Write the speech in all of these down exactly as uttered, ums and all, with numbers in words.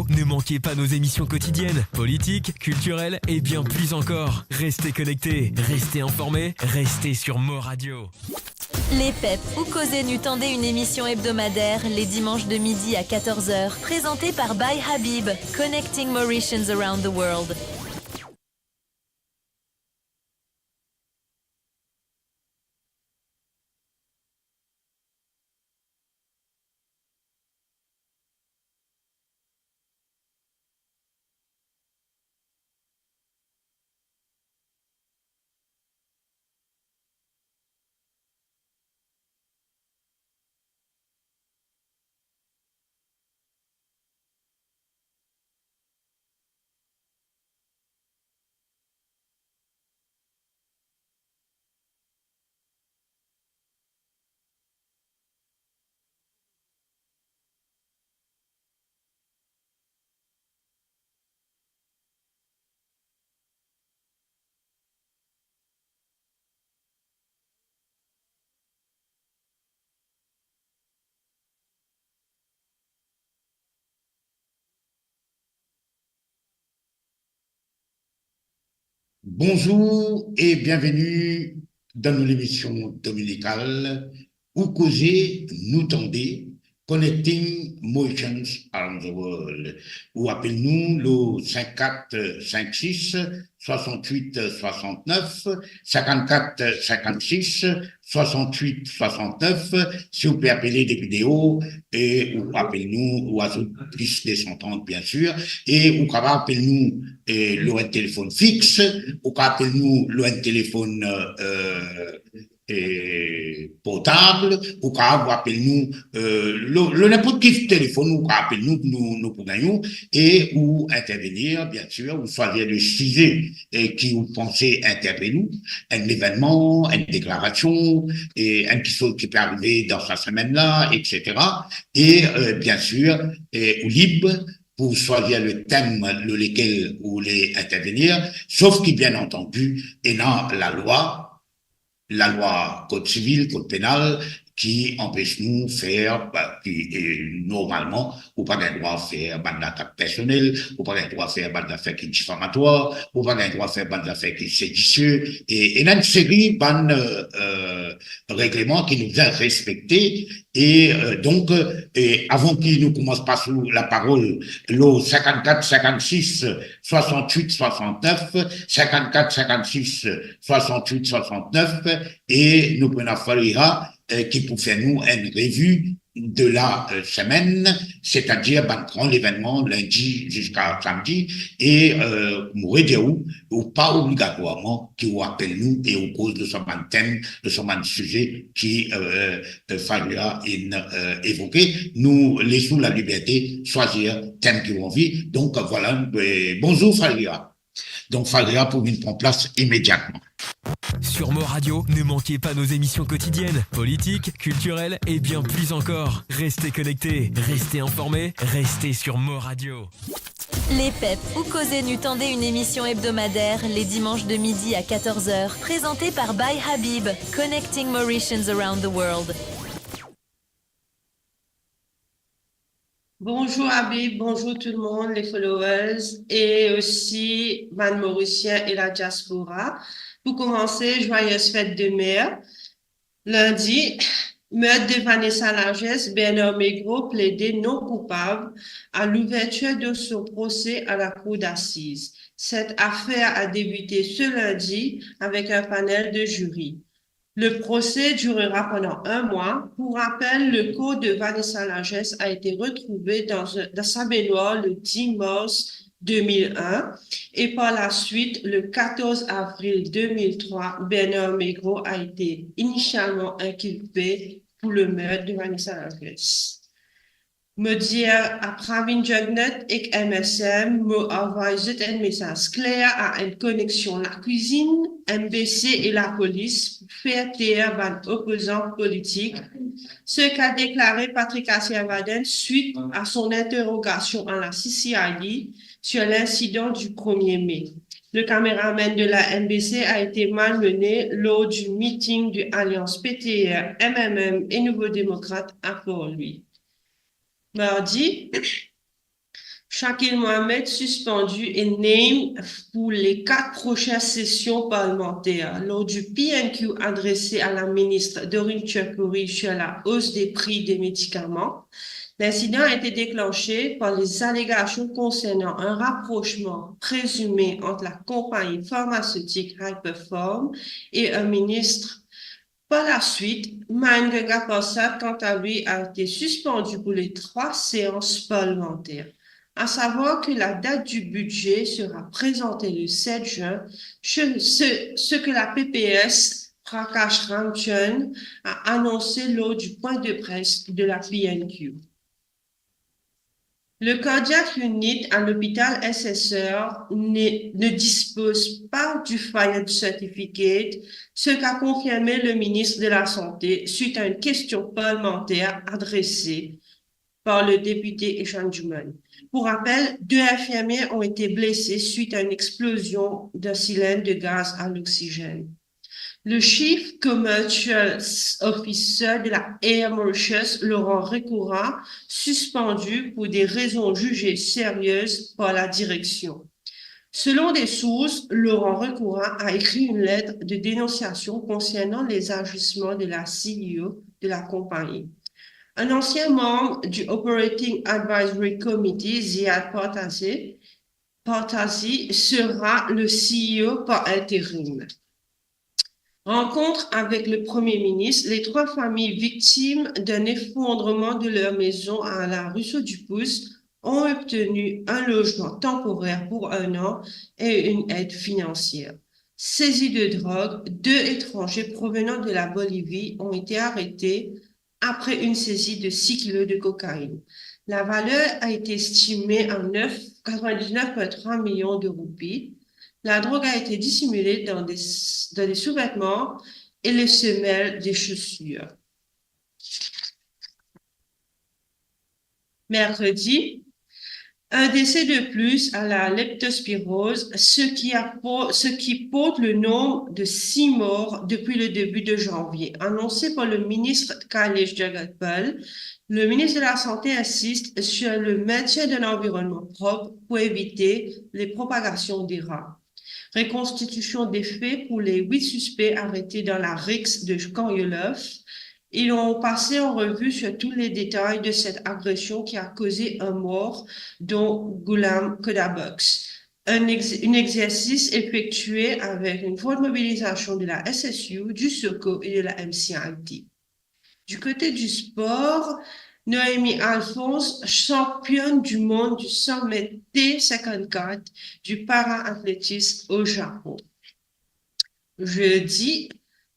Ne manquez pas nos émissions quotidiennes, politiques, culturelles et bien plus encore. Restez connectés, restez informés, restez sur Mo Radio. Lepep, ou koze nou tande, une émission hebdomadaire les dimanches de midi à quatorze heures, présentée par By Habib, connecting Mauritians around the world. Bonzour e bienveni dan nou lemision dominikal, Ou koze, nou tande, Connecting Mauritians Around the World. Ou apel nou lor sink kat sink sis, swasant-wit swasant-nef, sink kat sink sis, swasant-wit swasant-nef. Si ou pe apele depi deor, e ou apel nou, ou azout plis de san trant, biensir, e ou kapav apel nou, e, lor enn telefonn fix, ou kapav apel nou lor enn telefonn, e, e, portab, ou kapav apel nou, e, lor, lor ninport ki telefonn, ou kapav apel nou, nou, nou pou gagn ou, e ou intervenir, biensir, ou swazir le size, e, ki ou panse interpel ou, enn levennman, enn deklarasion, e enn kiksoz ki pe arive dan sa semenn la, etsetera. E, e, biensir, e, ou lib pou swazir le tem lor lekel ou le intervenir, sof ki, bien antandi, ena lalwa, lalwa kod sivil, kod penal, ki anpes nou fer, ba, ki, e, normalman, ou pa gagn drwa fer bann latak personel, ou pa gagn drwa fer bann zafer ki difamatwar, ou pa gagn drwa fer bann zafer ki sedisie, e, e ena enn seri bann, e, e, regleman ki nou bizin respekte, e, e, donk, e, avan ki nou koumans pas laparol lor sink kat sink sis, swasant-wit swasant-nef, sink kat sink sis, swasant-wit swasant-nef, e nou pou ena Fariha, e, ki pou fer nou enn revi de la, e, semenn, setadir bann gran levennman, lindi ziska samdi, e, e, mo redir ou, ou pa obligatwarman ki ou apel nou e ou koz de sa bann tem, de sa bann size ki, e, e, Fariha inn, e, evoke. Nou les ou laliberte swazir tem ki ou anvi. Donk, vwala, e, bonzour Fariha. Donk, Fariha pou vinn pran plas imediatman. Sur Mo Radio, ne manquez pas nos émissions quotidiennes, politiques, culturelles et bien plus encore. Restez connectés, restez informés, restez sur Mo Radio. Lepep, ou koze nou tande, une émission hebdomadaire les dimanches de midi à quatorze heures, présentée par By Habib, connecting Mauritians around the world. Bonzour Habib, bonzour tout le monde, les followers, e osi bann Morisien e la diaspora. Pou koumanse, joyeuses fêtes des mères. Lundi, meurtre de Vanessa Largesse, Bernard Maigret plaide non coupable à l'ouverture de son procès à la cour d'assises. Cette affaire a débuté ce lundi avec un panel de jury. Le procès durera pendant un mois. Pour rappel, le corps de Vanessa Largesse a été retrouvé dans un, dans sa baignoire le dix mars deux mille un et par la suite, le quatorze avril deux mille trois, Bernard Maigret a été initialement inculpé pour le meurtre de Vanessa Largesse. Mo dir a Pravin Jugnauth ek M S M, mo avoy zot enn mesaz kler a enn koneksion lakwizinn, M B C e lapolis pou fer ter bann opozan politik, se ki a deklare Patrick Asirvaden suit à son interrogation à la C C I D sur l'incident du premier mai. Le caméraman de la M B C a été malmené lors du meeting du Alliance P T R, M M M et Nouveaux Démocrates à Port-Louis. Mardi, Shakil Mohammed suspendu et named pour les quatre prochaines sessions parlementaires. Lors du P N Q adressé à la ministre Doreen Chakoury sur la hausse des prix des médicaments, l'incident a été déclenché par les allégations concernant un rapprochement présumé entre la compagnie pharmaceutique Hyperform et un ministre. Par la suite, Mahengo Ganga Prasad, quant à lui, a été suspendu pour les trois séances parlementaires. À savoir que la date du budget sera présentée le sept juin, ce, ce- ce que la P P S Prakash Ranjan a annoncé lors du point de presse de la P N Q. Le cardiac unit à l'hôpital S S R ne, ne dispose pas du fire certificate, ce qu'a confirmé le ministre de la Santé suite à une question parlementaire adressée par le député Eshan Juman. Pour rappel, deux infirmiers ont été blessés suite à une explosion d'un cylindre de gaz à l'oxygène. Le Chief Commercial Officer de la Air Mauritius, Laurent Recoura, suspendu pour des raisons jugées sérieuses par la direction. Selon des sources, Laurent Recoura a écrit une lettre de dénonciation concernant les agissements de la C E O de la compagnie. Un ancien membre du Operating Advisory Committee, Ziad Partazi, Partazi sera le C E O par intérim. Rencontre avec le Premier ministre, les trois familles victimes d'un effondrement de leur maison à la Ruisseau du Pouce ont obtenu un logement temporaire pour un an et une aide financière. Saisie de drogue, deux étrangers provenant de la Bolivie ont été arrêtés après une saisie de six kilos de cocaïne. La valeur a été estimée à neuf, quatre-vingt-dix-neuf virgule trois millions de roupies. La drogue a été dissimulée dans des, dans des sous-vêtements et les semelles des chaussures. Mercredi, un décès de plus à la leptospirose, ce qui a po-, ce qui porte le nombre de six morts depuis le début de janvier, annoncé par le ministre Kailash Jagpal. Le ministre de la Santé insiste sur le maintien d'un environnement propre pour éviter les propagations des rats. Reconstitution des faits pour les huit suspects arrêtés dans la rixe de Kanyolev. Ils ont passé en revue sur tous les détails de cette agression qui a causé un mort, dont Ghulam Khodabakhsh. Un ex-, un exercice effectué avec une forte mobilisation de la S S U, du SOCO et de la M C I T. Du côté du sport, Noémie Alphonse, championne du monde du cent mètres T cinquante-quatre du para-athlétisme au Japon. Jeudi,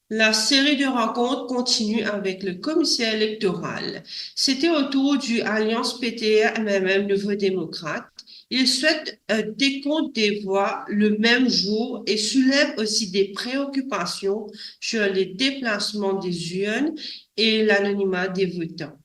la série de rencontres continue avec le commissaire électoral. C'était au tour du Alliance P T R M M M Nouveaux Démocrates. Il souhaite un décompte des voix le même jour et soulève aussi des préoccupations sur les déplacements des urnes et l'anonymat des votants.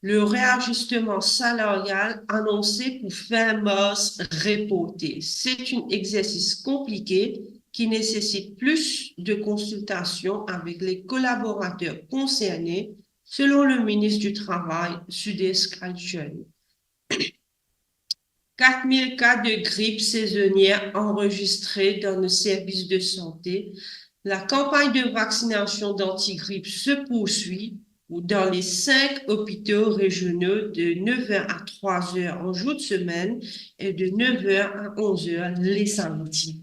Le réajustement salarial annoncé pour fin mars reporté. C'est un exercice compliqué qui nécessite plus de consultation avec les collaborateurs concernés, selon le ministre du Travail, Sudesh Kalchand. Quatre mille cas de grippe saisonnière enregistrés dans nos services de santé. La campagne de vaccination d'antigrippe se poursuit dans les cinq hôpitaux régionaux de neuf heures à trois heures en jour de semaine et de neuf heures à onze heures les samedis.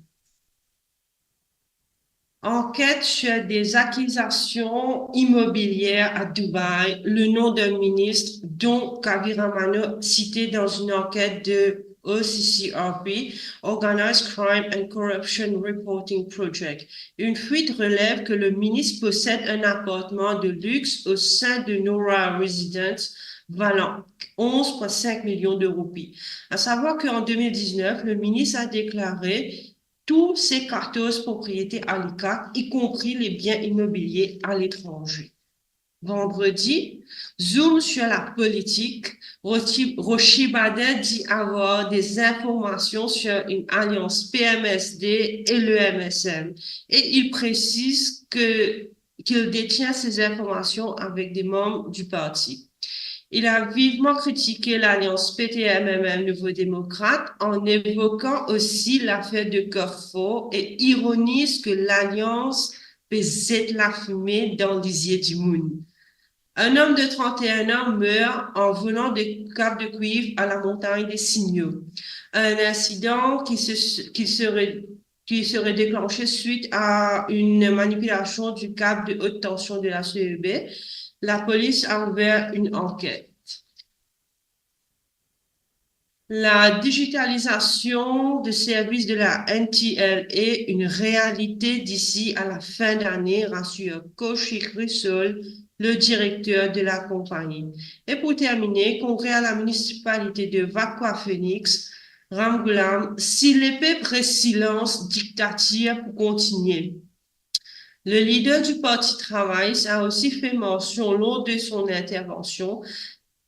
Enquête sur des accusations immobilières à Dubaï, le nom d'un ministre, dont Kaveh Ramanno, cité dans une enquête de O C C R P, Organized Crime and Corruption Reporting Project. Une fuite relève que le ministre possède un appartement de luxe au sein de Noura Residence, valant onze virgule cinq millions de roupies. À savoir qu'en deux mille dix-neuf, le ministre a déclaré tous ses quatorze propriétés à l'ICAC, y compris les biens immobiliers à l'étranger. Vendredi, zoom sur la politique, Rochi, Rocher Badet dit avoir des informations sur une alliance P M S D et le M S M, et il précise que, qu'il détient ces informations avec des membres du parti. Il a vivement critiqué l'alliance P T M M L Nouveaux Démocrates en évoquant aussi l'affaire de Carrefour et ironise que l'alliance peut zet lafime dan lizie dimoun. Un homme de trente et un ans meurt en volant de Cap de Cuivre à la Montagne des Signaux. Un incident qui se, qui serait, qui serait déclenché suite à une manipulation du câble de haute tension de la C E B. La police a ouvert une enquête. La digitalisation de services de la N T L est une réalité d'ici à la fin d'année, rassure Kaushik Russell, le directeur de la compagnie. Et pour terminer, congrès à la municipalité de Vacoas Phoenix, Ramgoolam, si le peuple reste silence, dictature pour continuer. Le leader du Parti Travail a aussi fait mention lors de son intervention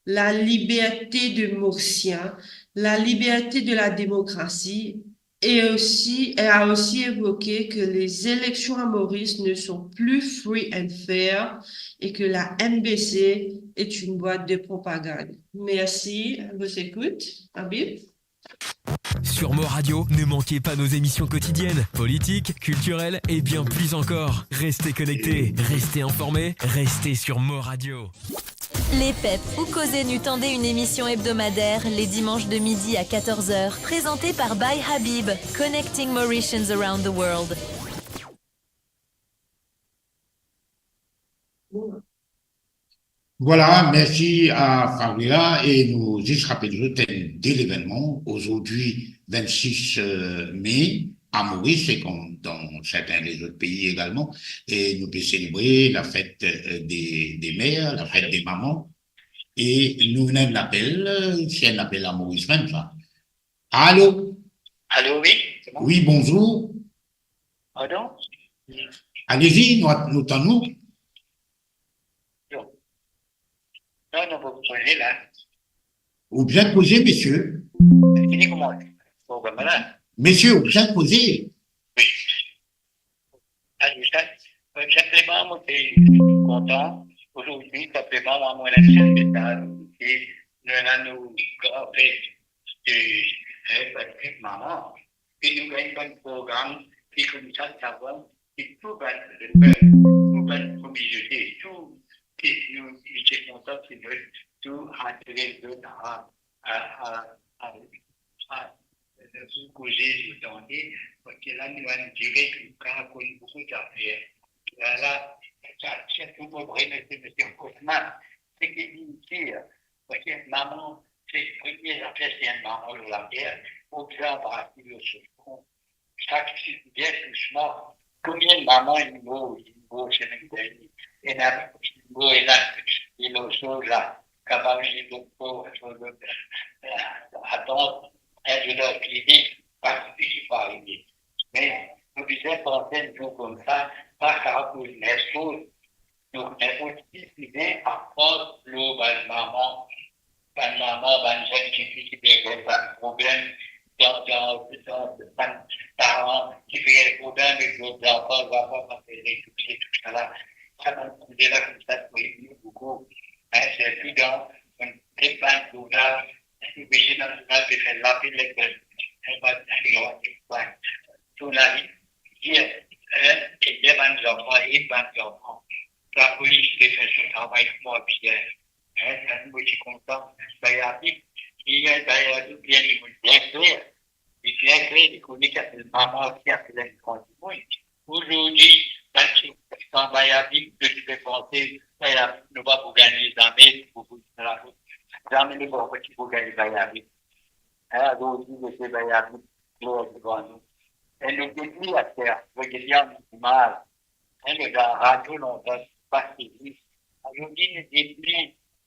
la liberté de Mauricien, la liberté de la démocratie et aussi, et a aussi évoqué que les élections à Maurice ne sont plus free and fair et que la M B C est une boîte de propagande. Merci, à votre écoute, Habib. Sur Mo Radio, ne manquez pas nos émissions quotidiennes, politiques, culturelles et bien plus encore. Restez connectés, restez informés, restez sur Mo Radio. Les Pep ou Koze, nou tande une émission hebdomadaire les dimanches de midi à quatorze heures, présentée par By Habib, Connecting Mauritians Around the World. Vwala, mersi a Favela e nou zis rapel zot enn de levennman. Ozordi, vennsis, eh, me, a Moris e kom dan sertin lezot pei egalman, e nou pe selebre lafet, eh, de, de mer, lafet de mama. E nou ena enn apel, eh, se enn apel a Moris mem sa. Alo? Alo, wi, se mwa. Wi, bonzour. Pardon? Alezi, nou, nou tann ou. Non, non, vous posez là. Ou bien koze, mesie. Fini kouma? Bon, ben, voilà. Mesie, ou bien koze. Wi. Alo, sa, eh, sinpleman, mo pe kontan. Ozordi, sinpleman, mwa, mo ena enn sel mesaz, ki nou ena nou gran fet de, eh, Patrik Mama. E nou gagn bann program ki koumsa, savoir ki tou bann lepep, tou bann kominote, tou ki nou, nou ti kontan ki nou tou adres zot a, a, a, a, a, nou koze, nou tande, parski la nou an direk, nou kapav konn boukou zafer. La, la, sa, sirtou mo remersie Misie Hoffman, seki li dir, parski mama, se premie zafer, se enn mama lor later, pou bizin anbras li lor so fron. Sak ti bien tous mwa. Konbien mama inn mor, inn mor semenn dernie. Ena inn mor, ena, e lor soz la, kapav inn mor, atann, enn doler klinik, pa ki pa arive. Me, nou bizin panse enn zour koumsa, pa kapav koz ner soz, Donk, enn pti bizin aprann lor bann mama, bann mama, bann zenn tifi ki pe gagn bann problem dan, dan, dan, bann paran ki pe gagn problem ek zot zanfan, zanfan pa pe rezoud tousala. Sa bann koze la koumsa pou ed nou boukou. Hein, sirtou dan bann, bann zournal, bann mesi dan zournal pe fer lapel ek bann, bann, bann, bann zournalis, dir, hein, ed bann zanfan, ed bann zanfan. Lapolis pe fer so travay kouma bizin. Hein, sa nou ti kontan. Bay Habib, li, Bay Habib, li enn dimoun bien kler. Li bien kler, li kone ki apel mama, ki apel enn gran dimoun. Ozordi, bann ki, kan Bay Habib, zot ti pe panse, Bay Habib, nou pa pou gagne zame, pou, pou, pou, zame nou pa pou gagne Bay Habib. Hein, ozordi, zot ti Bay Habib, glwar devan nou. E nou depi aster, nou depi an imaz. Hein, le gars radio lontan, pa sezi. Ozordi, nou depi,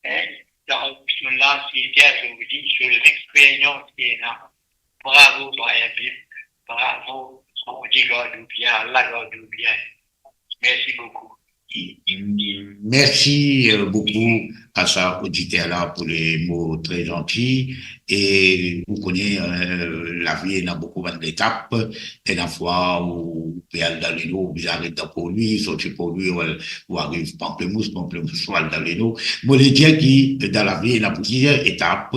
hein, dan so lansiyete, ozordi, so lexperyans ki ena. Bravo, Bay Habib. Bravo. Bondie gard ou bien, Allah gard ou bien. Mersi boukou. Mersi, euh, boukou a sa oditer la pou le mo tre zanti. E ou kone, euh, lavi ena boukou bann letap. Ena fwa ou pe al dan leno, ou bizin aret dan Porlwi, sorti Porlwi, ou al, ou ariv Pamplemousse, Pamplemousse, ou al dan leno. Mo le dir ki dan lavi ena plizier etap,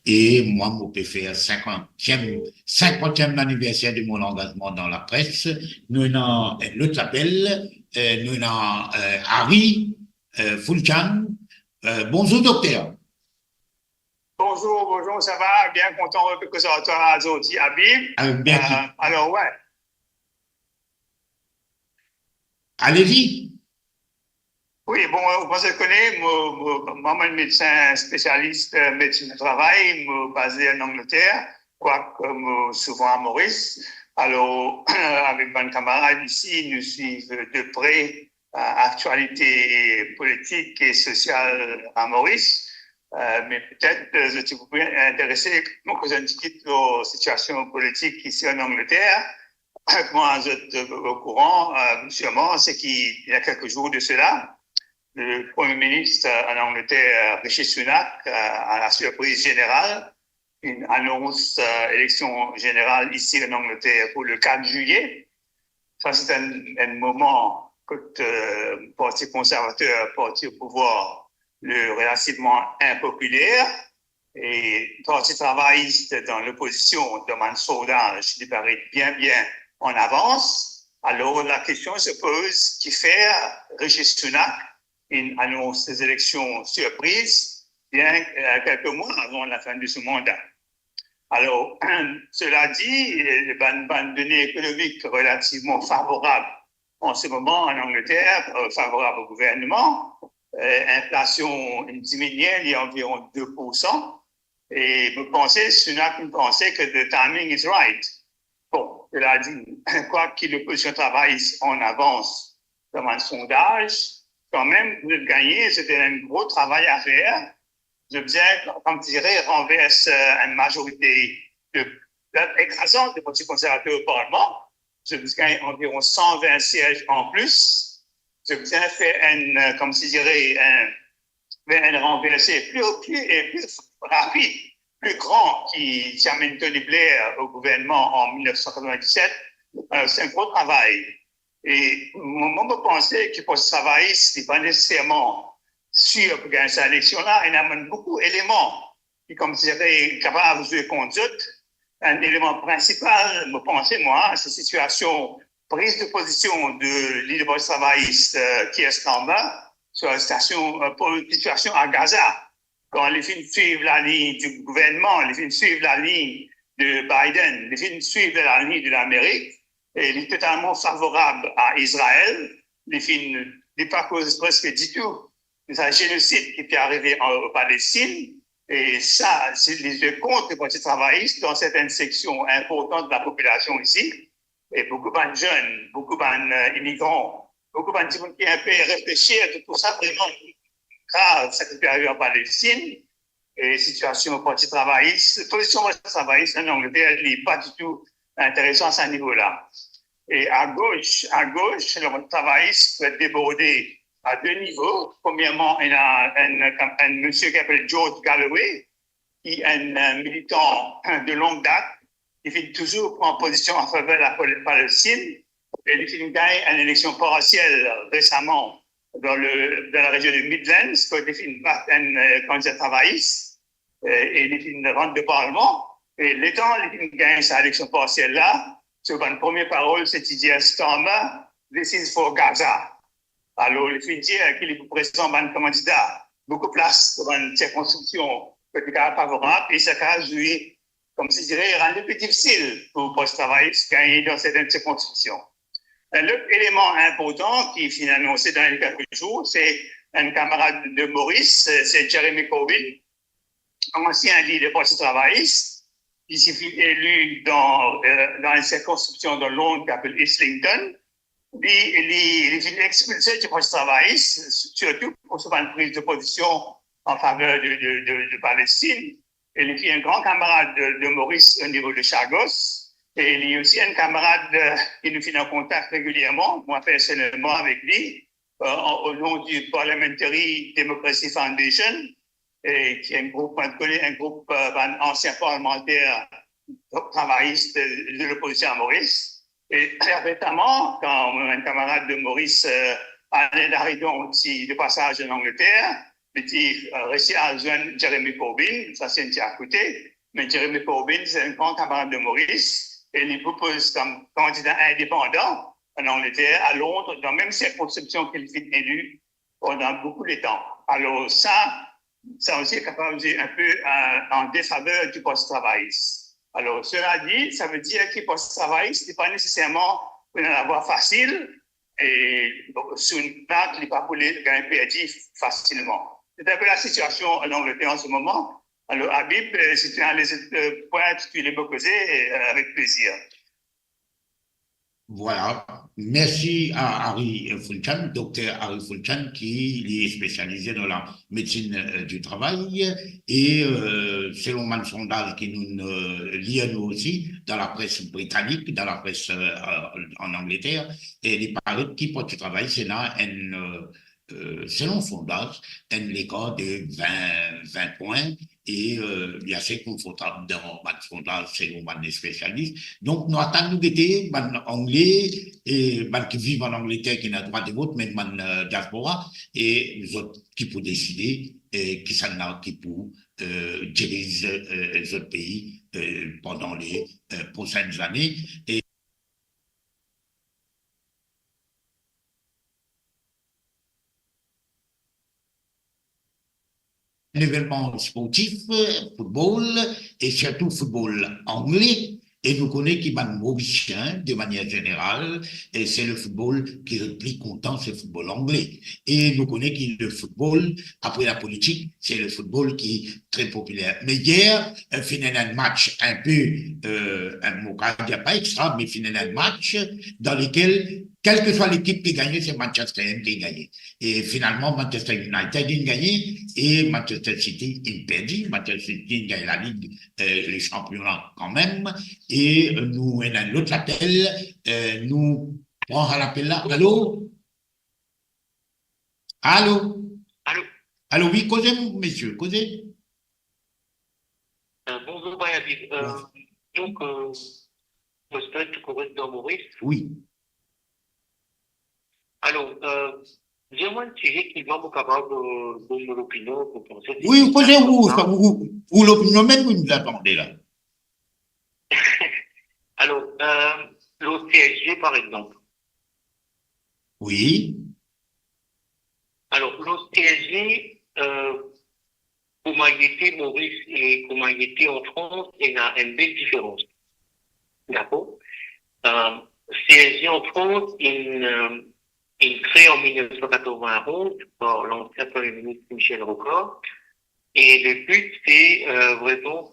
e mwa, mo pe fer sinkantiem, sinkantiem laniverser de mon angazman dan lapres. Nou ena enn lot lapel, euh, nou ena, euh, Harry, euh, Foulchan. Euh, bonzour, dokter. Bonzour, bonzour, ça va? Bien content de vous retrouver aujourd'hui, Habib. Ah, bien. Euh, alors, ouais. Allez-y. Wi, bon, euh, ou panse kone, mo, mo, mwa, mo enn medsin spesialis, euh, medsin de travay, mo baze an Angleter, kwak mo souvan a Moris. Alor, avek bann kamarad isi, nou swiv de pre, euh, aktialite politik e sosial a Moris. Euh, me petet, euh, zot ti pou enterese, mo koz enn tigit lor sitiasion politik isi an Angleter. Kouma zot, euh, okouran, euh, sirman, se ki, il y a quelques jours de cela, le Premier ministre, euh, en Angleterre, euh, Rishi Sunak, euh, à la surprise générale, inn anons, euh, eleksion zeneral isi an Angleter pou le quatre juillet. Sa, se enn, enn moman kot, euh, Parti Konservater parti o pouvwar, le relativman inpopiler, e Parti Travayis dan lopozision, dan bann sondaz, li paret bien, bien an avans. Alor, la kestion se poz, kifer Rishi Sunak inn anons se eleksion sirpriz, bien, euh, kelke mwa avan lafin de son manda. Alor, cela dit, euh, bann, bann done ekonomik relativman favorab an se moman an Angleter, euh, favorab o gouvernman. Euh, inflasion inn diminye, li anviron de pour san. E mo panse, Sunak inn panse ke the timing is right. Bon, cela dit, kwak ki lopozision travayis an avans dan bann sondaz, kanmem, pou zot gagne, se enn gro travay a fer. Zot bizin, kouma dir, ranvers, euh, enn mazorite de, de, ekrazant de Parti Konservater o parlman. Zot bizin gagn anviron san vin siez an plis. Zot bizin fer enn, euh, kouma dir, enn, fer enn ranverse pli, pli, e pli rapid, pli gran ki ti amenn Tony Blair o gouvernman an mil nef san katrevin-diset. Euh, se enn gro travay. E mwa, mwa, mo panse ki Parti Travayis, li pa neseserman sir pou gagn sa eleksion la, ena bann boukou eleman ki kouma dir kapav zwe kont zot. Enn eleman prinsipal, mo panse mwa, se sitiasion, priz de pozision de lider Parti Travayis, euh, Keir Starmer, sir la sitiasion, euh, pou, sitiasion a Gaza. Kan li finn swiv lalign di gouvernman, li finn swiv lalign de Biden, li finn swiv lalign de Lamerik, e li totalman favorab a Izrael. Li finn, li pa koz preske ditou de sa zenosid ki pe arive an Palestin. E sa, se li zwe kont Parti Travayis dan sertenn seksion inportan de lapopilasion isi. E boukou bann zenn, boukou bann, euh, imigran, boukou bann dimoun ki inpe reflesir, tou, tou sa vreman grav, sa ki pe arive an Palestin. E sitiasion Parti Travayis, pozision Parti Travayis an Angleter, li pa ditou interesan a sa nivo la. E a gos, a gos, le Parti Travayis pe deborde a de nivo. Premierman, ena enn, enn misie ki apel George Galloway, ki enn, euh, militan de long dat, li finn touzour pran pozision an faver la Pal-, Palestin, e li finn gagn enn eleksion parsiel resaman dan le, dan larezion de Midlands, kot li finn bat enn, euh, kandida travayis, euh, e li finn rant dan parlman. E letan li finn gagn sa eleksion parsiel la, so bann premie parol, se ti dir Starmer, "This is for Gaza." Alor, li finn dir ki li pou prezant bann kandida boukou plas dan bann sirkonskripsion kot li kapav favorab, e sa kapav zwe, kouma dir, rann li pli difisil pou Parti Travayis gagn dan sertenn sirkonskripsion. Enn lot eleman inportan ki finn anonse dan le kelke zour, se enn kamarad de Moris, se Jeremy Corbyn, ansien lider Parti Travayis, ki ti finn eli dan, euh, dan enn sirkonskripsion dan Lond ki apel Islington. Li, li, li finn expilse ti Parti Travayis, sirtou pou so bann priz de pozision an faver de, de, de, de Palestin. E li ti enn gran kamarad de, de Moris o nivo de Chagos. E li osi enn kamarad, euh, ki nou finn an kontak regilierman, mwa personelman avek li. euh, au nom du Parliamentary Democracy Foundation, et qui est un groupe, on connaît, un groupe, euh, d'un ancien parlementaire travailliste de, de l'opposition à Maurice. Et très récemment, quand un camarade de Maurice, euh, Alain Laridon, qui est de passage en Angleterre, me dit, euh, reste à joindre Jeremy Corbyn, ça c'est un petit à côté, mais Jeremy Corbyn, c'est un grand camarade de Maurice, et il propose comme candidat indépendant en Angleterre, à Londres, dans la même circonscription qu'il fut élu pendant beaucoup de temps. Alors ça, ça aussi est capable de dire un peu en, en défaveur du post-travailliste. Alors, cela dit, ça veut dire que post-travailliste n'est pas nécessairement une avoir facile, et donc, sur une plaque, il n'est pas pour les gagner perdu facilement. C'est un peu la situation en Angleterre en ce moment. Alors, Habib, euh, si tu as les euh, points, tu les peux poser euh, avec plaisir. Voilà. Merci à Harry Foulchan, docteur Harry Foulchan, qui est spécialisé dans la médecine euh, du travail. Et euh, selon bann sondaz ki nou euh, lir nou osi dan lapres britanik, dan lapres euh, an Angleter, e li paret ki post travay, se ena enn euh, euh, selon sondaz, enn lekar de vin, vin pwin, e euh, li ase konfortab dan bann sondaz selon bann spesialis. Donk, nou atann nou gete bann Angle, e bann ki viv an Angleter ki ena drwa de vot, me bann euh, diaspora, e zot ki pou deside, e kisannla ki pou euh, diriz euh, zot pei euh, pandan le euh, prosenn ane. E levenman sportif, football, e sirtou football angle, e nou kone ki bann Morisien, de manier zeneral, e se le football ki zot pli kontan, se football angle. E nou kone ki le football, apre la politik, se le football ki tre popiler. Me yer, euh, finn ena enn match enpe, euh, enn, mo kav dir pa extra, me finn ena enn match dan lekel, kelseswa lekip ki gagne, se Manchester M ki gagne. E finalman, Manchester United inn gagne e Manchester City inn perdi. Manchester City inn gagne lalig, euh, le sanpiona kanmem. E euh, nou ena enn lot lapel, euh, nou pran sa lapel la. Alo? Alo? Alo? Alo, wi, koze, mesie, koze. Euh, bonjour, Bayabib. Euh, donc, euh, Moscou, tu correct dans Maurice? Wi. Alors, euh, dis-moi un sujet qui va vous capable euh, donner l'opinion, vous pensez. Wi, koze ou, sa, ou, ou lopinion mem, ou nou atann la. Alors, euh, le C S G, par exemple. Wi. Alors, le C S G, euh, kouma li ete Moris e kouma li ete an Frans, ena enn bel diferans. Dakor? Euh, C S G an Frans, inn, euh, inn kre an mil nef san katrevin-onz par lansien Premie Minis Michel Rocard. E le but, se euh, vreman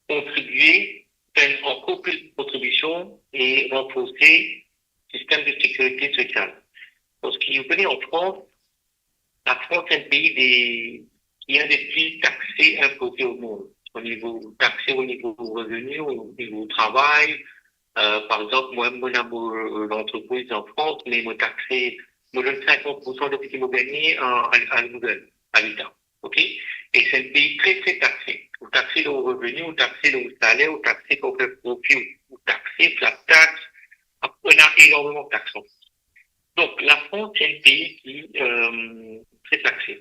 kontribie, fer ankor plis kontribision e ranforse sistem de sekirite sosial. Parski, ou kone, an Frans, la Frans enn pei de, ki enn de pli takse, inpoze o mond. O nivo takse, o nivo reveni, o nivo travay. Euh, par exanp, mwa, mo ena mo lantrepriz an Frans, me mo takse, mo donn sinkant poursan de seki mo gagne a, a, a Google, a Leta. Ok? E se enn pei tre, tre takse. Ou takse lor reveni, ou takse lor saler, ou takse kan ou fer profi, ou takse, flat tax, apre ena enormeman tax. Donk, la Frans, se enn pei ki euh, tre takse.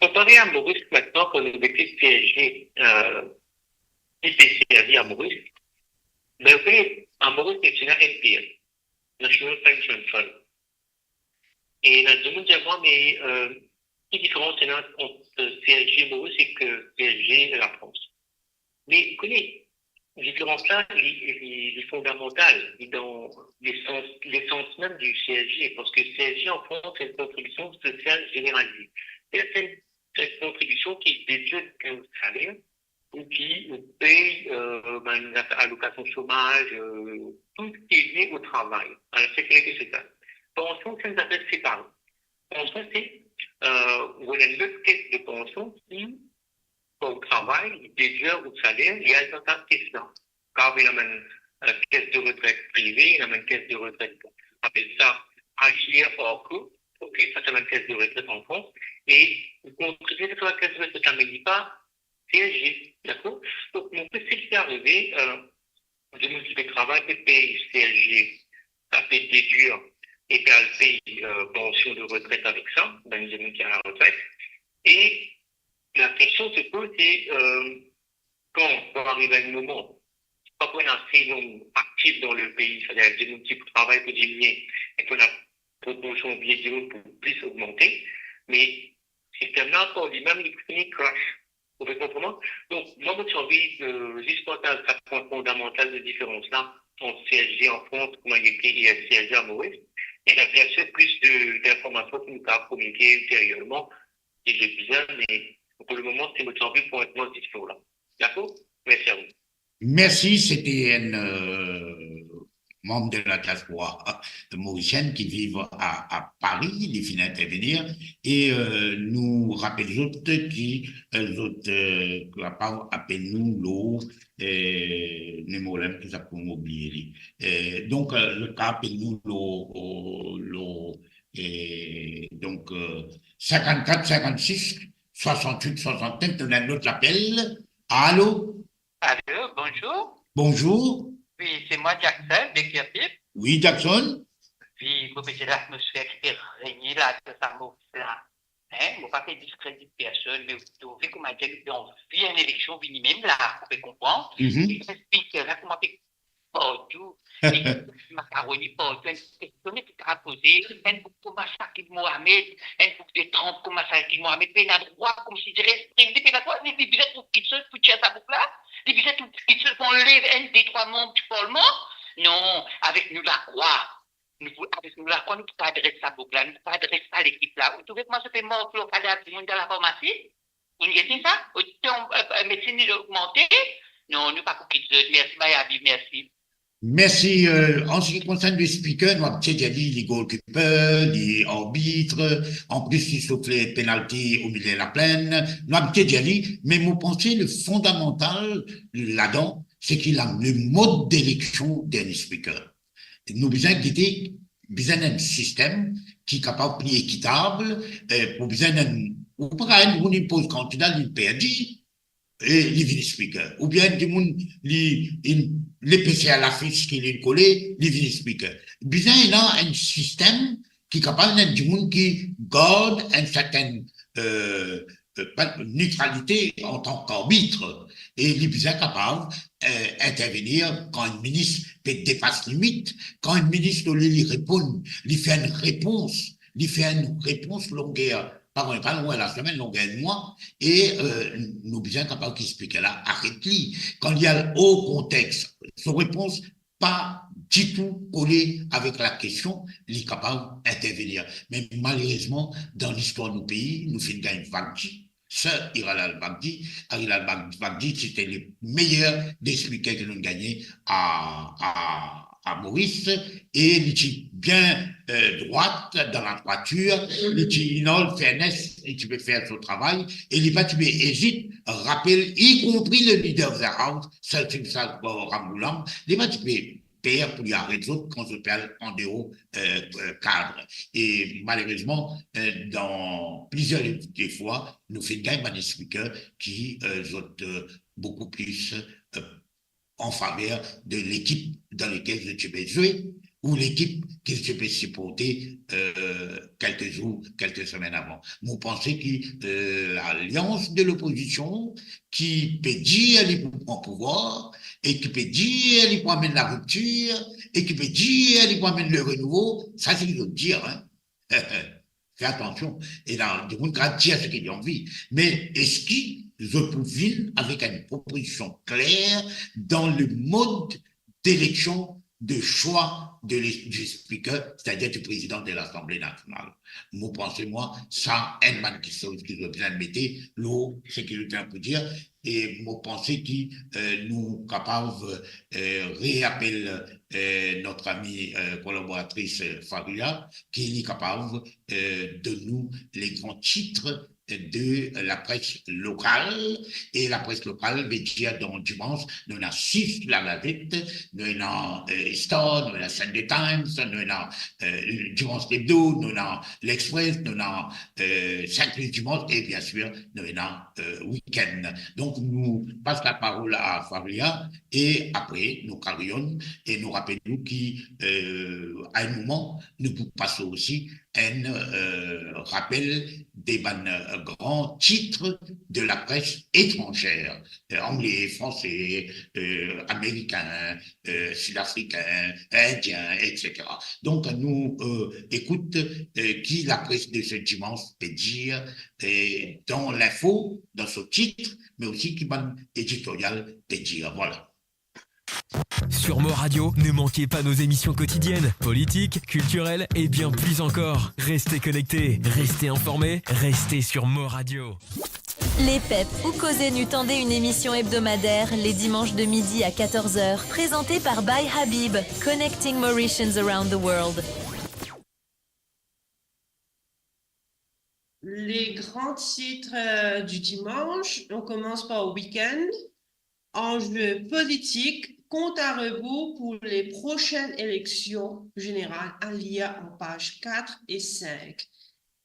Konpare a Moris, mintnan, kan nou mete C S G, euh, ki pe servi a Moris, ben, ou kone, a Moris, nou ena N P F, National Pension Fund. E ena dimoun dir mwa, me euh, ki diferans ena ant C S G Moris ek C S G Lafrans? Me, ou kone, diferans la, li, li, li fondamantal, li dan lesans, lesans mem di C S G, parski C S G an Frans, se enn kontribision sosial zeneralize. Se enn, se enn kontribision ki dedie dan ou saler, pou ki ou pey euh, bann alokasion somaz, euh, tou ki lie o travay, a la sekirite sosial. Pansion, se enn zafer separe. Pansion, se euh, ou ena enn lot kes de pansion ki, kan ou travay, li dedie ou saler, li al dan sa kes la. Kar ena bann euh, kes de retret prive, ena bann kes de retret, apel sa H I R, ARCO, pe fer sa bann kais de retret an Frans, e li kontribie sa bann kais de retret la, me li pa CSG, dakor? Donk, mo pe fil arive, euh, dimoun ki pe travay pe pey CSG, sa pe dedwir e pe al pey, euh, pansion de retret avek sa, bann dimoun ki a la retret. E la kestion se poz, se, euh, kan va ariv enn moman, pa pou ena ase dimoun aktif dan le pei, setadir dimoun ki pou travay pou diminie, e pou ena proporsion vie dimoun pou plis ogmante, me sistem la, par limem, li pou fini crash. Ou pe konpran mwa? Donk, mwa, mo ti anvi, euh, zis partaz sa pwin fondamantal de diferans la ant CSG an Frans, kouma li ete, e CSG a Moris. E la, biensir, plis de, dinformasion ki nou kapav kominike ulterierman, si zot bizin, me pou le moman, se mo ti anvi pwint mwa zis la. Dakor? Mersi a ou. Mersi, sete enn, euh, manm de la diaspora morisienn ki viv a, a Pari, li finn intervenir, e, euh, nou rapel zot ki, euh, zot, euh, kapav apel nou lor, euh, nimero la, ki sa pou mo bliye li. Euh, donk, euh, zot kapav apel nou lor, lor, euh, donk, euh, sinkant-kat sinkant-sis swasant-wit swasant-kat, nou ena lot lapel. Alo? Alo, bonzour. Bonzour. Wi, se mwa Jackson, Bakersfield. Wi, Jackson. Wi, mo pe dir latmosfer ki pe regne la, dan sa mo la. Hein, mo pa pe diskredit personn, me ou trouve kouma dir nou pe anvi enn eleksion vini mem la, ou pe konpran? Mhm. E sa spiker la, kouma pe partou, li makaroni partou, enn kestion ki kapav poze, enn boug kouma Shakib Mohamed, enn boug de Trump kouma Shakib Mohamed, pena drwa, koumsi dir, li pena drwa, li, li bizin trouv kiksoz pou tir sa boug la, li bizin trouv kiksoz pou anlev enn de trwa manm di parlman. Non, avek nou lakrwa, nou pou, avek nou lakrwa, nou pou adres sa boug la, nou pou adres sa lekip la. Ou trouve kouma sa pe mor pou lokal a dimoun dan lafarmasi? Ou gete sa? Otan, euh, euh, medsin li ogmante? Non, nou pa pou kit zot. Mersi, Mayavi, mersi. Mersi. Euh, an se ki konsern le spiker, nou abitie dir li, li goalkeeper, li arbit, an plis li soufle penalti omilie laplenn, nou abitie dir li, me mo panse le fondamantal ladan, se ki la, le mod deleksion de enn spiker. Nou bizin gete, bizin enn sistem ki kapav pli ekitab, eh, pou bizin enn, ou pa kapav enn dimoun inn poz kandida, li perdi, e li vinn spiker. Oubien enn dimoun li, inn, li pe fer lafis ki li inn kole, li vinn spiker. Bizin ena enn sistem ki kapav enn dimoun ki gard enn sertenn, eh, eh, pa, netralite antan karbit, e li bizin kapav, eh, intervenir kan enn minis pe depas limit, kan enn minis, olie li reponn, li fer enn repons, li fer enn repons longer, pa, pa longer lasemenn, longer mwa, e, eh, nou bizin kapav ki spiker la aret li. Kan li al o kontex, so repons pa ditou kole avek lakestion, li kapav intervenir. Me malerezman, dan listwar nou pei, nou finn gagn Baghji, Sir Hiral al-Baghji, Hiral al-Baghji, se te le meyer de spiker ki nou gagne a, a, a Moris, e li ti bien, eh, drwat dan ladrwatir, li ti in all fairness, li ti pe fer so travay, e li pa ti pe ezit rapel, y compris le Leader of the House, Sir Singh Sal Ramgoolam, li pa ti pe per pou li aret zot kan zot pe al an deor, eh, eh, kad. E malerezman, eh, dan plizier de, de fwa, nou finn gagn bann spiker ki, eh, zot, eh, boukou plis, eh, an faver de lekip dan lekel zot ti pe zwe, ou lekip ki zot ti pe siporte, eh, kelke zour, kelke semenn avan. Mo panse ki, eh, lalians de lopozision ki pe dir li pou pran pouvwar e ki pe dir li pou amenn lariptir e ki pe dir li pou amenn le renouvo, sa se ki zot dir, hein. Fer atansion. E la, dimoun kapav dir seki li anvi. Me eski zot pou vinn avek enn propozision kler dan le mod deleksion, de swa de le, du spiker, setadir du prezidan de Lasanble Nasional? Mo panse, mwa, sa enn bann kiksoz ki zot bizin mete lor seki zot ena pou dir, e mo panse ki, eh, nou kapav, eh, reapel, eh, notre amie, eh, collaboratrice, eh, Faria, ki li kapav, eh, donn nou le gran tit de lapres lokal. E lapres lokal, ve dir dan Dimans, nou ena sis La Gazette, nou ena, euh, Star, nou ena Sunday Times, nou ena, euh, Dimans Lebdo, nou ena L'Express, nou ena, euh, Saint-Louis Dimanche, e bien sir, nou ena, euh, Week-end. Donk, nou pas laparol a Faria, e apre, nou karyonn, e nou rapel nou ki, euh, a enn moman, nou pou pas osi enn, euh, rapel de bann, euh, gran tit de lapres etranzer, euh, angle, franse, euh, amerikin, euh, sidafrikin, indien, et cetera. Donk, nou, euh, ekout, euh, ki lapres de se Dimans pe dir, euh, dan linfo, dan so tit, me osi ki bann editoryal pe dir. Vwala. Sur Mo Radio, ne manquez pas nos émissions quotidiennes, politiques, culturelles et bien plus encore. Restez connectés, restez informés, restez sur Mo Radio. Lepep, ou koze nou, tande une émission hebdomadaire les dimanches de midi à quatorze heures, présentée par By Habib, Connecting Mauritians Around the World. Les grands titres, euh, du dimanche, on commence par Week-end. Enjeux politiques, compte à rebours pour les prochaines élections générales, à lire en page quatre et cinq.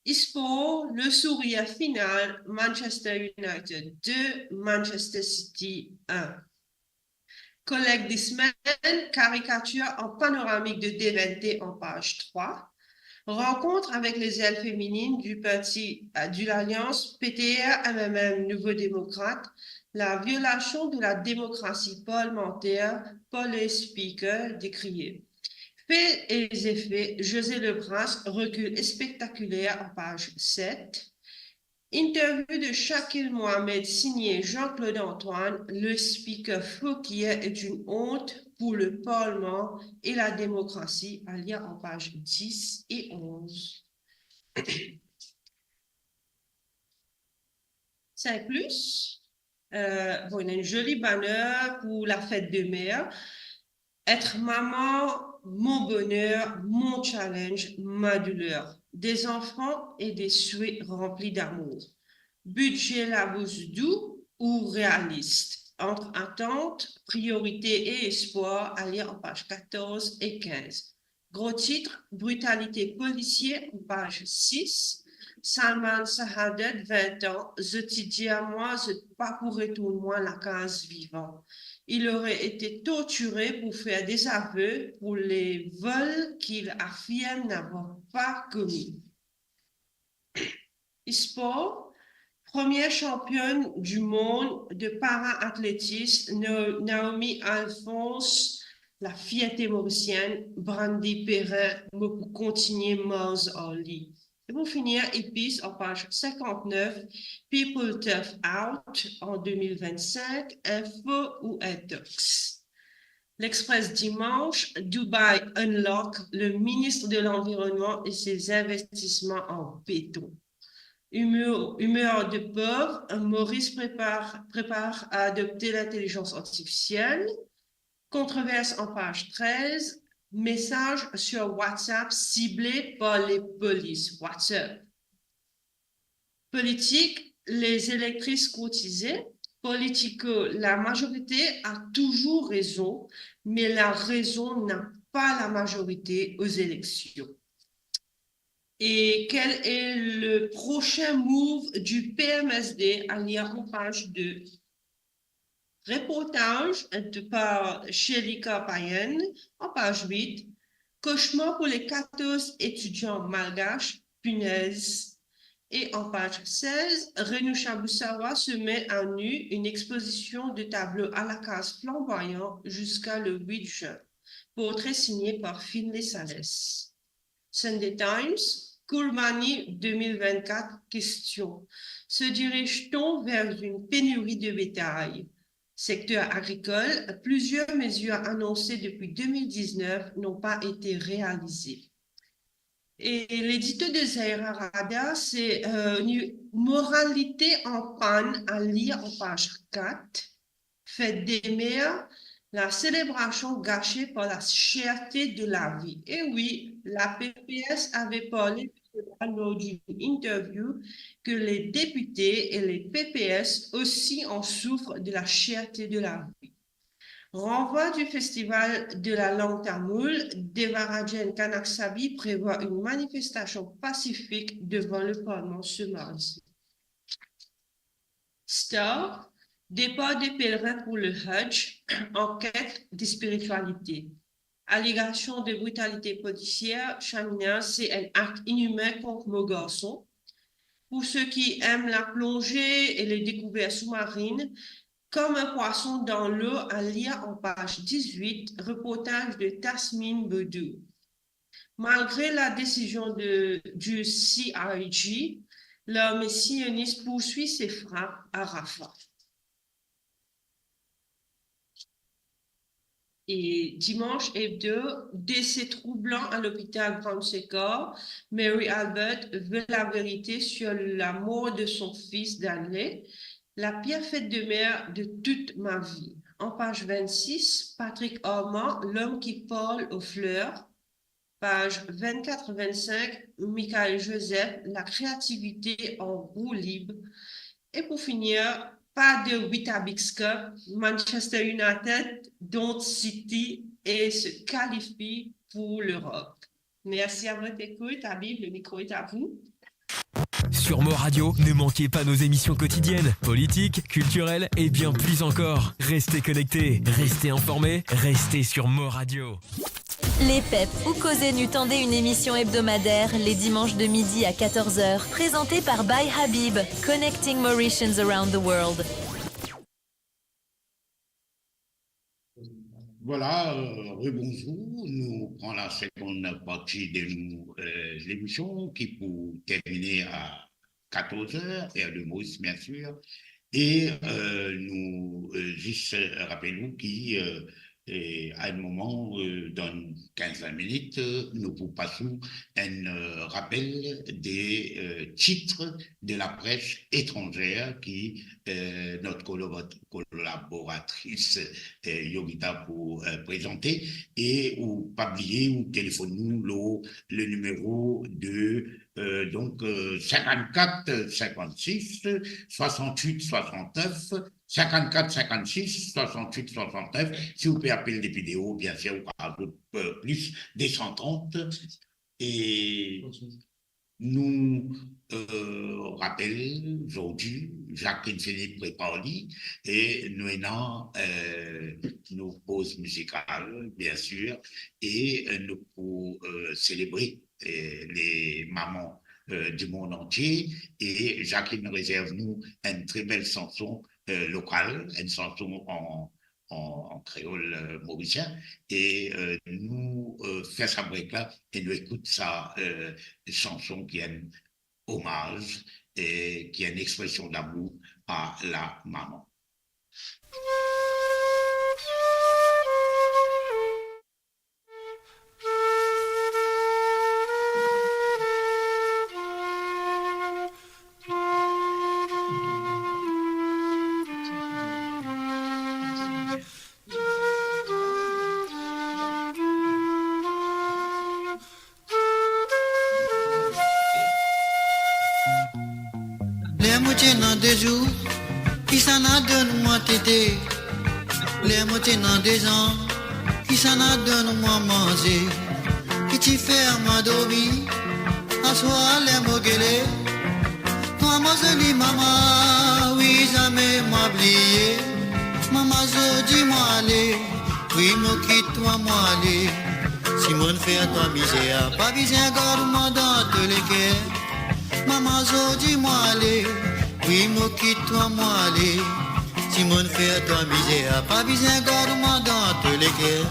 Sport, le sourire final, Manchester United deux, Manchester City un. Collègue de semaine, caricature en panoramique de D vingt en page trois. Rencontre avec les ailes féminines du parti, euh, de l'alliance P T R M M M Nouveaux Démocrates, la violation de la démocratie parlementaire par le speaker décrié. Faits et effets, José Lebras, recul spectaculaire en page sept. Interview de Shakil Mohamed signé Jean-Claude Antoine, le speaker fakir est une honte pour le Parlement et la démocratie, à lire en page dix et onze. Cinq plus, euh, bon, il y a une jolie bannière pour la fête des mères. Être maman, mon bonheur, mon challenge, ma douleur. Des enfants et des souhaits remplis d'amour. Budget labous dou ou réaliste? Entre attente, priorité et espoir, à lire en page quatorze et quinze. Gro tit, brutalité policière, page six. Salman Shahadat, vingt ans, zot ti dir mwa zot pa pou retourn mwa lakaz vivan. Il aurait été torturé pour faire des aveux pour les vols qu'il affirme n'avoir pas commis. Sport, première championne du monde de para-athlétisme, No-, Naomi Alphonse, la fierté mauricienne, Brandy Perrin, mo pou kontigne marz ar li. E pou finir, Épis, en page cinquante-neuf, People Tough Out en deux mille vingt-cinq, info ou intox. L'Express dimanche, Dubaï Unlock, le ministre de l'Environnement et ses investissements en béton. Humeur, humeur de pauvre, Maurice prépare, prépare à adopter l'intelligence artificielle. Controverse en page treize, message sur WhatsApp ciblé par les polices. WhatsApp. Politique, les électrices courtisées. Politico, la majorité a toujours raison, mais la raison n'a pas la majorité aux élections. Et quel est le prochain move du P M S D? À lire en page deux. Reportaz par Shelika Payenne, en page huit. Cauchemar pour les quatorze étudiants malgaches, punaise. Et en page seize, Renou Chaboussawa se met à nu, une exposition de tableaux à la case flamboyant jusqu'à le huit juin. Portrait signé par Finlay Salès. Sunday Times, Kourbani deux mille vingt-quatre, question. Se dirige-t-on vers une pénurie de bétail? Secteur agricole, plusieurs mesures annoncées depuis deux mille dix-neuf n'ont pas été réalisées. Et l'édito de Zahira Radia, c'est, euh, une moralité en panne, à lire en page quatre. Fête des mères, La célébration gâchée par la cherté de la vie. Et oui, la P P S avait parlé de cela lors d'une interview que les députés et les P P S aussi en souffrent de la cherté de la vie. Renvoi du festival de la langue tamoule, Devarajan Kanak Sabi prévoit une manifestation pacifique devant le Parlement ce mardi. Star, départ des pèlerins pour le Hajj, en quête de spiritualité. Alégation de brutalité policière, Shamina, c'est un acte inhumain contre nos garçons. Pour ceux qui aiment la plongée et les découvertes sous-marines, Comme un poisson dans l'eau, à lire en page dix-huit, reportage de Tasmine Bedou. Malgré la décision de, du C I G, l'armée sioniste poursuit ses frappes à Rafah. Et Dimanche Hebdo, décès troublant à l'hôpital Grand Secours, Mary Albert veut la vérité sur la mort de son fils Danley, la pire fête de mère de toute ma vie. En page vingt-six, Patrick Armand, l'homme qui parle aux fleurs. Page vingt-quatre vingt-cinq, Michael Joseph, la créativité en roue libre. Et pour finir, pas de Weetabix Cup, Manchester United, dont City et se qualifie pour l'Europe. Merci à votre écoute. Habib, le micro est à vous. Sur Mo Radio, ne manquez pas nos émissions quotidiennes, politiques, culturelles et bien plus encore. Restez connectés, restez informés, restez sur Mo Radio. Les Pep, ou koze nou, tande une émission hebdomadaire les dimanches de midi à quatorze heures, présentée par By Habib, Connecting Mauritians Around the World. Vwala, euh, rebonzour. Nou pran la segonn parti de nou, euh, lemision ki pou termine a katorz er, er de Moris, bien sir. E, euh, nou, euh, zis, euh, rapel ou ki, euh, euh, a enn moman, euh, dan kinz minit, euh, nou pou pas ou enn, euh, rapel de, euh, tit de la pres etranzer ki, euh, not kolabora-, kolaboratris, euh, Yogita pou, euh, prezante. E ou pa bliye ou telefonn nou lor le nimero de, euh, donk, euh, cinquante-quatre cinquante-six soixante-huit soixante-neuf, cinquante-quatre cinquante-six soixante-huit soixante-neuf. Si ou pe apel depi deor, bien sir, ou azout, euh, plis deux cent trente. E nou, euh, rapel, zordi, Jacqueline fini prepar li, e nou ena, euh, nou poz mizikal, bien sir, e, euh, nou pou, euh, selebre, euh, les mamans, euh, du monde entier, e Jacqueline rezerv nou enn tre bel sanson, euh, lokal, enn sanson an, an, an kreol, euh, morisien, e, euh, nou, euh, fer sa break la, e nou ekout sa, euh, sanson ki enn omaz, e ki enn expresion damour a la mama. Ler mo ti ena de zour, kisannla donn mwa tete. Ler mo ti ena de zan, kisannla donn mwa manze. Ki ti fer mwa dormi, aswar ler mo gele. Twa mo zoli mama, wi, zame mwa bliye. Mama, zordi mwa ale, wi, mo kit twa, mwa ale. Si monn fer twa mizer, pa bizin gard mwa dan to leker. Mama, zordi mwa ale, wi, mo kit twa, mwa ale. Si monn fer twa mizer, pa bizin gard mwa dan to leker.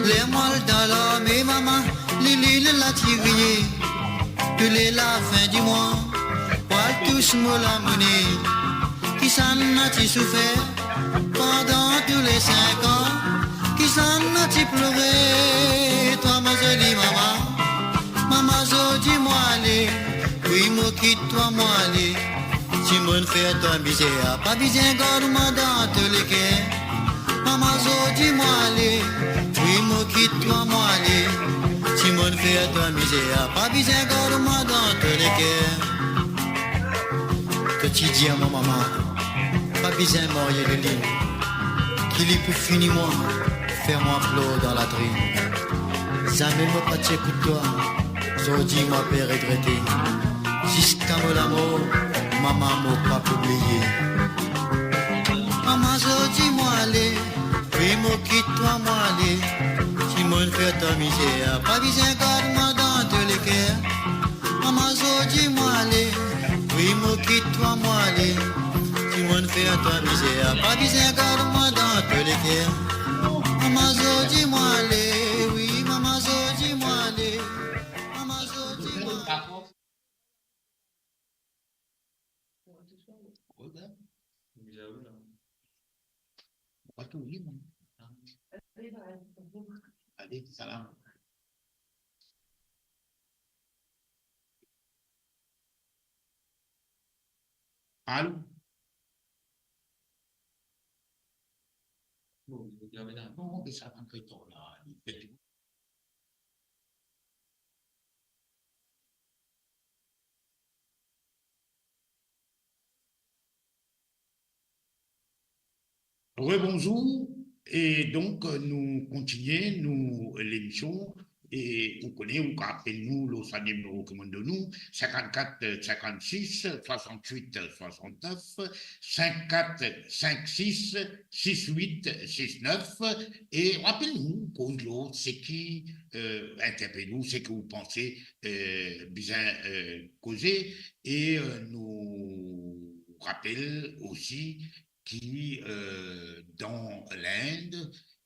Ler mwa al dan larme, mama, lilil la ti riye. Tou le lafin di mwa, pou al tous mo lamone. Kisannla ti soufer pandan tou le sink an, kisannla ti plore, twa mo zoli mama. Mama, zordi mwa ale, wi, mo kit twa, mwa ale. Si monn fer twa mizer, pa bizin gard mwa dan to leker. Zordi mo ale, wi mo kit twa mo ale. Si mo'nn fer twa mizer, pa bizin gard mwa dan to leker. To ti dir mo mama, pa bizin marye Liline, ki li pou fini mwa, fer mwa plor dan latrinn. Zame mo pa ti ekout twa, zordi mo pe regrete. Ziska mo lamor, mama mo pa pou bliye. Mama zordi mo ale, wi mo kit twa mo ale. Si mo'nn fer twa mizer, pa bizin gard mwa dan to leker. Mama zordi mo ale, wi mo kit twa mo ale. Si mo'nn fer twa mizer, pa bizin gard mwa dan to leker. Mama zordi mo ale, wi mama zordi mo ale. Mama zordi mo ale. Ale, salam. Alo? Non, sa pa ankor la. Rebonzour, e donk, nou kontinie nou lemision, e ou kone, ou kapav apel nou lor sa nimero ki mo'nn donn ou, sinkannkat, sinkannsis, swasannwit, swasannef, sinkannkat, sinkannsis, sis wit, sis nef, e apel nou, koz lor seki, eh, interpel ou, seki ou panse, eh, bizin, eh, koze, e, eh, nou rapel osi ki, eh, dan Lind,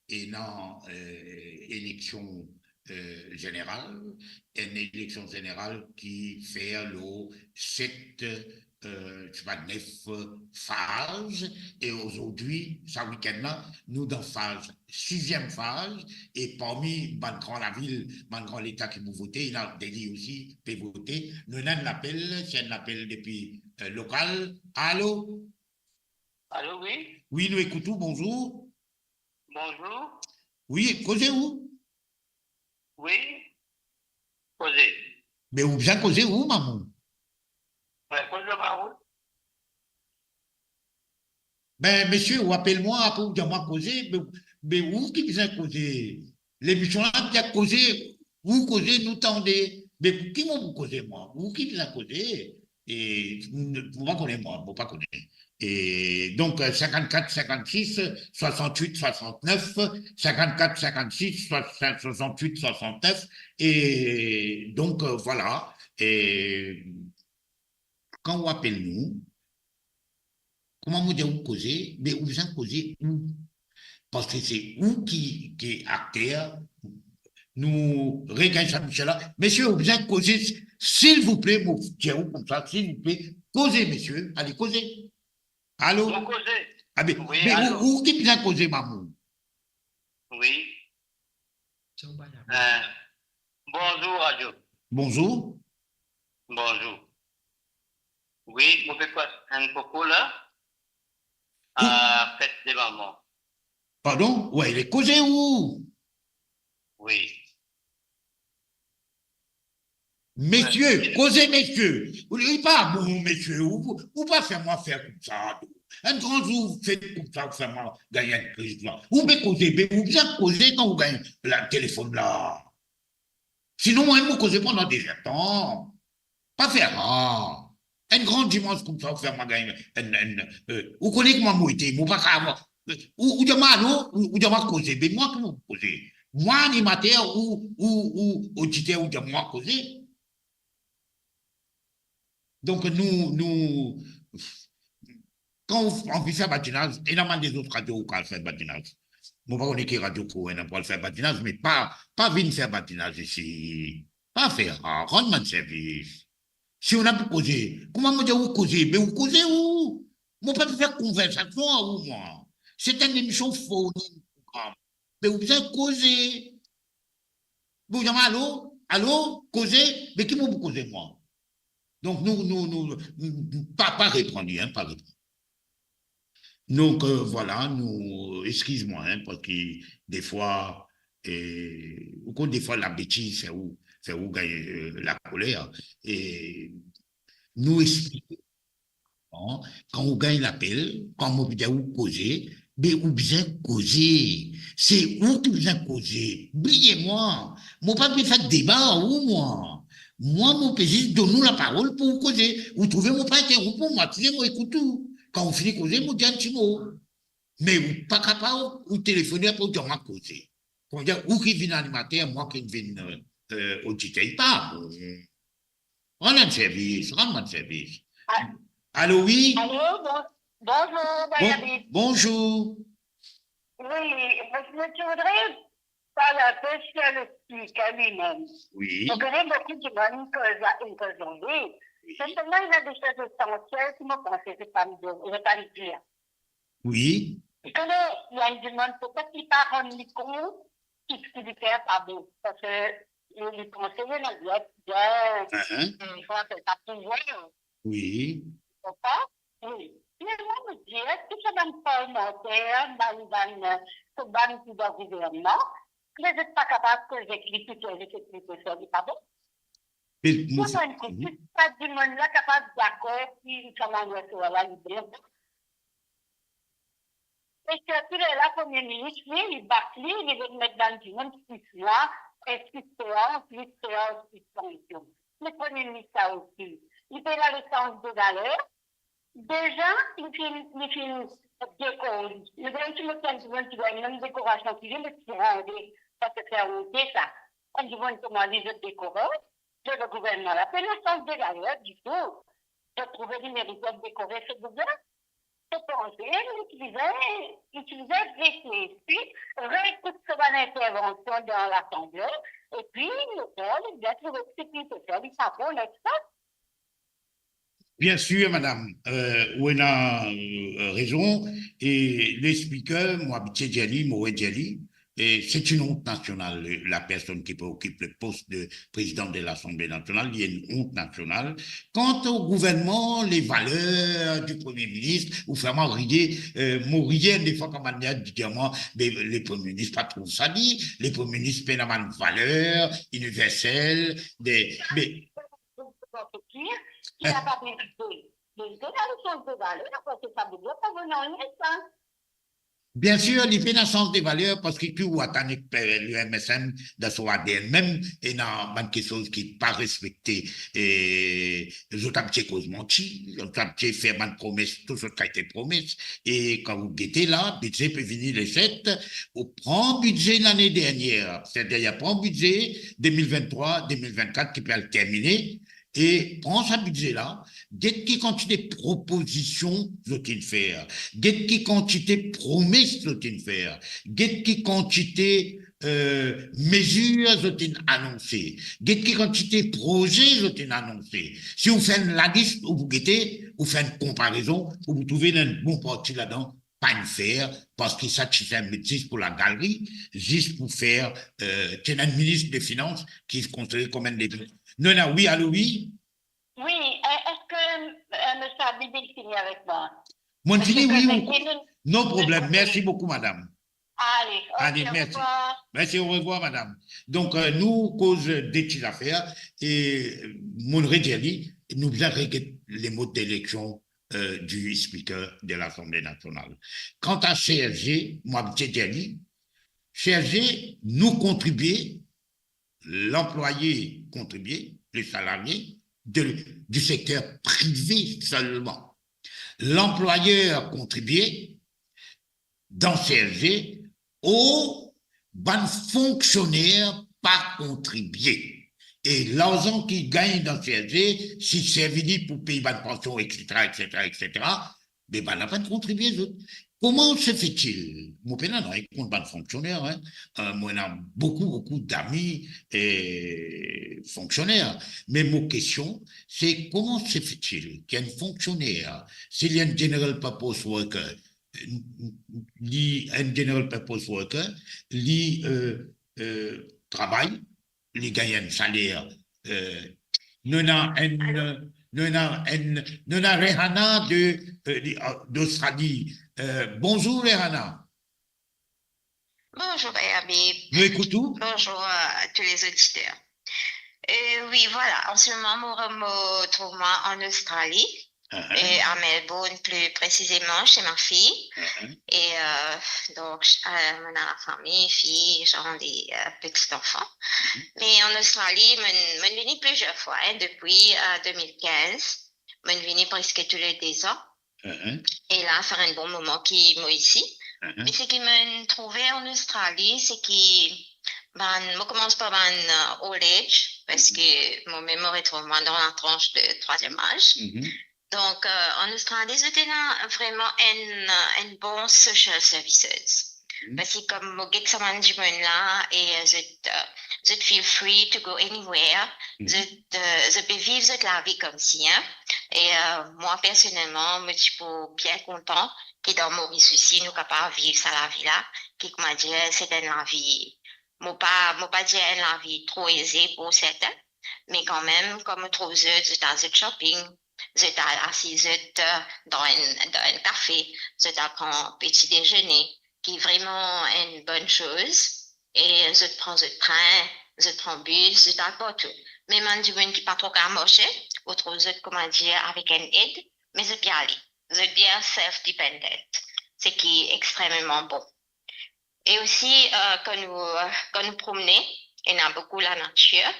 ena, eh, eleksion, eh, zeneral, enn eleksion zeneral ki fer lor set, eh, sepa nef faz, e azordi, sa wikenn la, nou dan faz, siziem faz, e parmi bann gran lavil, bann gran leta ki pou vote, ena Deli osi pe vote. Nou ena enn lapel, se enn lapel depi, eh, lokal. Alo? Alo, wi? Wi, nou ekout ou, bonzour. Bonzour. Wi, koze ou? Wi, koze. Me ou bizin koze ou, maman? Wi, koze maman. Ben, misie, ou apel mwa, apre ou dir mwa koze, me, me ou ki bizin koze. Lemision la, bizin koze, ou koze, nou tande. Me pou ki mo pou koze mwa? Ou ki bizin koze? E mo pa kone mwa, mo pa kone. E donk, eh, sinkannkat, sinkannsis, swasannwit, swasannef, sinkannkat, sinkannsis, swa-, swasannwit, swasannef. E donk, eh, vwala. E kan ou apel nou, kouma mo dir ou koze, me ou bizin koze ou. Parski se ou ki, ki akter. Nou regagn sa misie la. Misie, ou bizin koze, silvouple, mo dir ou koumsa, silvouple, koze, misie, ale koze. Alo? Mo koze. Abe, wi, me alo. Ou, ou ki bizin koze, maman? Wi. Eh, bonzour, radio. Bonzour. Bonzour. Wi, mo pe pas enn koukou la, a fet de mama. Pardon? Wi, li koze ou? Wi. Misie, wi, koze misie. Ou, li pa bon, misie. Ou, ou pa fer mwa fer koumsa, tou. Enn gran zour, ou fer koumsa, ou fer mwa gagn enn kriz la. Ou pe koze, be ou bizin koze kan ou gagn la, telefonn la. Sinon, mwa, mo koze pandan dezertan. Pa fer sa. Enn gran dimans koumsa, ou fer mwa gagn enn, enn, eh, ou kone kouma mo ete, mo pa kapav, eh, ou, ou dir mwa alo, ou, ou dir mwa koze, be mwa kouma mo koze? Mwa animater ou, ou, ou oditer, ou dir mwa koze? Donk, nou, nou, kan ou anvi fer badinaz, ena bann lezot radio ou kapav fer badinaz. Mo pa kone ki radio ki ou ena pou al fer badinaz, me pa, pa vinn fer badinaz isi. Pa fer sa, rann bann servis. Si ou ena pou koze, kouma mo dir ou koze, be ou koze ou. Mo pa pe fer konversasion ar ou, mwa. Se enn emision founi, program. Be ou bizin koze. Bon, dir mwa alo, alo, koze, be ki mo pou koze, mwa? Donk, nou, nou, nou, nou, pa, pa repran li, hein, pa repran. Donk, euh, vwala, nou, eskiz mwa, hein, parski defwa, eh, ou konn, defwa labetiz fer ou, fer ou gagn, euh, lakoler. E nou explike, kan ou gagn lapel, kan mo pe dir ou koze, be ou bizin koze. Se ou ki bizin koze. Bliye mwa. Mo pa pe fer deba ar ou, mwa. Mwa, mo pe zis donn ou laparol pou ou koze. Ou trouve mo pa interonp ou, mo asize, mo ekout ou. Kan ou fini koze, mo dir enn ti mo. Me ou pa kapav, ou telefone, apre ou dir mwa koze. Kouma dir, ou ki vinn animater, mwa ki vinn, euh, euh, oditer, pa bon. Rann enn servis, rann mwa enn servis. Ah. Alo, wi? Alo, bon-, bonjour, Bon-, Dayabit. Bonjour. Oui, je voudrais parler un peu sur le speaker lui-même. Oui. Je connais beaucoup de monde qui causent, qui causent, oui. Oui. Mais seulement, il y a des choses essentielles que moi, je pense que c'est pas mieux, je vais pas le dire. Oui. Kouma, il y a une demande, peut-être qu'il pas rendre compte, ki, ki li fer pa bon. Parski li, li panse li ena dwa, dwa, Uh-huh. euh, kouma apel sa, pouvwar. Oui. Ou konpran? Oui. Me mwa, mo dir, eski sa bann parlmanter, bann, bann, euh, sa bann ki dan gouvernman, ki zot pa kapav koz ek li, ki koz ek li, ki koz ek li, pa bon? Be, mo, Kouma enn kou, mhm. Tou sa dimoun la kapav dakor ki sa manier swa la li bon. E sirtou lerla Premie Minis, li, li bat li, li vinn met bann dimoun sis mwa, e sis seans, uit seans, sispansion. Me Premie Minis sa osi, li pena lesanz de valer. Deza, li finn, li finn dekor li. Li gagn ti mo enn dimoun ki gagn mem dekorasion ki li, li ti rande, pa se fer onte sa. Enn dimoun kouma li, zot dekore, zot gouvernman la pena lesanz de valer ditou. Zot trouve li merit dekore so gouvernman. Zot panse li ti bizin, li ti bizin reflesi, reekout so bann intervansion dan Lasanble, epi, bon, li bien trouve ki seki li pe fer, li pa bon, napa? Bien sûr, madame, euh, ou ena, euh, raison. Et le speaker, mo abitie dir li, mo redir li, et c'est une honte nationale, la personne qui peut occuper le poste de président de l'Assemblée nationale, li ena honte nationale. Quant au gouvernement, les valeurs du Premier ministre, ou fer mwa riye, euh, mo riye, defwa kan bann dir mwa, be, le Premier ministre pa trouv sa li, le Premier ministre pena bann valer iniversel, de, be, Ki la pa merite. Merite la lesanz de valer, parski sa bizin pa bon nanye sa. Bien sûr, li pena lesanz de valer, parski ki ou atann ek, euh, le M S M dan so A D N mem, ena bann kiksoz ki pa respekte, e zot abitie koz manti, zot abitie fer bann promes, tou sort kalite promes, e kan ou gete la, bidze pe vini le set, ou pran bidze lane dernier, setadir pran bidze de mil vinn-trwa, de mil vinn-kat ki pe al termine, e pran sa bidze la, get ki kantite propozision zot inn fer, get ki kantite promes zot inn fer, get ki kantite, euh, mezir zot inn anonse, get ki kantite proze zot inn anonse. Si ou fer enn lalis, ou pou gete, ou fer enn konparezon, ou pou trouve ena enn bon parti ladan, pa inn fer, parski sa ti fer met zis pou lagaleri, zis pou fer, euh, ti ena enn minis de finans ki konsidere kom enn de... Non, non, wi, alo, wi? Wi, euh, eski, euh, Misie Habib inn fini avek mwa? Mwa inn fini, wi, wi. Non problem. Mersi boukou, madam. Ale, ok, au revoir. Mersi, au revoir, madam. Donk, euh, nou koz de ti zafer, e mo redir li, nou bizin reget le mode d'élection, euh, du speaker de l'Assemblée nationale. Quant à C S G, mo abitie dir li, C S G, nou kontribie, l'employé contribuait, le salarié, de, du secteur privé seulement. L'employeur contribuait dans C S G, o bann fonksioner pa kontribie. E larzan ki gagn dan C S G, si servi li pou pey bann pansion, et cetera, et cetera, et cetera, be bann la pa kontribie zot. Comment se fait-il? Mo pena nanye kont bann fonksioner, hein. Euh, mo ena boukou, boukou d'ami, euh, fonksioner. Me mo kestion, se comment se fait-il ki enn fonksioner, si li enn general purpose worker, li enn general purpose worker, li, euh, euh, travay, li gagn enn saler, euh, nou ena enn, nou ena enn, nou ena Rihanna de, euh, de, euh, d'Australie, Euh, bonzour Rehana. Bonzour Papa Habib. Nou ekout ou. Bonzour a tou lezoditer. Euh, wi, vwala, an se moman mo, mo trouv mwa an Ostrali, Uh-huh. euh, à Melbourne plus précisément, chez ma fille. Uh-huh. Et euh, donc, euh, on a la famille, fille, genre des euh, petits enfants. Mhm. Mais en Australie, mo'nn, mo'nn vini plusieurs fois, hein, depuis euh, deux mille quinze. Mo'nn vini presque tous les deux ans. Uh-huh. Et là, ça fait un bon moment que mo isi. Uh-huh. Mais ce qui mo'nn trouve en Australie, c'est que, ben, mo koumans par bann euh, old age, parce que mo mem mo retrouv mwa dans la tranche de troisième âge. Mhm. Donc, euh, en Australie, zot ena vraiment un, un bon social services. Mhm. Parce que comme mo get sa bann dimoun la, et euh, zot, euh, zot feel free to go anywhere. Mhm. Zot, euh, zot pe viv zot lavi koumsi, hein. Et euh, moi, personnellement, mo ti pou bien kontan que dans Maurice aussi, nou kapav viv sa lavi la, ki, kouma dir, c'est un lavi, mo pa, mo pa dir un lavi trop aisé pour certains, mais quand même, comme mo trouv zot, zot al zot shopping, zot al asiz zot euh, dans un, dans un café, zot al pran petit déjeuner, qui est vraiment une bonne chose. Et zot pran zot train, zot pran bis, zot al partou. Mem bann dimoun ki pa tro kapav marse, ou trouv zot, kouma dir, avec un aide, mais zot bien ale, zot bien self-dependent, ce qui est extrêmement bon. Et aussi, euh, quand nous, euh, quand nous promenons, il y en a beaucoup la nature,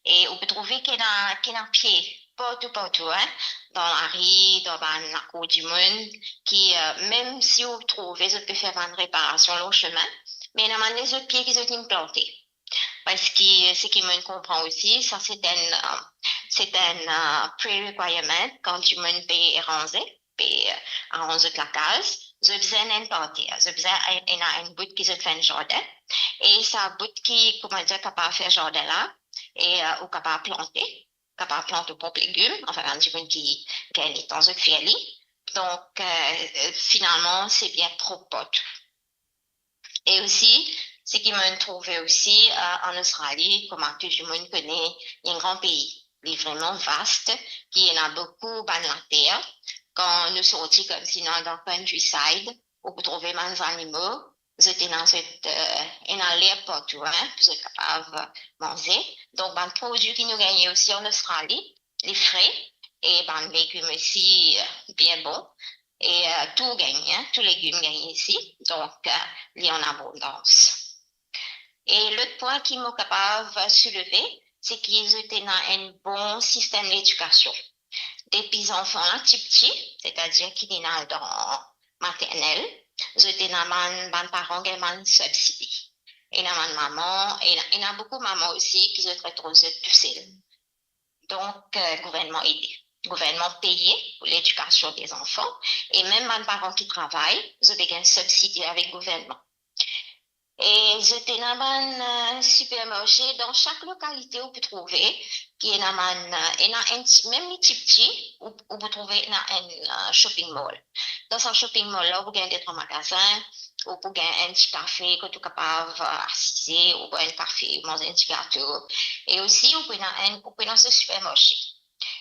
et on peut trouver qu'il y en a, qu'il y en a pieds partout, partout, hein, dans la rue, dans la, la cour du monde, qui, euh, même si vous trouvez, vous pouvez faire une réparation au chemin, mais il y en a des autres pieds qui sont implantés. Parce que ce que je comprends aussi, ça c'est un, euh, c'est un euh, pre-requirement quand tu montes payer et ranger, payer euh, à onze la case, je besoin d'une partie, je besoin un, un, un bout qui je fais un jardin. Et ça bout qui, comment dire, capable faire jardin là, et euh, ou capable planter, capable planter propre légumes, enfin, un petit peu qui gagne temps de faire. Donc, euh, finalement, c'est bien propre. Et aussi, ce qui m'a trouvé aussi euh, en Australie, comme tout le monde connaît, il y a un grand pays, il est vraiment vaste, qui en a beaucoup dans la terre. Quand nous sortons comme sinon dans le countryside, on peut trouver des animaux, zot ena zot, euh, ena lerb partou, hein, pou zot kapav manze. Donk, bann prodwi ki nou gagne aussi en Australie, li fre, e bann legim aussi euh, bien bon. Et euh, tout gagne, hein, tout legim gagne isi. Donk, euh, li an abondans. E lot pwin ki mo kapav souleve, se ki zot ena enn bon sistem ledikasion. Depi zanfan la ti piti, setadir ki li ena dan maternel, zot ena bann, bann paran gagn bann subsidi. Ena bann mama, ena, ena boukou mama osi ki zot retrouv zot tousel. Donk, euh, gouvernman ede. Gouvernman peye pou ledikasion de zanfan, e mem bann paran ki travay, zot pe gagn subsidi avek gouvernman. E zot ena bann euh, sipermarse dan sak lokalite ou pou trouve ki ena bann, euh, ena enn ti, mem li ti piti, ou, ou pou trouve ena enn euh, shopping mall. Dan sa shopping mall la, ou pou gagn de trwa magazin, ou pou gagn enn ti kafe kot ou kapav euh, asize, ou bwar enn kafe, ou manz enn ti gato. E osi, ou pou ena enn, ou pou ena so sipermarse.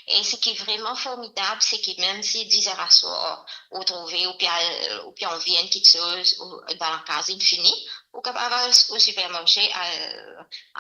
E seki vreman formidab, seki mem si dizer aswar, ou trouve, ou pe al, ou pe anvi enn kiksoz, ou dan lakaz inn fini, ou kapav al o sipermarse, al,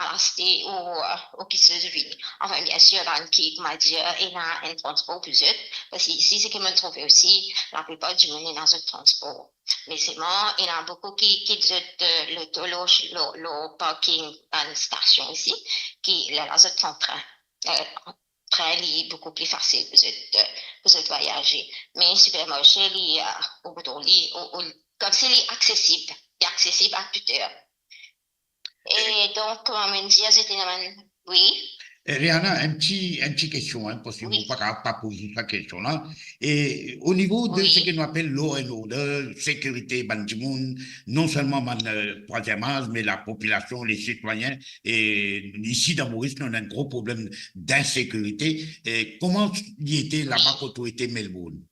al aste ou, ou kiksoz vini. Anfin, biensir, bann ki, kouma dir, ena enn transpor pou zot, parski isi, seki mo trouve osi, laplipar dimoun ena zot transpor. Me selman, ena boukou ki kit zot euh, loto lor, lor, lor parking bann stasion isi, ki lerla zot pran trin. Euh, trin li boukou pli fasil pou zot, euh, pou zot vwayaze. Me sipermarse, li, euh, ou pou trouv li, ou, ou, koumsi li aksesib, li aksesib a tout er. E donk, kouma mo dir, zot ena bann, wi. Eh, Rehana, enn ti, enn ti kestion, hein, parski Wi. Mo pa kapav pa poz ou sa kestion la. E o nivo de Wi. Seki nou apel law and order, sekirite bann dimoun, non selman bann euh, trwaziem az, me lapopilasion, lesitwayin, e isi dan Moris, nou ena enn gro problem dinsekirite. E kouma li ete laba Wi. Kot ou ete Melbourne?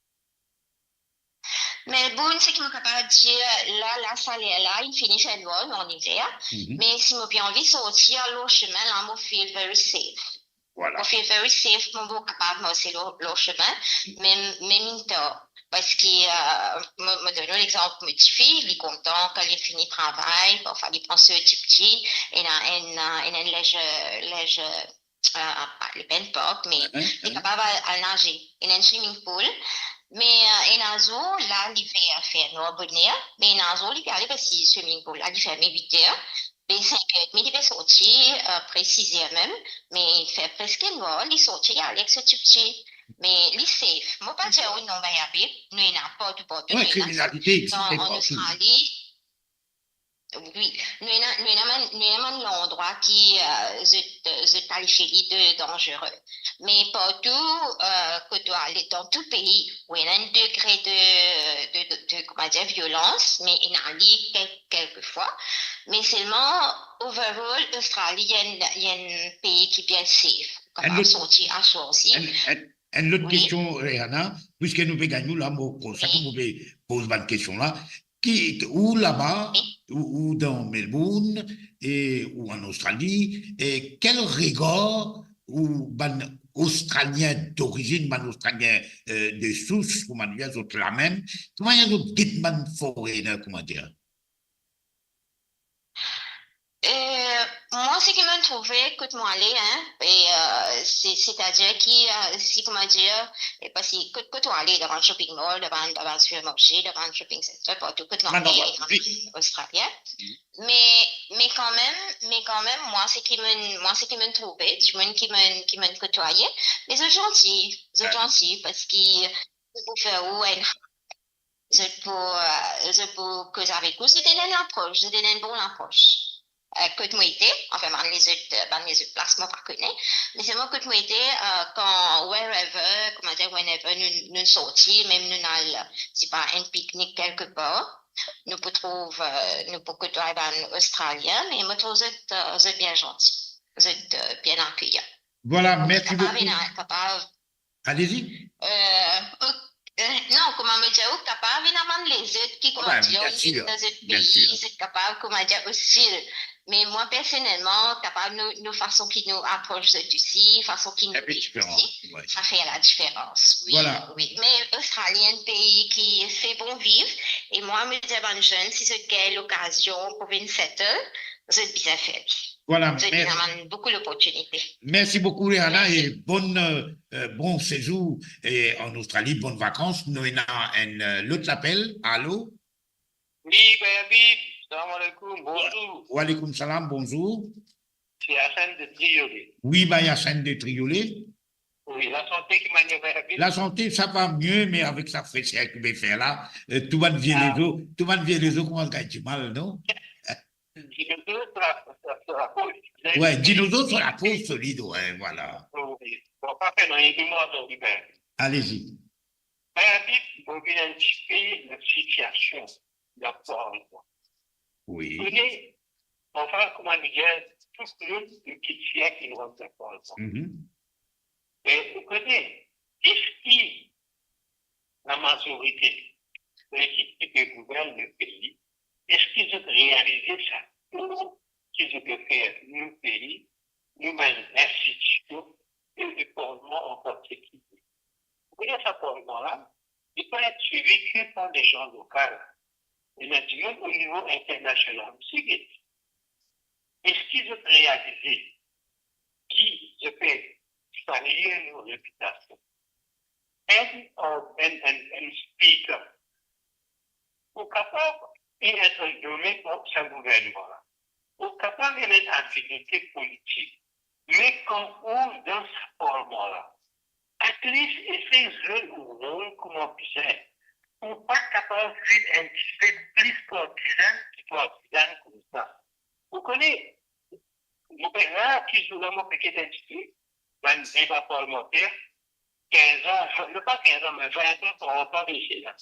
Melbourne, seki mo kapav dir, la, la, sa ler la, inn fini fer nwar, nou an iver. Mhm. Me si mo pe anvi sorti lor semin la, mo feel very safe. Voilà. Mo feel very safe, mo, mo kapav marse lor, lor semin, mem, mem inn tar. Parski, euh, mo, mo donn ou lexanp, mo tifi, li kontan kan li fini travay, parfwa li pran so tipti, ena enn, euh, ena enn linz, linz, euh, pa, li pa enn park, me li kapav al, al naze, ena enn swimming pool. Me, euh, ena zour la, li fer, fer nwar boner, me ena zour li pe ale, parski swimming pool la, li ferme wit er. Be sink er edmi li pe sorti, euh, pre siz er mem, me fer preske nwar, li sorti, li ale ek so tipti. Me li safe. Mo pa dir ou non, Mayabi, nou ena partou, partou, nou ena kriminalite existe partou. An Ostrali, wi, nou ena, nou ena bann, nou ena bann landrwa ki, euh, zot, zot kalifie li de danzere. Me partou, euh, kot ou ale, dan tou pei, ou ena enn degre de, de, de, de, kouma dir, violans, me ena li kel-, kelkefwa. Me selman, overall, Ostrali, li enn, li enn pei ki bien safe. Ou kapav sorti aswar osi. Enn, enn, enn lot kestion, Rehana, piski nou pe gagn ou la, mo, pou sa ki mo pe poz bann kestion la. Ki, ou laba, ou, ou dan Melbourne, e, ou an Ostrali, e kel regar ou bann Ostralien dorizinn, bann Ostralien, euh, de sours, kouma dir, zot la mem, kouma zot get bann foreigner, kouma dir? Euh, mwa, seki mo'nn trouve kot mo ale, hein, e, euh, se, setadir ki, euh, si, kouma dir, e parski kot, kot ou ale, dan bann shopping mall, dan bann, dan bann sipermarse, dan bann shopping center, partou kot nou ale, an Ostralien. Me, me kanmem, me kanmem, mwa, seki mo'nn, mwa, seki mo'nn trouve, dimoun ki mo'nn, ki mo'nn kotwaye, me zot zanti, zot zanti, parski zot pou fer ou enn zot pou, euh, zot pou koz avek ou, zot ena enn lapros, zot ena enn bon lapros. Euh, kot mo ete, anfin, bann lezot, euh, bann lezot plas, mo pa kone. Me selman kot mo ete, euh, kan, wherever, kouma dir, whenever nou, nou sorti, mem nou al, sipa enn piknik kelkepar, nou pou trouv, euh, nou pou kotway bann Ostralien, me mo trouv zot, euh, zot bien zanti, zot, euh, bien akeyan. Vwala, mersi bokou. Kapav ena, kapav Allez-y. Euh, ok, euh, non, kouma mo dir, ou kapav ena bann lezot ki, kouma dir, bien sir, dan zot pei, zot kapav, kouma dir, ostil. Me mwa, personelman, kapav nou, nou fason ki nou apros zot osi, fason ki nou viv osi, sa fer ladiferans. Wi, wi. Me Ostrali enn pei ki se bon viv, e mwa, mo dir bann zenn, si zot gagn lokazion pou vinn settle, zot bizin fer li. Vwala, zot bizin bann boukou loportinite. Mersi bokou, Rehana, e bonn, euh, euh, bon sezour, e an Ostrali, bonn vakans. Nou ena enn, euh, lot lapel. Alo? Wi, Mayabi, salam aleykoum, bonzour. Wa aleykoum salam, bonzour. Se Hassan de Triolet. Wi, ba Hassan de Triolet. Wi, lasante, ki manier, Mayabi? Lasante, sa va mie, me avek sa freser ki pe fer la, euh, tou bann vie lezo, tou bann vie lezo koumans gagn dimal, non? Dinozor so la, so la, so la po. Wi, dinozor so la po solid, wi, vwala. Wi. Bon, pa fer nanye, tou mwa, tonbe. Allez-y. Mayabi, mo vinn enn tipe dan sitiasion dan Parlman. Wi. Ou kone, anfin, kouma nou dir, tou nou, nou kit fier ki nou rant dan Parlman. Mhm. Me ou kone, eski lamazorite lekip ki pe gouvern nou pei, eski zot realize sa tou ki zot pe fer nou pei, nou bann institision e le Parlman an partikiliye? Ou kone sa Parlman la, li pa et swivi ke par lejan lokal, ena dimoun o nivo internasional osi, get. Eski zot realize ki zot pe salir nou repitasion? Enn, enn, enn, enn speaker, ou kapav inn et nome par sa gouvernman la, ou kapav ena enn afinite politik, me kan ou dan sa Parlman la, at least esey zwe ou rol kouma bizin. Ou pa kapav vinn enn tipe plis partizan ki partizan koumsa. Ou kone, mo pe rar ki zour la mo pe get enn tipe bann deba parlmanter, kinz an, non pa kinz an, me vin an, trant an isi la,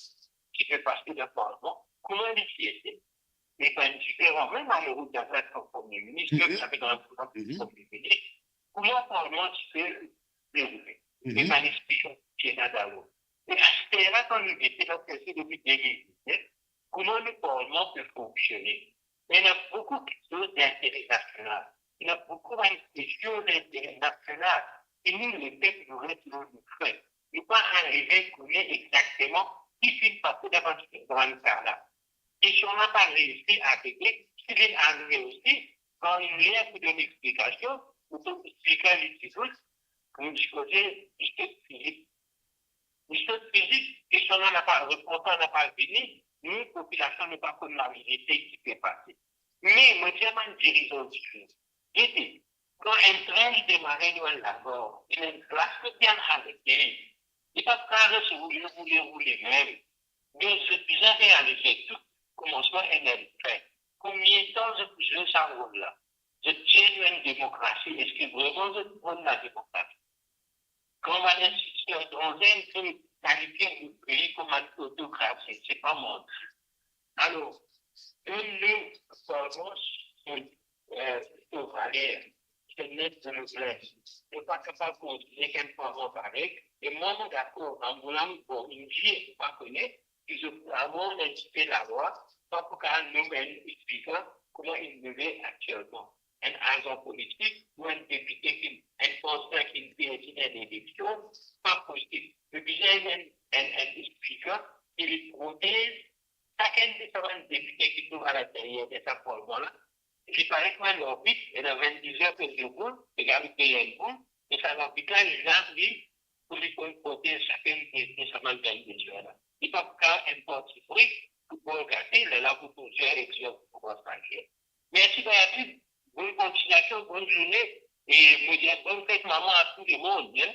ki pe pase dan Parlman, kouma li ti ete. Me bann diferan, mem Anoury David kom Premie Minis, mem David Antoine kom Premie Minis, kouma Parlman ti pe deroule. Me bann explikan ki ena dan lo. Me aster la, kan nou gete, nou gete depi de mil diznef, kouma nou Parlman pe fonksione. Ena boukou kiksoz dintere nasional. Ena boukou bann kestion dintere nasional. E nou, lepep, nou res lor nou frin. Nou pa arive kone exakteman ki finn pase dan bann, dan bann ka la. Kestion la pa reisi a regle, si li arive osi, kan li ler pou donn explikasion, ou pou explike li dizout, kouma dikou, li sot fizik. Li sot fizik, kestion la napa, repons la napa vini, nou, popilasion, nou pa konn laverite ki pe pase. Me, mo dir bann dirizan dizour, gete, kan enn tren li demare lor enn labor, enn glas pe gagn arete, li pa kapav res roule, roule, roule mem. Donk, zot bizin realize tou, koumansman enn, enn tren. Konbien tan zot pou zwe sa rol la? Zot dir nou enn demokrasi, eski vreman zot pran lademokrasi? Kan bann institusion etranze finn kalifie nou pei kouma enn otokrasi, se pa manti. Alor, donn nou solman so, eh, so valer, so net de noblesse. Nou pa kapav kontinie enn paran parey. E mwa, mo dakor, Rambourg la, bon, inn vie, ou pa kone, ki zot avan enn tipe lalwa, pa pou kapav nom enn explikan kouma inn nome aktielman. Enn azan politik ou enn depite ki, enn kandidan ki perdi enn eleksion, pa posib. Li bizin enn, enn, enn explikan ki li protez sakenn de sa bann depite ki trouv alinteryer de sa parlman la. Li parey kouma enn larbit, ena vennde zwer pe zwe boul, e gagn enn boul, e sa larbit la, li la, li, pou li konn protez sakenn de, de sa bann gagn de zwer la. Li pa pou kapav enn parti pri, pou bal gate, lerla pou trouv zwer ek zwer pou koumans marse. Mersi Bayadin, bonn kontignasion, bonn zourne, e mo dir bonn fet mama a tou lemond, hein.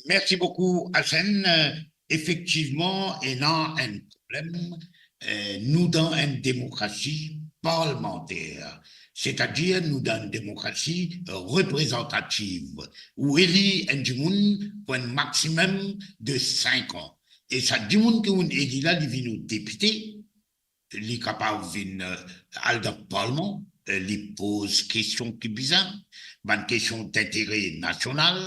Merci beaucoup, Hassan. Euh, effectivement, ena enn problem. Euh, nou dan enn demokrasi parlmanter, setadir nou dan enn demokrasi reprezantativ, ou eli enn dimoun pou enn maximum de sink an. E sa dimoun ki ou'nn eli la, li vinn ou depite, li kapav vinn, euh, al dan parlman, euh, li poz kestion ki bizin, bann kestion dintere nasional,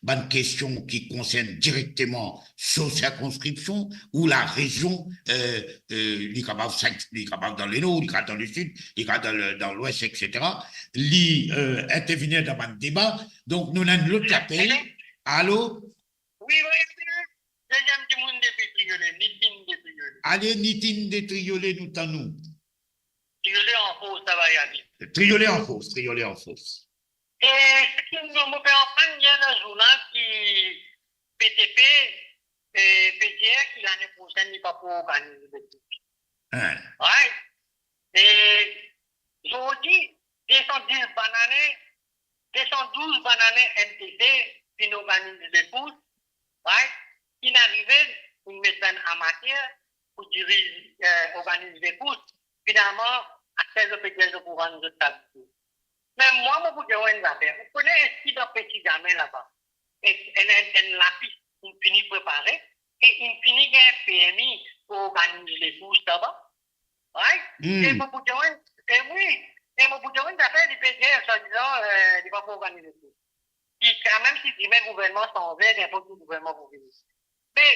bann kestion ki konsern direkteman so sirkonskripsion ou larezion, euh, euh, li kapav sink-, li kapav dan Lenor, li kapav dan Lesid, li kapav dan le, dan Lwes, et cetera. Li, euh, intervenir dan bann deba. Donk, nou ena enn lot apel. Alo? Wi, wi, wi. Deziem dimoun depi Triolet, Nitin de Triolet. Ale, Nitin de Triolet, nou tann ou. Triolet an fors, sa va, Yannick? Triolet an fors, Triolet an fors. E seki mo, mo pe aprann yer dan zournal ki P T P, e, pe dir ki lane prosenn li pa pou organiz lekous. Hein. Right? E zordi, de san dis bann ane, de san douz bann ane M T C finn organiz lekous, right? Finn arive, finn met bann amater pou diriz, eh, organiz lekous. Finalman, aster zot pe dir zot pou rann zot tabli. Me mwa, mo pou dir ou enn zafer. Ou kone eski dan Peti Gamin laba, e, enn, enn, enn lapis inn fini prepare, e inn fini gagn permi pou organiz lekous laba? Right? Hmm. E mo pou dir ou enn, e wi, e mo pou dir ou enn zafer, li pe dir, swadizan, eh, li pa pou organiz lekous. Ki, kanmem, si dime gouvernman sanze, ninport ki gouvernman pou vini. Me,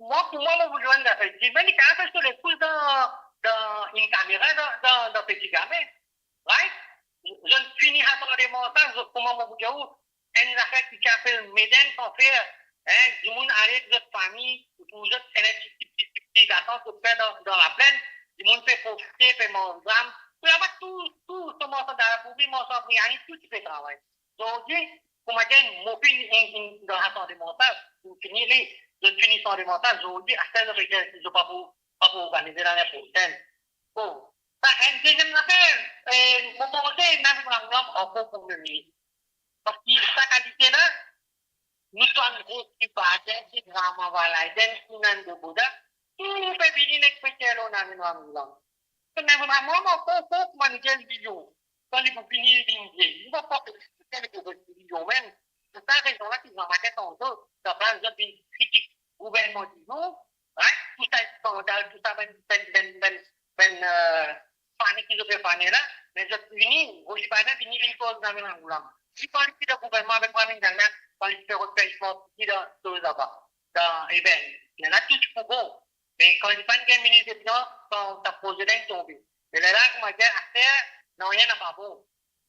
mwa, pou mwa, mo pou dir ou enn zafer. Dime, li kapav fer so lekous dan, dan enn kamera, dan, dan, dan Peti Gamin. Right? Zot fini rasanbleman sa, zot, kouma mo pou dir ou, enn zafer ki ti apel Meden san fer, hein, dimoun ale ek zot fami, pou zot enn ti, ti, ti, ti, ti vakans zot fer dan, dan laplenn, dimoun pe profite, pe manz zam, pou laba tou, tou, so marsan dal pou li, marsan briani, tou ti pe travay. Zordi, kouma dir, mo finn, inn, inn, dan rasanbleman sa, finn fini li, zot fini rasanbleman sa, zordi, aster zot pe dir ki zot pa pou, pa pou organize lane prosenn. Bon, sa enn deziem zafer, eh, mo panse ena enn problem ankor pou Premie Minis. Parski sa kalite la, nou tann gro tripartit, ti drama, vala, e dan tou bann de bouda, tou pe vini nek pe tir lor Navin Ramgoolam. Navin Ramgoolam, mo, mo, mo, mo, mo, kan li pou fini, li vinn vie. Li pa pou fini, li pou fini mem. Se sa rezon la ki Jean-Marc Tanto, sa bann zot vinn kritik gouvernman dizour, hein, tou sa skandal, tou sa bann, bann, bann, bann, bann, eh, fane ki zot pe fane la, me zot vini, Roger Bardin vini, li koz Navin Ramgoolam. Li kan li ti dan gouvernman avek Pramlingh Jagnath, kan li ti pe rod fer sport, li dan, dan, dan, eben, lerla tou ti pou bon. Me kan li pa'nn gagn minis depi, kan sa proze la inn tonbe. Me lerla, kouma dir, aster, nanye napa bon.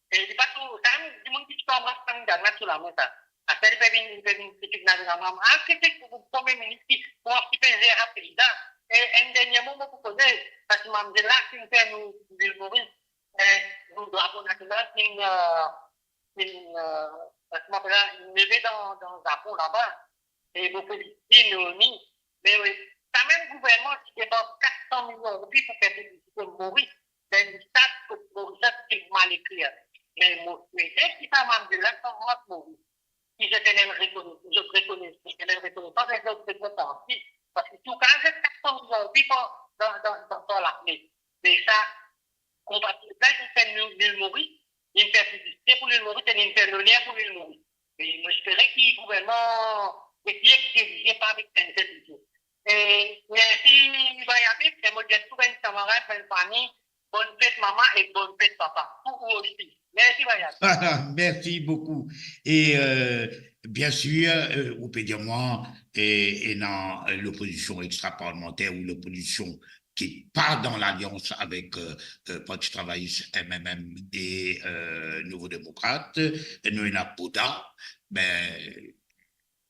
E li pa tou, sa enn dimoun ki ti pe anbras Pramlingh Jagnath sou lame sa. Apre li pe vinn, li pe vinn kritik Navina Bram. Al kritik pou, pou Premie Minis ki, kouma ki pe zer sa pei la. E enn dernie mo mo pou koze, parski manmzel la finn fer nou, Lil Moris, eh, nou drapo nasional finn, eh, finn, eh, kouma apel la, leve dan, dan Zapon laba. E mo felisit Naomi. Me wi, samem gouvernman ti depann kat san milion roupi pou fer piblisite Moris, dan enn stad kot Moris ti mal ekrir. Me mo swete ki sa manmzel la sanz Moris. Si zot ena enn rekones-, zot rekones-, ena enn rekonesans, zot rekonesans, parski tou ka zot kat san milion roupi par, dan, dan, dan, dan lame. Me sa, konpatriyot la, li fer nou Lil Moris, li fer piblisite pou Lil Moris, e li fer loner pou Lil Moris. E mo espere ki gouvernman, e ki ek dirize par avek sinserite. E mersi, Bayabi, e mo dir tou bann kamarad, bann fami, bonn fet mama e bonn fet papa. Pou ou osi. Mersi, Bayabi. Mersi boukou. E, euh, bien sir, euh, ou pe dir mwa, e, ena, euh, lopozision extraparlamanter ou lopozision ki pa dan lalians avek, euh, euh, Parti Travayis, M M M, e, euh, Nouvo Demokrat, nou ena Boda, be,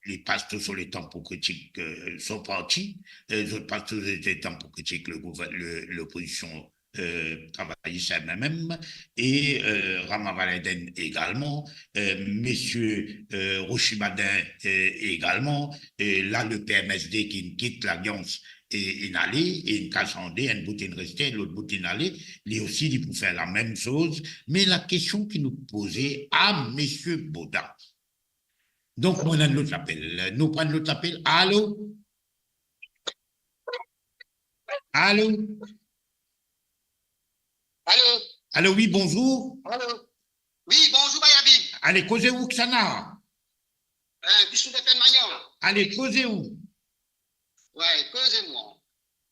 li pas tou so letan pou kritik, euh, so parti, euh, zot pas tou so letan pou kritik le gouver-, le, lopozision, euh, Travayis, M M M, e, euh, Ramavalayden egalman, euh, misie, euh, Rochibadin, euh, egalman, e la le P M S D ki kit lalians e inn ale, e inn kas an de, enn bout inn reste, lot bout inn ale, li osi li pou fer lamem soz, me lakestion ki nou poze a misie Boda. Donk, nou ena enn lot lapel. Nou pran enn lot lapel. Alo? Alo? Alo? Alo, wi, bonzour. Alo? Wi, bonzour, Bayabi. Ale, koze ou kisannla? Eh, Visnou defen Mayan. Ale, koze ou. Wi, koze mwa.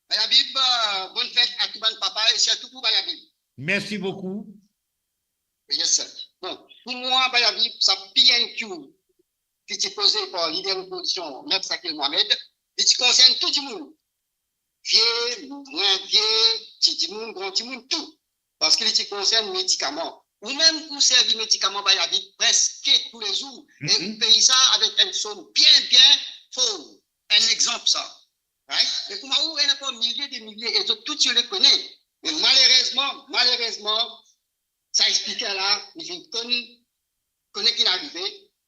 Bayabi, euh, bonn fet a tou bann papa e sirtou pou Bayabi. Mersi boukou. Yes, sir. Bon, pou mwa, Bayabi, sa P N Q ki ti poze par lider lopozision, Maître Shakil Mohamed, li ti konsern tou dimoun. Vie, mwin vie, ti dimoun, gran dimoun, tou. Parski li ti konsern medikaman. Ou mem ou servi medikaman Bayabi preske toulezour. E Mhm. Ou pey sa avek enn som bien, bien for. Enn exanp sa. Right? Me kouma ou ena ankor milie de milie e zot tou ti le kone. Me malerezman, malerezman, sa spiker la, li finn konn, kone ki arive,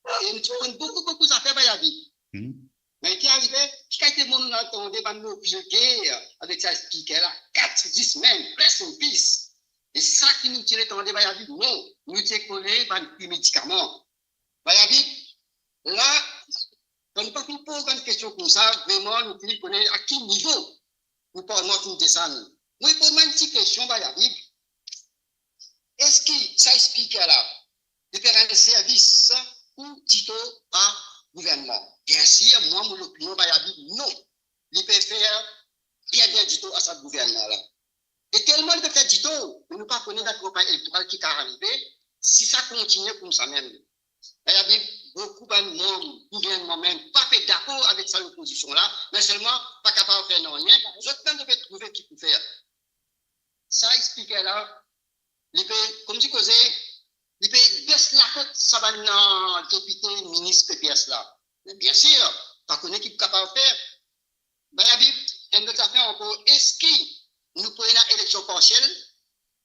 e nou ti konn boukou, boukou zafer Bayabi. Hmm. Me ki arive, ki kalite mo nou al tande bann mo vilger avek sa spiker la, kat, zis mem, rest in peace. E sa ki nou ti le tande Bayabi, non, nou ti kone bann pri medikaman. Bayabi, la, kan nou pa finn poz bann kestion koumsa, vreman, nou finn kone a ki nivo nou parlman finn desann. Mwa, pou mwa, enn ti kestion, Bayabi, eski sa spiker la, li pe rann servis ou ditou a gouvernman? Biensir, mwa, mo lopinion, Bayabi, non. Li pe fer bien, bien ditou a sa gouvernman la. E telman li pe fer ditou, me nou pa kone dan kanpagn elektoral ki kav arive, si sa kontinie koumsa mem. Bayabi, boukou bann manm gouvernman mem pa pe dakor avek sa lopozision la, me selman pa kapav fer nanye, zot mem zot pe trouve ki pou fer. Sa spiker la, li pe, koumsi koze, li pe bes lakot sa bann, euh, depite, minis, P P S la. Me biensir, pa kone ki pou kapav fer. Bayabi, enn lot zafer ankor, eski nou pou ena eleksion parsiel?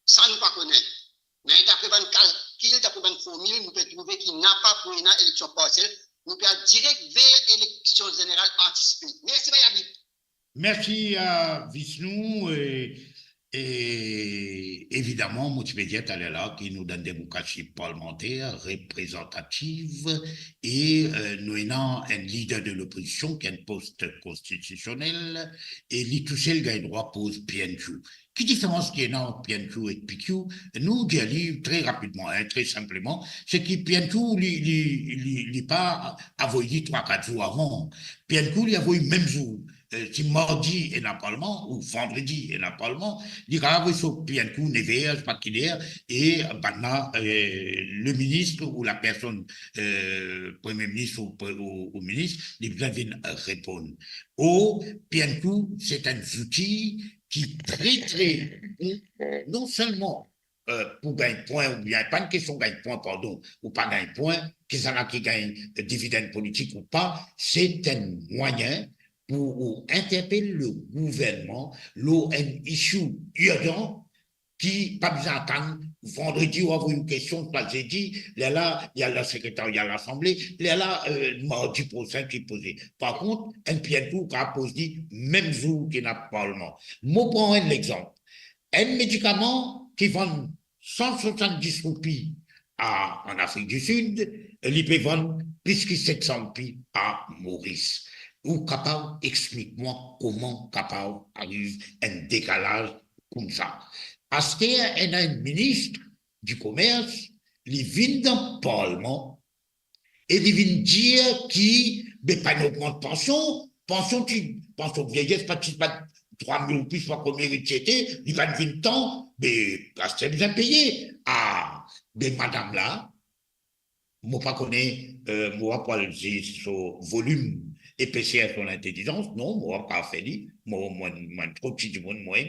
Sa nou pa kone. Me dapre bann kalkil, dapre bann formil, nou pe trouve ki napa pou ena eleksion parsiel, nou pe al direk ver eleksion zeneral antisipe. Mersi, Bayabi. Mersi a Visnou, e, e evidaman, mo ti pe dir taler la ki nou dan enn demokrasi parlmanter, reprezantativ, e, euh, nou ena enn lider de lopozision ki ena enn pos konstitisionel, e li tousel gagn drwa poz P N Q. Ki diferans ki ena ant P N Q ek P Q? Nou dir li tre rapidman, hein, tre sinpleman, se ki P N Q, li, li, li, li pa avoy li trwa, kat zour avan. P N Q, li avoy mem zour. Euh, si mardi ena parlman ou vandredi ena parlman, li kav avoy so P N Q nev er, pa kiler, e bann la, euh, le minis ou la personn, euh, premie minis ou, ou, ou minis, li bizin vinn reponn. Or, P N Q, se enn zouti ki tre, tre bon, non selman euh, pou gagn pwin, oubien pa enn kestion gagn pwin, pardon, ou pa gagn pwin, kisannla ki gagn dividenn politik ou pa, se enn mwayin pou ou interpel le gouvernman lor enn issue irzan ki pa bizin atann vandredi ou avoy ou kestion, swa zedi, lerla, li al dan sekretarya Lasanble, lerla, euh, mardi prosin ki poze. Par kont, enn P N P ou kapav poz li mem zour ki ena parlman. Mo pran enn lexanp. Enn medikaman ki vann san swasanndis roupi a, an Afrik di Sid, li pe vann plis ki set san roupi a Moris. Ou kapav explik mwa kouma kapav ariv enn dekalaz koumsa? Aster ena enn minis di komers, li vinn dan parlman e li vinn dir ki, be, pa'nn ogmant pansion, pansion ti, pansion vyeyes pa ti, pa trwa mil roupi, swa konbien li ti ete, li pa'nn vinn tan, be, aster bizin peye. Ah, be, madam la, mo pa kone, euh, mo pa pou al ziz so volim, epeser so lintelizans, non, mo pa kapav fer li, mo, mo, mo tro ti dimoun, mwa,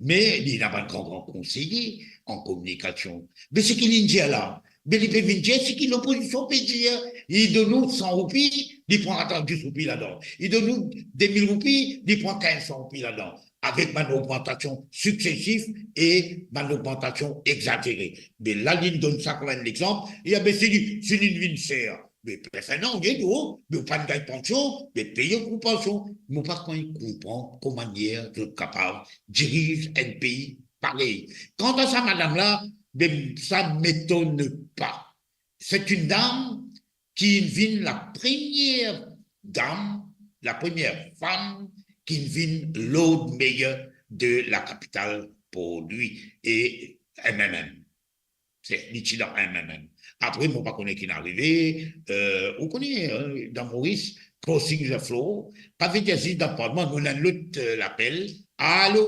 me li ena bann gran, gran konseye an kominikasion. Be seki li'nn dir la, be li pe vinn dir seki lopozision pe dir, li donn ou san roupi, li pran katrevin-dis roupi ladan. Li donn ou de mil roupi, li pran kinz san roupi ladan. Avek bann ogmantasion siksesif e bann ogmantasion egzazere. Me la, li'nn donn sa kouma enn lexanp, li a be si li, si li'nn vinn ser, me personn nanye, non, me ou pa'nn gagn pansion, me peye ou pansion. Mo pa konn konpran kouma manier zot kapav diriz enn pei parey. Kanta sa madam la, be sa m'etonn pa. C'est une dame qui vinn la première dame, la première femme qui vinn Lord Mayor de la capitale pour lui et M M M. Se, li ti dan M M M. Apre, mo pa kone ki'nn arive, euh, ou kone, euh, dan Moris, crossing the floor, pa vedir zis dan parlman, nou ena enn lot, euh, lapel. Alo?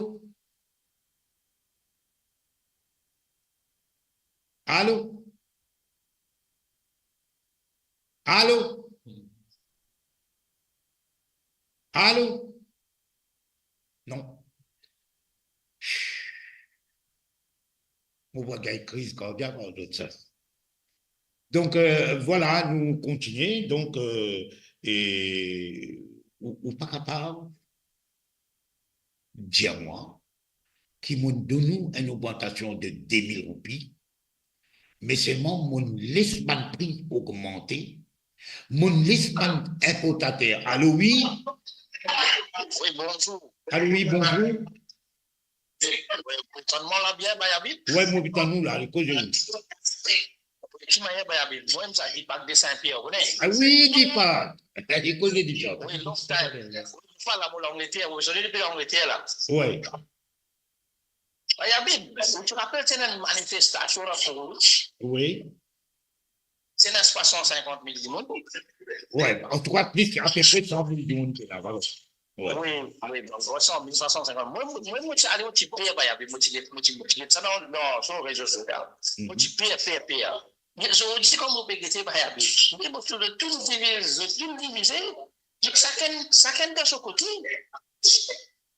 Alo? Alo? Alo? Non. Mo pou gagn kriz kardiak ar zot sa. Donk, euh, vwala, nou kontinie. Donk, euh, e ou, ou pa kapav dir mwa ki mo'nn donn ou enn ogmantasion de de mil roupi, me selman mo'nn les bann pri ogmante, mo'nn les bann inportater. Alo, wi? Wi, bonzour. Alo, wi, bonzour. Wi, ou tann mwa la bien, Bayabib? Wi, mo pe tann ou la, li koze ou. Ki manier, Bayabib? Mwa, sa Deepak de Saint-Pierre, ou kone? Ah wi, Deepak. Li koze Deepak. Wi, long time. Ou fwa la, mo Langleter, ou zoli depi Langleter la. Wi. Bayabib, ou ti rapel, ti ena enn manifestasion la Port-Rouge? Wi. Ti ena swasann-sinkant mil dimoun. Wi, antouka, plis, apepre san mil dimoun ki la, vwala. Wi. Wi, wi, donk, san mil, swasann-sinkant. Mwa, mwa, mwa, mo ti ale, mo ti per, Bayabib, mo ti get, mo ti, mo ti get sa dan, dan, so rezo sosial. Mo ti per, per, per. Me zordi, kan mo pe gete, Bayabib, me mo trouv zot tou divize, zot tou divize, zot sakenn, sakenn dan so kote.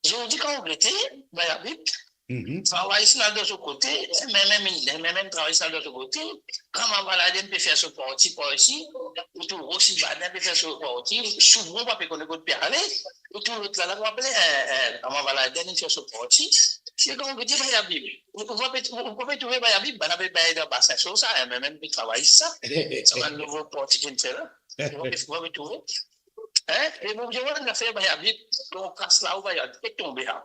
Zordi, kan ou gete, Bayabib, travay isi al dan so kote, M M M, M M M travay isi al dan so kote, Kamar Van Laden pe fer so parti par isi, ou trouv Rossy Baudin pe fer so parti, Soubron pa pe kone kot pe ale, ou trouv lot la, la, kouma apele, eh, eh, Kamar Van Laden, li fer so parti. Se kan ou gete, Bayabib, ou, ou pa pe, ou, ou pa pe trouve, Bayabib, bann la pe bay dan basin so sa, M M M pe travay sa, sa bann nouvo parti ki inn fer la. Ou pa pe, ou pa pe trouve. Hein? E mo dir, bann zafer Bayabib, donk kas la ou Bayabib, pe tonbe la.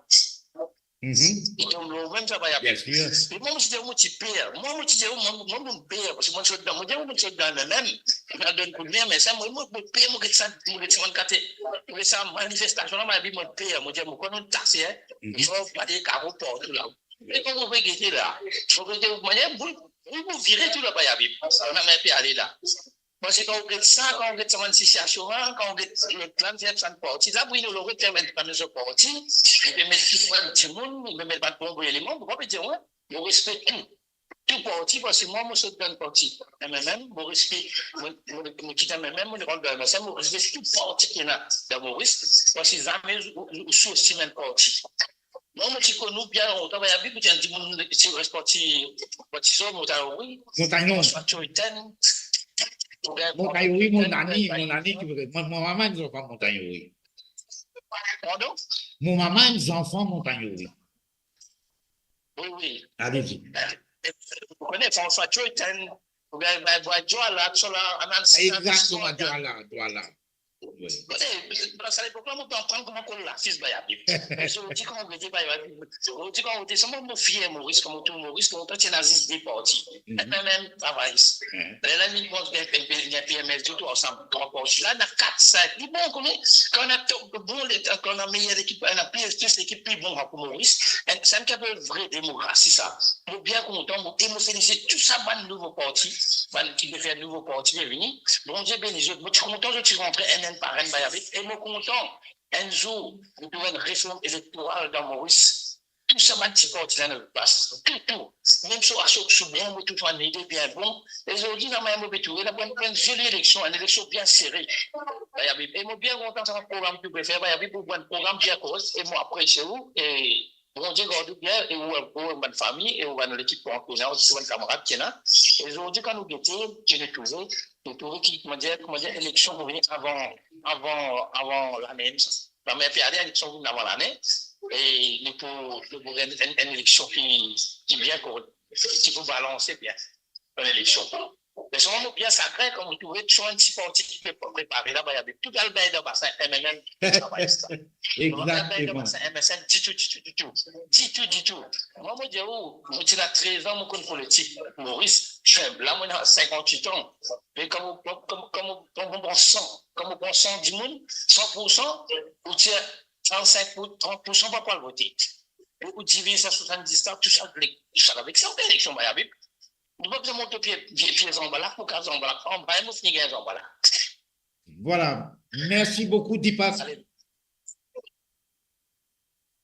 Li tonbe lor mem sa Bayabib. Bien sûr. E mwa, mo ti dir, mo ti per. Mwa, mo ti dir, mwa, mwa, mo per, parski mo sot dan, mo dir, mo sot dan M M M, mo donn koudme, me sa, mwa, mo, mo per, mo get sa, mo get sa, mo kate, mo get sa manifestasion la, Bayabib, mo per, mo dir, mo konn nou tase, hein. Mo pa dir karo partou la. E kan mo pe gete la, mo pe gete, mo, mo, mo vire tou la Bayabib. Sa, mo pe ale la. Parski kan ou get sa, kan ou get sa bann sitiasion la, kan ou get lot la, fer sa parti. La, Bruno Lorette fer bann so parti, li pe met tou bann dimoun, li pe met bann bon, bon eleman, mo pa pe dir, wi, mo respekte tou, tou parti, parski mwa, mo sot dan parti M M M, mo respekte, mo, mo, mo kit M M M, mo rant dan M S M, mo respekte tou parti ki ena dan Moris, parski zame ou, ou, ou souestim enn parti. Mwa, mo ti konn ou bien lontan, Bayabi, mo ti enn dimoun ti res parti, parti zot, Montagnori. Montagnori. François Tioten. Montagnori, mon ami, mon ami, ki vre. Mwa, mwa, mama enn zanfan Montagnori. Pardon? Mwa, mama enn zanfan Montagnori. Oui, oui. Allez-y. Ou kone François Tioten, ou bien, ben, ben, Djwala, Tchola, Anal, Exactement, Djwala, Djwala. Oui. Kote, dan sa lepok la, mo pe aprann kouma kol lasis Bayabi. Zordi, kan mo gete Bayabi, zordi, kan mo gete, sa mo, mo fier Moris, kouma tou Moris, lontan ti ena zis de parti. Mhm. MMM, travayis. Mhm. Lerla, nou koumans gagn, gagn, gagn PMSD, tou ansam, trwa parti. La, ena kat, sink. Li bon, kouma, kan ena to-, bon, le-, kan ena meyer lekip, ena plis, plis lekip, pli bon, pou Moris. E sa enn vre demokrasi, sa. Mo bien kontan, mo, e mo felisit tou sa bann nouvo parti, bann ki pe fer nouvo parti pe vini. Bondie beni zot. Mo ti kontan zot ti rantre enn enn par enn, Bayabi. E mo kontan, enn zour, nou trouv enn reform elektoral dan Moris. Tou sa bann ti parti la, nou pas tou, tou. Mem so, so, so bon, mo trouv enn lide bien bon. E zordi, la, mo pe trouve, la, pou enn, pou enn zoli eleksion, enn eleksion bien sere. Bayabi. E mo bien kontan sa program ki ou pe fer, Bayabi, pou enn program bien koz. E mo apresie ou, e Bondie gard ou bien, e ou, ou bann fami, e ou bann lekip, ou bann kamarad ki ena. E zordi, kan nou gete, ki nou trouve, nou trouve ki, kouma dir, kouma dir, eleksion pou vini avan, avan, avan lane, sa. Lame pe ale, eleksion pou vini avan lane, e nou pou, nou pou gagn enn, enn eleksion ki, ki bien korek, ki pou balanse bien, enn eleksion. Me selman, mo bien sakre, kan mo trouve tou enn ti parti ki pe prepare la, Bayabi, tou al bay dan basin MMM, travay sa. Mo pa al bay dan Exactement. Basin MSM ditou, ditou, ditou. Ditou, ditou. Mwa, mo dir ou, mo ti ena trez an, mo konn politik Moris, la, mo ena sinkant-wit an. Me kan mo, kan, kan, kan mo, kan mo pran san, kan mo pran san dimoun, san pour san, ou tir trannsink pour, trant pour san pa pou al vote. E ou diviz sa swasanndiz la, tou sa avek, tou sa avek sa, ou gagn eleksion, Bayabi. Nou pa bizin mont pie, pie, pie zanbalak, mo kav zanbalak, anba, mo fini gagn zanbalak. Voilà. Merci beaucoup, Deepak. Ale.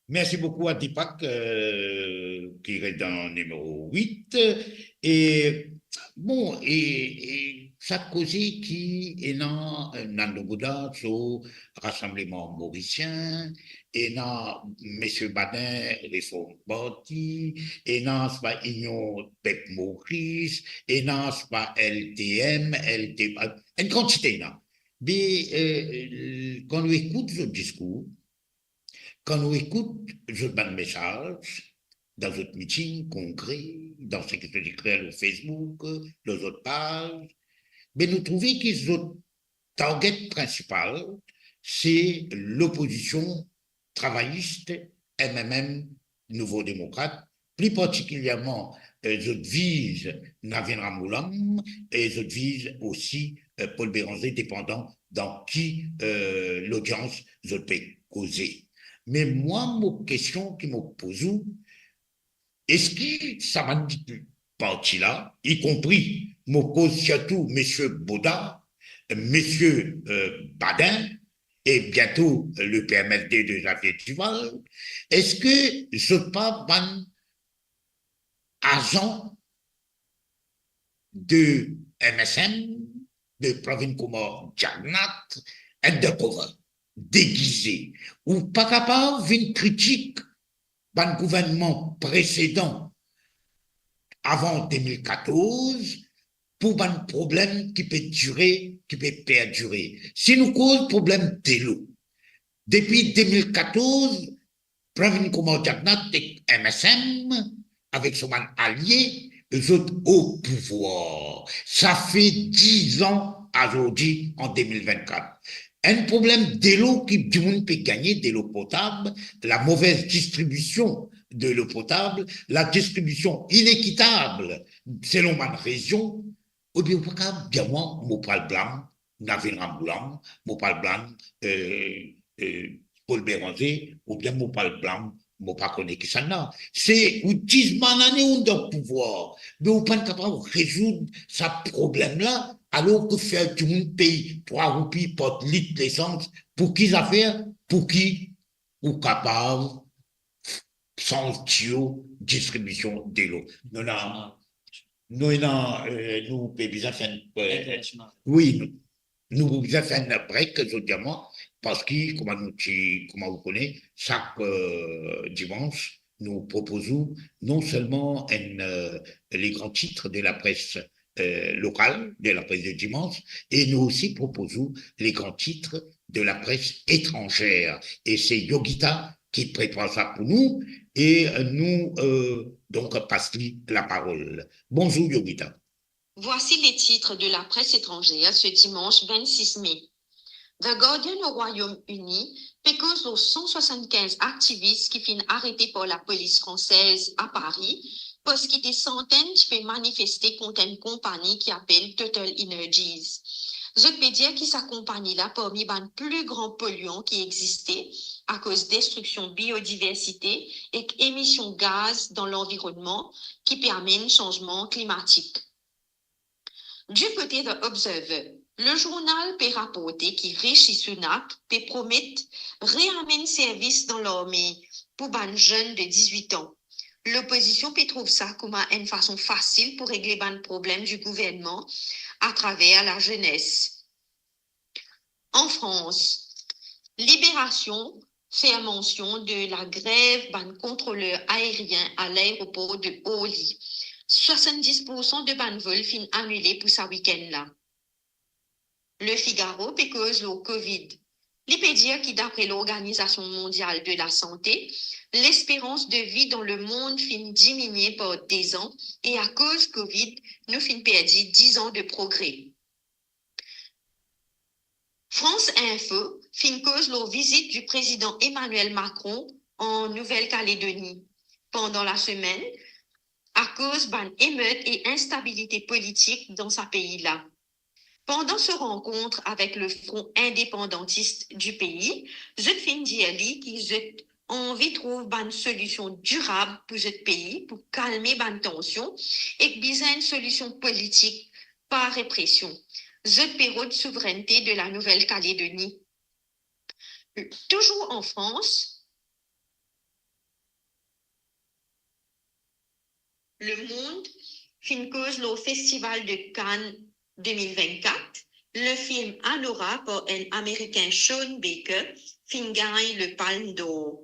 Merci beaucoup à Deepak, euh, ki res dan nimero wit. E bon, e, e sa koze ki ena, euh, Nando Godard, so Rassemblement Morisien, ena Misie Baden, Reform Party, ena sa Union Pep Moris, ena sa LTM, LT, enn kantite ena. Be, euh, kan nou ekout zot diskour, kan nou ekout zot bann mesaz, dan zot miting, kongre, dan seki zot ekrir lor Facebook, lor zot paz, be nou trouve ki zot target prinsipal, se lopozision travayis, MMM, Nouvo Demokrat, pli partikilierman, euh, zot viz Navin Ramgoolam e zot viz osi, euh, Paul Bérenger, depandan dan ki, euh, lodians zot pe koze. Me mwa, mo kestion ki mo poz ou, eski sa bann parti la, ikonpri, mo koz sirtou Misie Boda, Misie, euh, Baden, e biento le PMSD de Xavier Duval, eski zot pa bann azan de MSM, de Pravin Kumar Jagannath, undercover, degize? Ou pa kapav vinn kritik bann gouvernman presedan avan de mil katorz pou bann problem ki pe dire, ki pe perdire. Si nou koz problem delo, depi de mil katorz, Pravin Kumar Jagannath ek MSM, avek so bann alie, zot o pouvwar. Sa fer diz an azordi, an de mil vennkat. Enn problem delo ki dimoun pe gagne, delo potab, la mauvaise distribution de l'eau potable, la distribution inekitab selon bann rezion, oubien ou pa kapav dir mwa, mo pral blam Navin Ramgoolam, mo pral blam, euh, euh, Paul Bérenger, oubien mo pral blam, mo pa kone kisannla. Se ou diz bann ane ou dan pouvwar, me ou pa'nn kapav rezoud sa problem la, alor ki fer dimoun pey trwa roupi par lit lesans, pou ki zafer? Pou ki ou kapav sanz tiyo distribision delo. Nou ena, nou ena, euh, nou pe bizin fer enn, euh, International. Wi, nou, nou bizin fer enn break, zot dir mwa, parski, kouma nou ti, kouma ou kone, sak, euh, dimans, nou propoz ou non selman enn, euh, les grands titres de la presse, euh, locale, de la presse de dimanche, et nous aussi proposons les grands titres de la presse étrangère. Et c'est Yogita qui prépare ça pour nous, et, euh, nous, euh, donc, passe-lui la parole. Bonjour, Yogita. Voici les titres de la presse étrangère ce dimanche vingt-six mai. The Guardian au Royaume-Uni pe koz lor san swasannkinz aktivis ki finn arete par lapolis fransez a Pari, parski de santenn ti pe manifeste kont enn konpani ki apel Total Energies. Zot pe dir ki sa konpani la parmi bann pli gran polyan ki existe, akoz destriksion biodiversite ek emision gaz dan lanvironnman ki pe amenn sanzman klimatik. Du côté de Observer, le journal pe raporte ki Rishi Sunak pe promet reamenn servis dan larme pou bann zenn de dizwit an. Lopozision pe trouv sa kouma enn fason fasil pou regle bann problem di gouvernman atraver lazenes. En France, Libération fer mansion de lagrev bann kontroler aerien a laeropor de Orly. Swasanndis poursan de bann vol finn anile pou sa wikenn la. Le Figaro pe koz lor Covid. Li pe dir ki, dapre Lorganizasion Mondial de Lasante, lesperans de vi dan lemond finn diminie par dez an e akoz Covid, nou finn perdi diz an de progre. France Info finn koz lor vizit di prezidan Emmanuel Macron an Nouvel Kaledoni pandan lasemenn, akoz bann emet e instabilite politik dan sa pei la. Pandan so rankont avek le Front Indépendantiste du pays, zot finn dir li ki zot anvi trouv bann solision dirab pou zot pei pou kalme bann tansion ek bizin enn solision politik, pa represion. Zot pe rod souvrennte de la Nouvel Kaledoni. Toujours en France, Le Monde finn koz lor Festival de Cannes de mil vennkat, le film Anora par enn Amerikin, Sean Baker, finn gagn le Palme d'Or.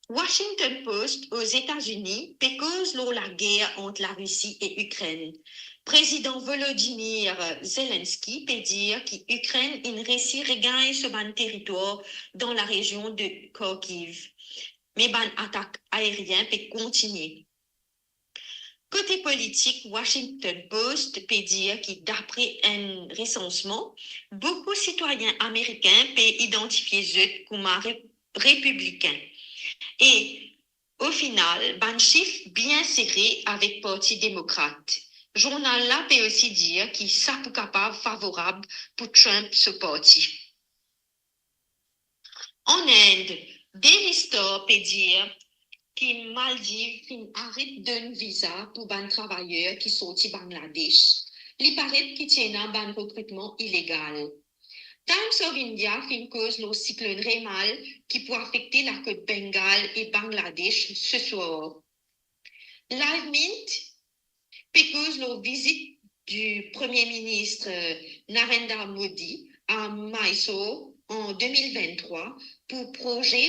Washington Post Ozetazini pe koz lor lager ant Larisi e Ikrenn. Prezidan Volodymyr Zelensky pe dir ki Ikrenn inn resi regagn so bann teritwar dan larezion de Kharkiv, me bann atak aerien pe kontinie. Kote politik, Washington Post pe dir ki, dapre enn resansman, boukou sitwayin amerikin pe idantifie zot kouma re-, repiblikin. E, o final, bann sif bien sere avek Parti Demokrat. Zournal la pe osi dir ki sa pou kapav favorab pou Trump so parti. An Ind, Daily Star pe dir ki Maldiv finn aret donn viza pou bann travayer ki sorti Bangladesh. Li paret ki ti ena bann rekritman ilegal. Times of India finn koz lor siklonn Remal ki pou afekte lakot Bengal e Bangladesh seswar. Live Mint pe koz lor vizit di Premie Minis Narendra Modi a Mysore an de mil venntrwa pou proze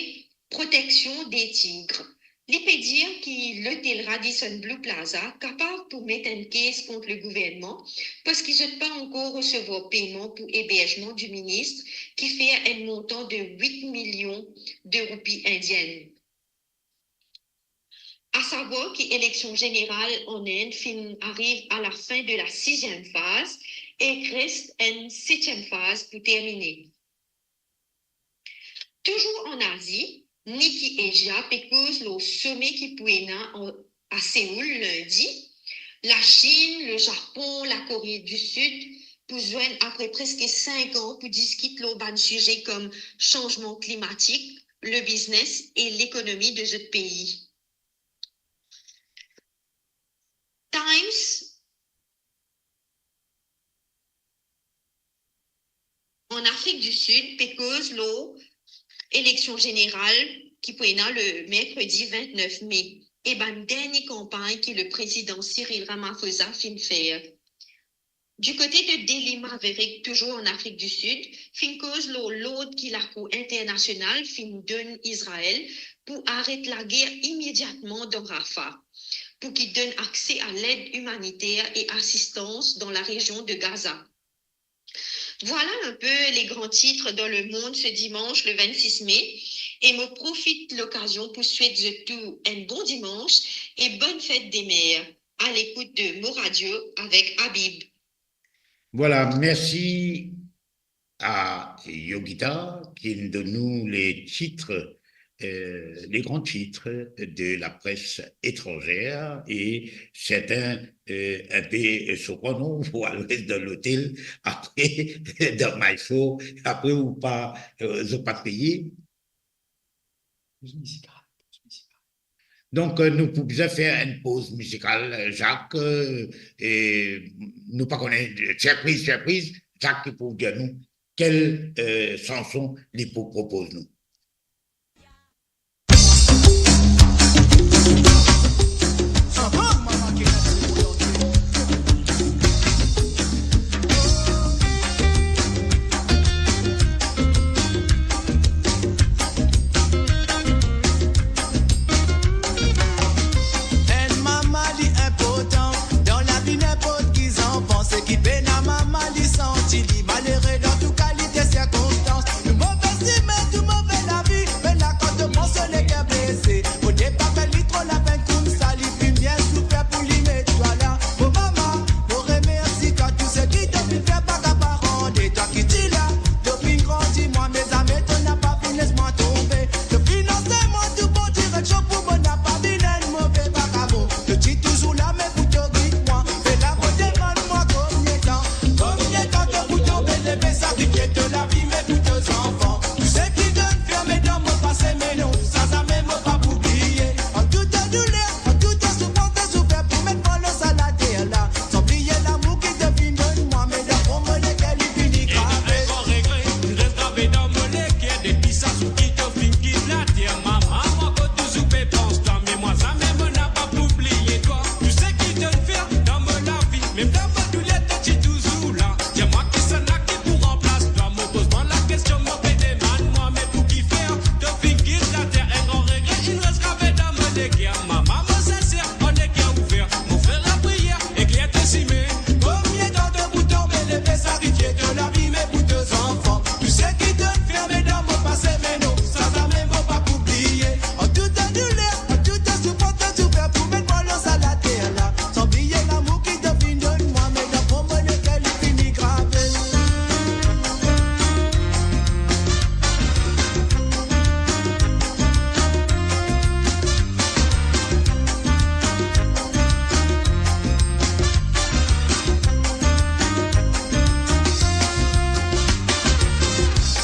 proteksion de tigr. Li pe dir ki lotel Radisson Blu Plaza kapav pou met enn kes kont legouvernman, parski zot pa ankor resevwar peyman pou eberzman di minis, ki fer enn montan de wit milion de roupi indienn. Asavwar ki eleksion zeneral an Ind finn ariv a lafin de la siziem faz ek res enn setiem faz pou termine. Touzour an Azi, Nikki Asia pe koz lor some ki pou ena an, a Seoul lindi. Lasinn, Lezapon, Lakore di Sid pou zwenn apre preske sink an pou diskit lor bann size kom sanzman klimatik, lebiznes e lekonomi de zot pei. Times an Afrik di Sid pe koz lor eleksion zeneral ki pou ena le merkredi vintnef me e bann dernie kanpagn ki le prezidan Cyril Ramaphosa finn fer. Dikote de Deli Maverick, touzour an Afrik di Sid, finn koz lor lord ki Lakour Internasional finn donn Izrael pou aret lager imediatman dan Rafah, pou ki donn akse a led imaniter e asistans dan larezion de Gaza. Voilà un peu les grands titres dans le monde ce dimanche le vingt-six mai, e mo profit lokazion pou swet zot tou enn bon dimans e bonn fet de mer. À l'écoute de Mo Radio avec Habib. Voilà, merci à Yogita qui nous donne nous les titres, euh, les grands titres de la presse étrangère et certains, euh, un peu choquants, non, ou al res dan lotel, apre, dan my show, apre ou pa, euh, zot pa peye. Donk, euh, nou pou bizin fer enn poz mizikal, euh, Jacques, euh, e nou pa kone, sirpriz, sirpriz, Jacques ki pou dir nou kel, euh, sanson li pou propoz nou. Enn mama li inportan dan lavi ninport ki zanfan, seki pena mama li santi li malere dan tou kalite sirkonstans. Tou move simin, tou move lavi, me la kan to pran so leker blese, mo depa fer li tro lapenn koumsa, li finn bien soufer pou li met twa la. Mo mama, mo remersi twa, tou seki to finn fer pa kapav rande, twa ki ti la, to finn grandi mwa, me zame to napa finn les mwa tonbe. To finn ansegne mwa tou bon direksion pou mo napa vinn enn move vagabon. To ti touzour la, me pou to gid mwa. Me la mo demann mwa komie tan, komie tan to pou tonbe leve, sakrifie to lavi, me pou to zanfan. Tou seki to finn fer, me dan mo pase, me non, sa zame mo pa pou bliye. An tou to douler, an tou to soufrans, to soufer pou met mwa lor sa later la. San bliye lamour ki to finn donn mwa, me dan fon mo leker li fini grave. Enn gran regre, li res grave dan mo leker, depi sa zour ki to finn kit later. Mama, mwa kot touzour pe pans twa, me mwa zame mo napa pou bliye twa. Tou seki to finn fer dan mo lavi, mem dan mo douler to ti touzour la. Dir mwa kisannla ki pou ranplas twa, mo poz mwa lakestion, mo pe demann mwa, me pou kifer to finn kit later? Enn gran regre, li res grave dan mo leker. Mama, mo sinser, mo leker ouver, mo fer lapriyer, ekler to simin. Komie tan to pou tonbe leve, sakrifie to lavi, me pou to zanfan. Tou seki to finn fer, me dan mo pase, me non, sa zame mo pa pou bliye. An tou to douler, an tou to soufrans, to soufer pou met mwa lor sa later la. San bliye lamour ki to finn donn mwa, me dan fon mo leker li fini grave.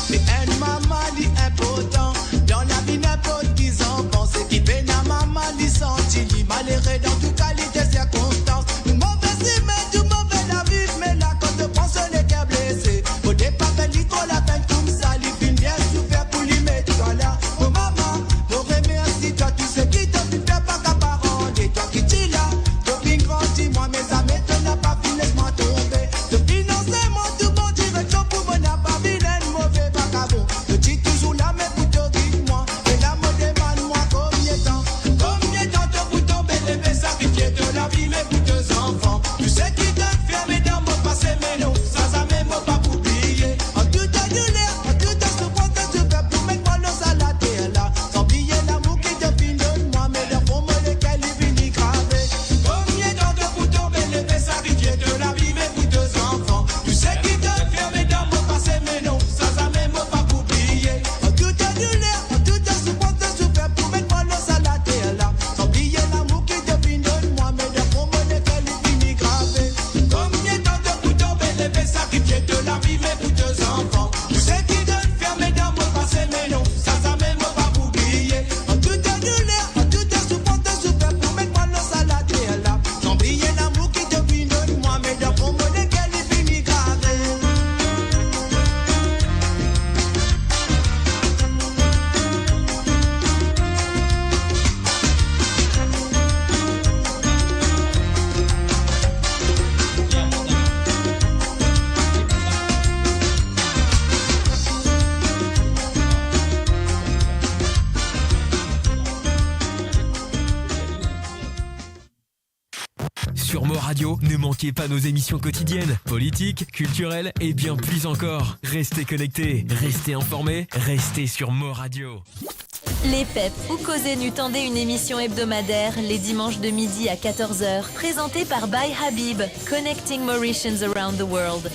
Me enn mama li inportan dan lavi ninport ki zanfan, seki pena mama li santi li malere dan tou kalite sirkonstans. Tou move simin, tou move lavi, me la kan to pran so leker blese, mo depa fer li tro lapenn koumsa, li finn bien soufer pou li met twa la. Mo mama, mo remersi twa, tou seki to finn fer pa kapav rande, twa ki ti la, to finn grandi mwa, me zame to napa finn les mwa tonbe. To finn ansegne mwa tou bon direksion pou mo napa vinn enn move vagabon. To ti touzour la, me pou to gid mwa. E la mo demann mwa komie tan, komie tan to pou tonbe leve, sakrifie to lavi, me pou to zanfan. Tou seki to finn fer, me dan mo pase, me non, sa zame mo pa pou bliye. An tou to douler, an tou to soufrans, to soufer pou met mwa lor sa later la. San bliye lamour ki to finn donn mwa, me dan fon mo leker li fini grave. Komie tan to pou tonbe leve, sakrifie to lavi, me pou to zanfan. Tou seki to finn fer, me dan mo pase, me non, sa zame mo pa pou bliye. An tou to douler, an tou to soufrans, to soufer pou met mwa lor sa later la. San bliye lamour ki to finn donn mwa, me dan fon mo leker li fini grave. Radio, ne manquez pas nos émissions quotidiennes, politiques, culturelles et bien plus encore. Restez connectés, restez informés, restez sur Mo Radio. Lepep, ou koze nou tande, une émission hebdomadaire les dimanches de midi à quatorze heures, présentée par By Habib, connecting Mauritians around the world.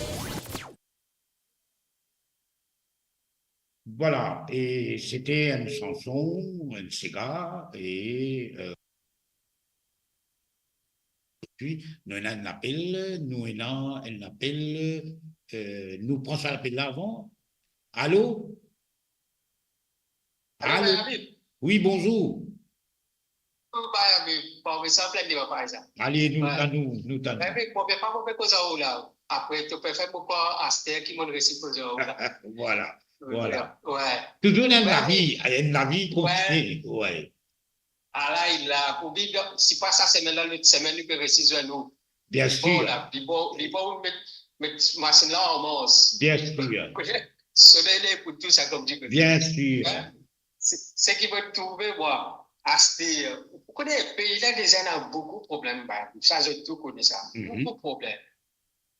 Voilà, et c'était une chanson, une séga, et euh, puis nous avons un appel, nous avons un appel, euh, nous prenons cet appel-là avant. Allô? Allô, Allô? Habib? Oui, bonjour. Ou pa, mi, bon, mi sanble li pa par sa. Ale, nou tann ou, nou tann ou. Epi, mo pe pa, mo pe koz ar ou la. Apre, to pe fer mo krwar aster ki mo'nn resi koz ar ou la. Vwala, vwala. Wi. Touzour dan lavi, dan lavi kontinie, wi. Ala, li la, pou viv, si pa sa semenn la, lot semenn, li pe resi zwenn ou. Bien sir. Bon, la, li bon, li bon, met, met masinn la an mars. Bien sir. Soley leve pou tou sa, kouma dir. Bien sir. Hein? Se, seki mo trouve, mwa, aster, ou kone, pei la deza ena boukou problem, ba, sa zot tou kone sa. Mhm. Boukou problem.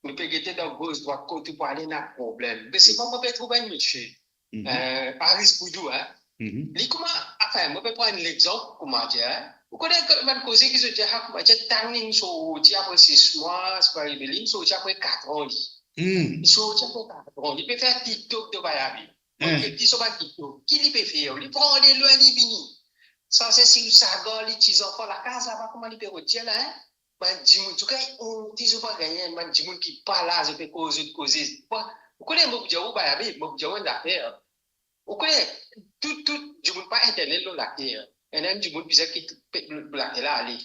Nou pe gete dan gos, drwat, kot ou pou ale, ena problem. Me se mwa, mo pe trouve enn misie, Mhm. euh, Aris Boudou, hein. Mhm. Li kouma, anfin, mo pe pran enn lexanp, kouma dir, hein. Ou kone, bann koze ki zot dir, ah, kouma dir, tann li sorti apre sis mwa, se pa rive, li sorti apre kat an, li. Hmm. Li sorti apre kat an, li pe fer TikTok de Bayabi. Hein. Ki so bann TikTok, ki li pe fer? Li pran de lwin, li vini. Sanse si ou sagar li ti zanfan lakaz laba, kouma li pe rod dir la, hein? Bann dimoun, zot gagn onti, zot pa gagn, bann dimoun ki pa la, zot pe koz zot koze. Ou kone, mo pou dir ou, Bayabi, mo pou dir ou enn zafer. Ou kone, tou, tou dimoun pa eternel lor later. Ena enn dimoun bizin kit pe-, later la ale.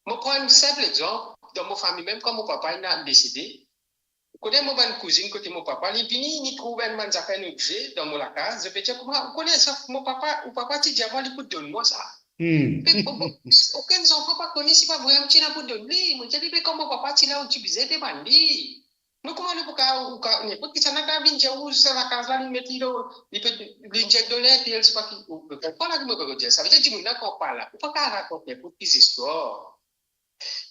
Mo pran enn sinp lexanp, dan mo fami mem, kan mo papa inn al desede, ou kone mo bann kouzinn kote mo papa, li vini, li trouv enn bann zafer, enn obze dan mo lakaz, zot pe dir kouma, ou kone sa, mo papa, ou papa ti dir mwa li pou donn mwa sa. Hmm. Pe, mo, mo, okenn zanfan pa kone si pa vremem ti ena pou donn li. Mo dir li, me kan mo papa ti la, ou ti bizin demann li. Nou kouma nou pou ka, ou ka, ninport kisannla ka vinn dir ou sa lakaz la, li met li lor, li pe, li dir donn enn tel, se pa ki, ou, ou konpran la ki mo pe dir. Savedir dimoun la kan pa la, ou pa ka rakont ninport ki zistwar.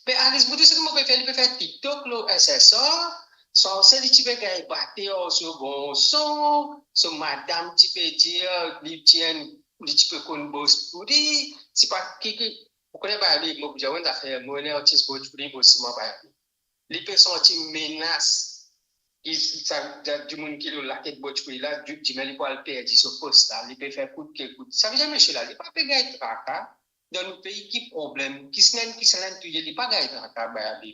Me Aris Boudou, seki mo pe fer, li pe fer TikTok lor S S R, sanse li ti pe gagn bate ar so garson, so madam ti pe dir, li ti enn, li ti pe konn Bhojpuri, se pa ki, ki, ou kone, ba, li, mo pou dir ou enn zafer, mo ena artis Bhojpuri, mo osi mo pa Li pe santi menas ki sa, sa dimoun ki lor latet Bhojpuri la, di, dimoun li pou al perdi so pos la, li pe fer kout ki kout. Savedir misie la, li pa pe gagn traka dan nou pei, ki problem, kisannla, kisannla touye, li pa gagn traka, Bayabi.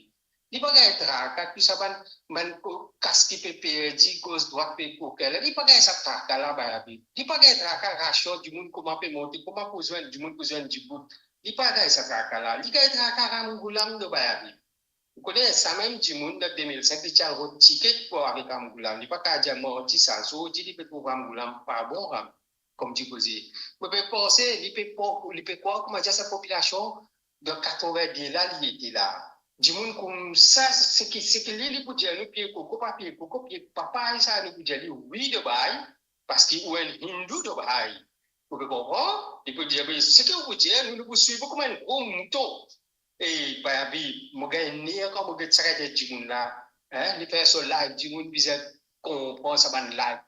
Li pa gagn traka, tou sa bann, bann ko-, kas ki pe perdi, gos, drwat pe koker la, li pa gagn sa traka la, Bayabi. Li pa gagn traka rasion dimoun, kouma pe monte, kouma pou zwenn dimoun, pou zwenn dibout. Li pa gagn sa traka la. Li gagn traka Ramgoolam de Bayabi. Ou kone, samem dimoun dan de mil senk, li ti al rod tiket pou avek Ramgoolam. Li pa ka dir manti sa. Zordi li pe trouv Ramgoolam pa bon Ram, kouma dir koze. Mo pe panse, li pe, li pe krwar, kouma dir, sa popilasion dan katrovin-de la, li ete la. Dimoun koumsa, seki, seki li, li pou dir nou pie koko, pa pie koko, pie papay sa, nou pou dir li wi de Bayabi, paski ou enn Hindou de Bayabi. Ou pe konpran? Li pou dir, me seki ou pou dir, nou, nou pou swiv ou kouma enn gro mouton. E, Bayabi, mo gagn ner kan mo get sa kantite dimoun la. Hein? Li fer so live, dimoun bizin konpran sa bann live.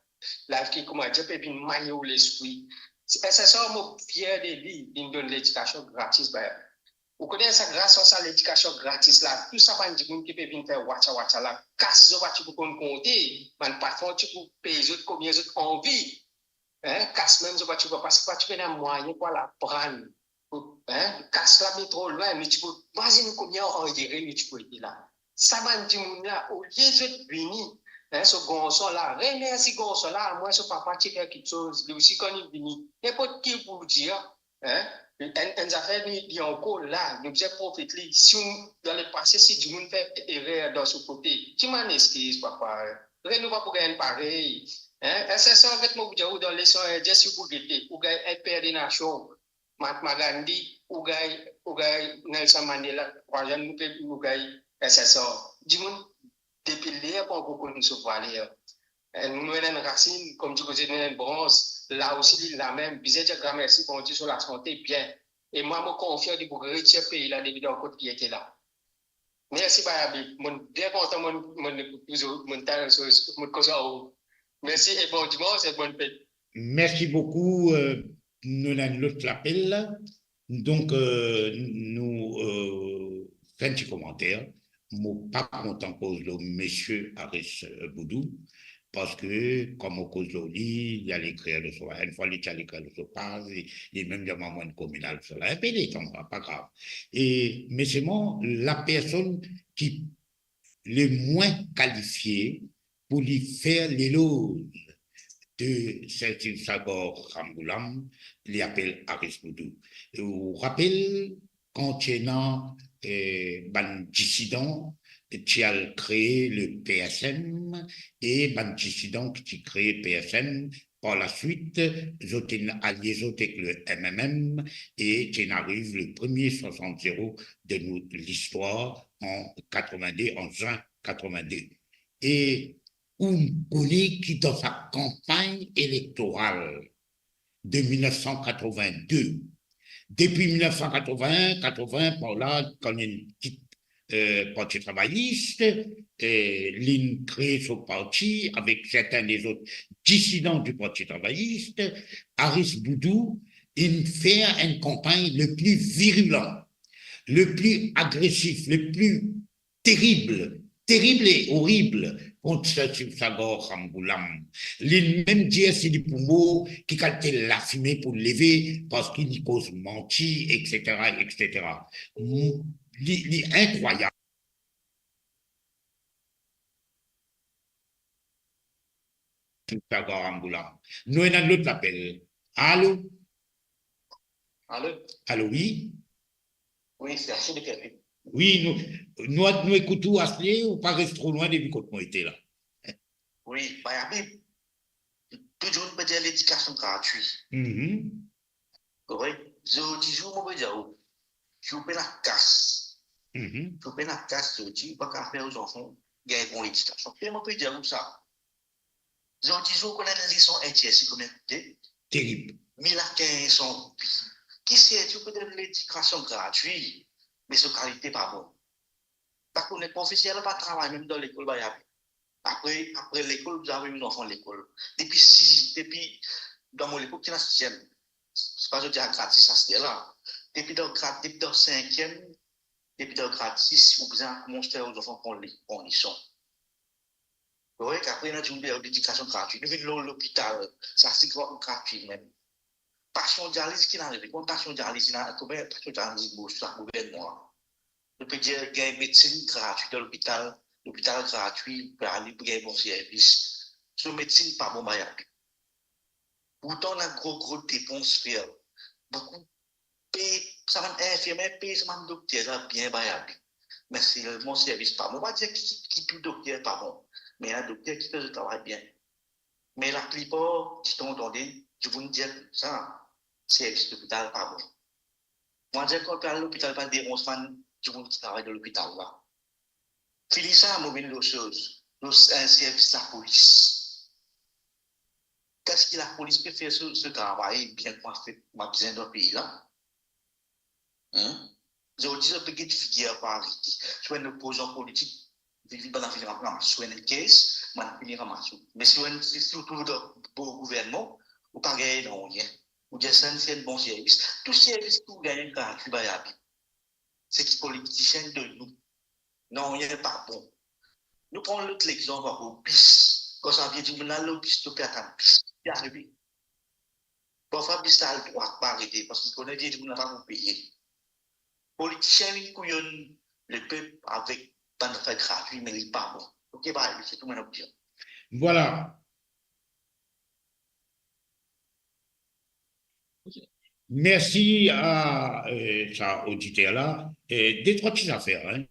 Live ki, kouma dir, pe vinn manie ou lespri. Se, se sa mo fier de li, li donn ledikasion gratis, Bayabi. Ou kone sa, gras ar sa ledikasion gratis la, tou sa bann dimoun ki pe vinn fer watya watya la, kas zot pa ti pou konn konte, bann patron ti pou pey zot konbien zot anvi. Hein, kas mem zot pa ti pou, paski pa ti pena mwayin pou al aprann. Hein, kas la vinn tro lwin, nou ti pou, imazinn konbien ariere nou ti pou ete la. Sa bann dimoun la, olie zot vini, hein, so garson la, remersi garson la, omwin so papa ti fer kiksoz, li osi kan li vini, ninport ki pou dir, hein, enn, enn zafer li, li ankor la, nou bizin profit li. Si ou, dan lepase, si dimoun fer erer dan so kote, dimann eskiz, papa, hein. Re nou pa pou gagn parey. Hein? Enn sel sa, an fet, mo pou dir ou dan leson Indien, si ou pou gete, ou gagn enn per de nasion, Mahatma Gandhi, ou gagn, ou gagn Nelson Mandela, trwaziem nou pe, nou gagn S S R. Dimoun depi ler pa ankor konn so valer. Eh, nou, nou ena enn rasinn, kouma dir koze, nou ena enn brans, la osi li la mem, bizin dir gramersi Bondie so lasante bien. E mwa, mo konfian li pou retir pei la depi dan kot li ete la. Mersi, Bayabi. Mo bien kontan, mo, mo ekout touzour, mo tann so, mo koz ar ou. Mersi e bon dimans e bonn fet. Mersi boukou. Euh, nou ena enn lot lapel la. Donk, euh, nou, euh, fer enn ti komanter. Mo pa kontan koz lor misie Aris, euh, Boudou, parski kan mo koz lor li, li al ekrir lor so, enn fwa li ti al ekrir lor so paz, li, li mem dir mwa mo enn kominal, sela, enpe letan, pa grav. E, me selman, lapersonn ki lemwin kalifie pou li fer leloz de Sir Sibsagar Ramgoolam, li apel Aris Boudou. E ou rapel, kan ti ena, eh, bann disidan ti al kree le P S M, e bann disidan ki ti kree P S M, par laswit, zot inn alie zot ek le M M M, e ti inn ariv le premie swasant zero de nou listwar an katrevin-de, an zin katrevin-de. E ou kone ki dan sa kanpagn elektoral de mil nef san katrevin-de, depi mil nef san katrevin-en, katrevin, par la, kan li kit, eh, Parti Travayis, eh, li kree so parti avek sertin lezot disidan di Parti Travayis, Aris Boudou inn fer enn kanpagn le pli virilan, le pli agresif, le pli terib, terib e orib kont Sir Sibsagar Ramgoolam. Li mem dir si li pou mor, ki kalite lafime pou leve, parski li koz manti, etsetera, etsetera. Li, li inkrwayab. Sibsagar Ramgoolam. Nou ena lot lapel. Alo? Alo? Alo, wi? Wi, se Achille Kevin. Wi, nou, nou, nou ekout ou, Achille, ou pa res tro lwin depi kot mo ete la. Wi, Bayabi, tou dimoun pe dir ledikasion gratwi. Mhm. Wi, zordi zour mo pe dir ou, si ou pena kas, mhm, si ou pena kas zordi, ou pa kapav fer ou zanfan gagn bon ledikasion. E mo pe dir ou sa. Zordi zour, ou konn enn leson entier si konbien koute? Terib. Mil a kinz san roupi. Ki serti ou pe donn ledikasion gratwi, me so kalite pa bon? Pa kone, profeser la pa travay mem dan lekol, Bayabi. Apre, apre lekol, ou bizin avoy ou zanfan lekol. Depi siz, depi, dan mo lepok, ti ena siziem. Se pa zot dir gratis aster la. Depi dan grad, depi dan sinkiem, depi dan grad sis, ou bizin koumans fer ou zanfan pran le-, pran leson. Korek, apre ena dimoun pe dir ledikasion gratwi. Nou vinn lor lopital, sa se gra-, gratwi mem. Pasion dializ ki inn arive, konbien pasion dializ inn arive, konbien pasion dializ inn mor sou sa gouvernman la? Nou pe dir gagn medsinn gratwi dan lopital, lopital gratwi, pou ale pou gagn bon servis. So medsinn pa bon, Bayabi. Pourtan, ena gro, gro depans, frer. Boukou pey, sa bann infirmier pey sa bann dokter la bien, Bayabi. Me selman servis pa bon. Mo pa dir ki, ki, ki tou dokter pa bon. Me ena dokter ki fer zot travay bien. Me laplipar ditan, tande, dimoun dir koumsa, servis lopital pa bon. Mwa, dir kan ou pe al lopital, pa deranz bann dimoun ki travay dan lopital la. Fini sa, mo vinn lor soz, lor, eh, servis lapolis. Eski lapolis pe fer so, so travay bien kouma fer, kouma bizin dan pei la? Hein? Zordi, zot pe get figir pou arete. Si ou enn opozan politik, vinn, vinn, bann la vinn ram-, ramas ou, enn kes, bann la vinn ramas ou. Me si ou enn, si, si ou trouv dan bon gouvernman, ou pa gagn nanye. Ou dir sa, se enn bon servis. Tou servis ki ou gagn gratwi, Bayabi. Seki politisien donn nou. Nanye pa bon. Nou pran lot lexanp ankor, bis. Kan sa vie dimoun al lor bis, to pe atann bis. Ki arive? Parfwa bis la al drwat, pa arete, parski li kone vie dimoun la pa pou peye. Politisien vinn kouyonn lepep avek bann zafer gratwi, me li pa bon. Ok, bay, se tou mo ena pou dir. Vwala. Mersi a, eh, sa oditer la. Eh, de trwa ti zafer, hein.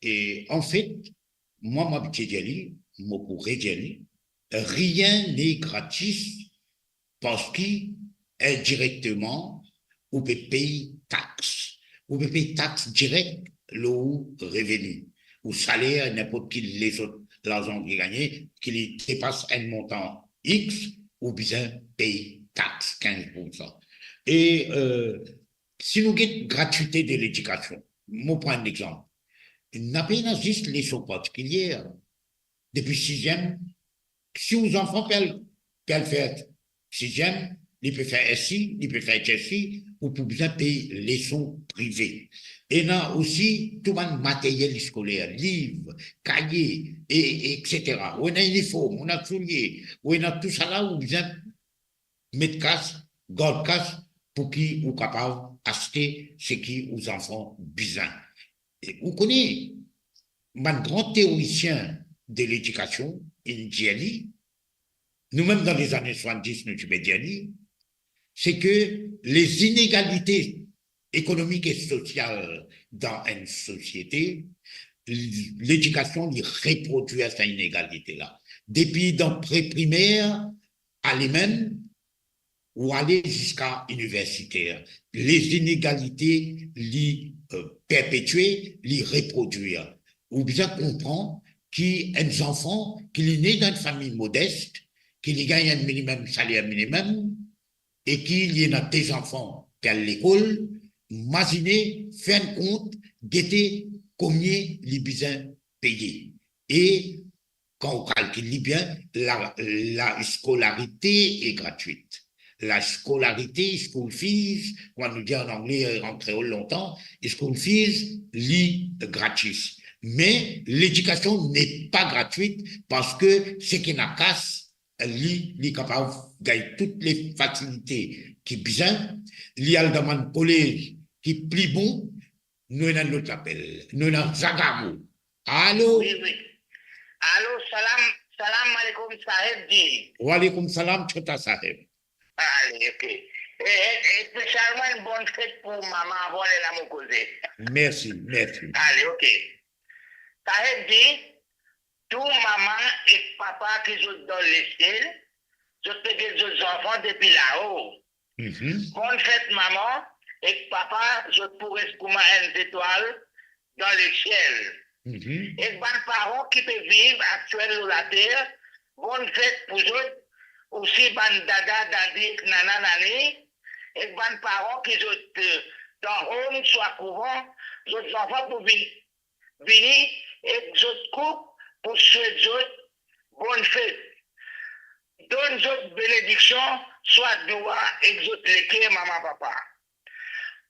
E anfet, mwa, mo abitie dir li, mo pou redir li, rien n'est gratis, parski indirekteman, ou pe pey tax. Ou pe pey tax direk lor ou reveni. Ou saler, ninport ki lezot larzan ki gagne, ki li depas enn montan X, ou bizin pey tax kinz poursan. E, eh, si nou get gratwite de ledikasion, mo pran enn lexanp. Napa ena zis leson partikilie. Depi siziem, si ou zanfan pe al, pe al fer siziem, li pe fer S I, li pe fer H S I, ou pou bizin pey leson prive. Ena osi tou bann materyel skoler, liv, kaye, e, etsetera. Ou ena iniform, ou ena soulie, ou ena tousala, ou bizin met kas, gard kas, pou ki ou kapav aste seki ou zanfan bizin. E ou kone, bann gran teorisien de ledikasion, inn dir li, nou mem dan lezane swasanndis, nou ti pe dir li, se ke les inégalités économiques et sociales dan enn sosiete, ledikasion li reprodwir sa inegalite la. Depi dan pre-primer, ale mem, ou ale ziska iniversiter. Les inégalités li, euh, perpetie, li reprodwir. Ou bizin konpran ki enn zanfan ki li ne dan enn fami modest, ki li gagn enn minimem saler minimem, e ki li ena de zanfan pe al lekol, mazine, fer enn kont, gete komie li bizin peye. E kan ou kalkil li bien, la, la scolarité est gratuite. La scolarité, school fees, kouma nou dir an angle, an kreol lontan, school fees, li gratis. Me ledikasion n'est pas gratuite, parski seki ena kas, li, li kapav gagn tou le fasilite ki bizin, li al dan bann kolez ki pli bon. Nou ena lot lapel, nou ena Zagamo. Alo? Wi, wi. Alo, salam, salam aleykoum, Saheb ji. Waleykoum salam, Chota Saheb. Ale, ok. E, e, espesialman enn bonn fet pou mama avan ler la mo koze. Mersi, mersi. Ale, ok. Saheb ji, tou mama ek papa ki zot dan lesiel, zot pe get zot zanfan depi lao. Mhm. Bonn fet mama ek papa, zot pou res kouma enn zetwal dan lesiel. Mhm. Ek bann paran ki pe viv aktiel lor later, bonn fet pou zot, osi bann dada, dadi ek nana, nani, ek bann paran ki zot, eh, dan home swa kouvan, zot zanfan pou vinn vini ek zot koup pou swet zot bonn fet. Donn zot benediksion swa dwa ek zot leker, mama, papa,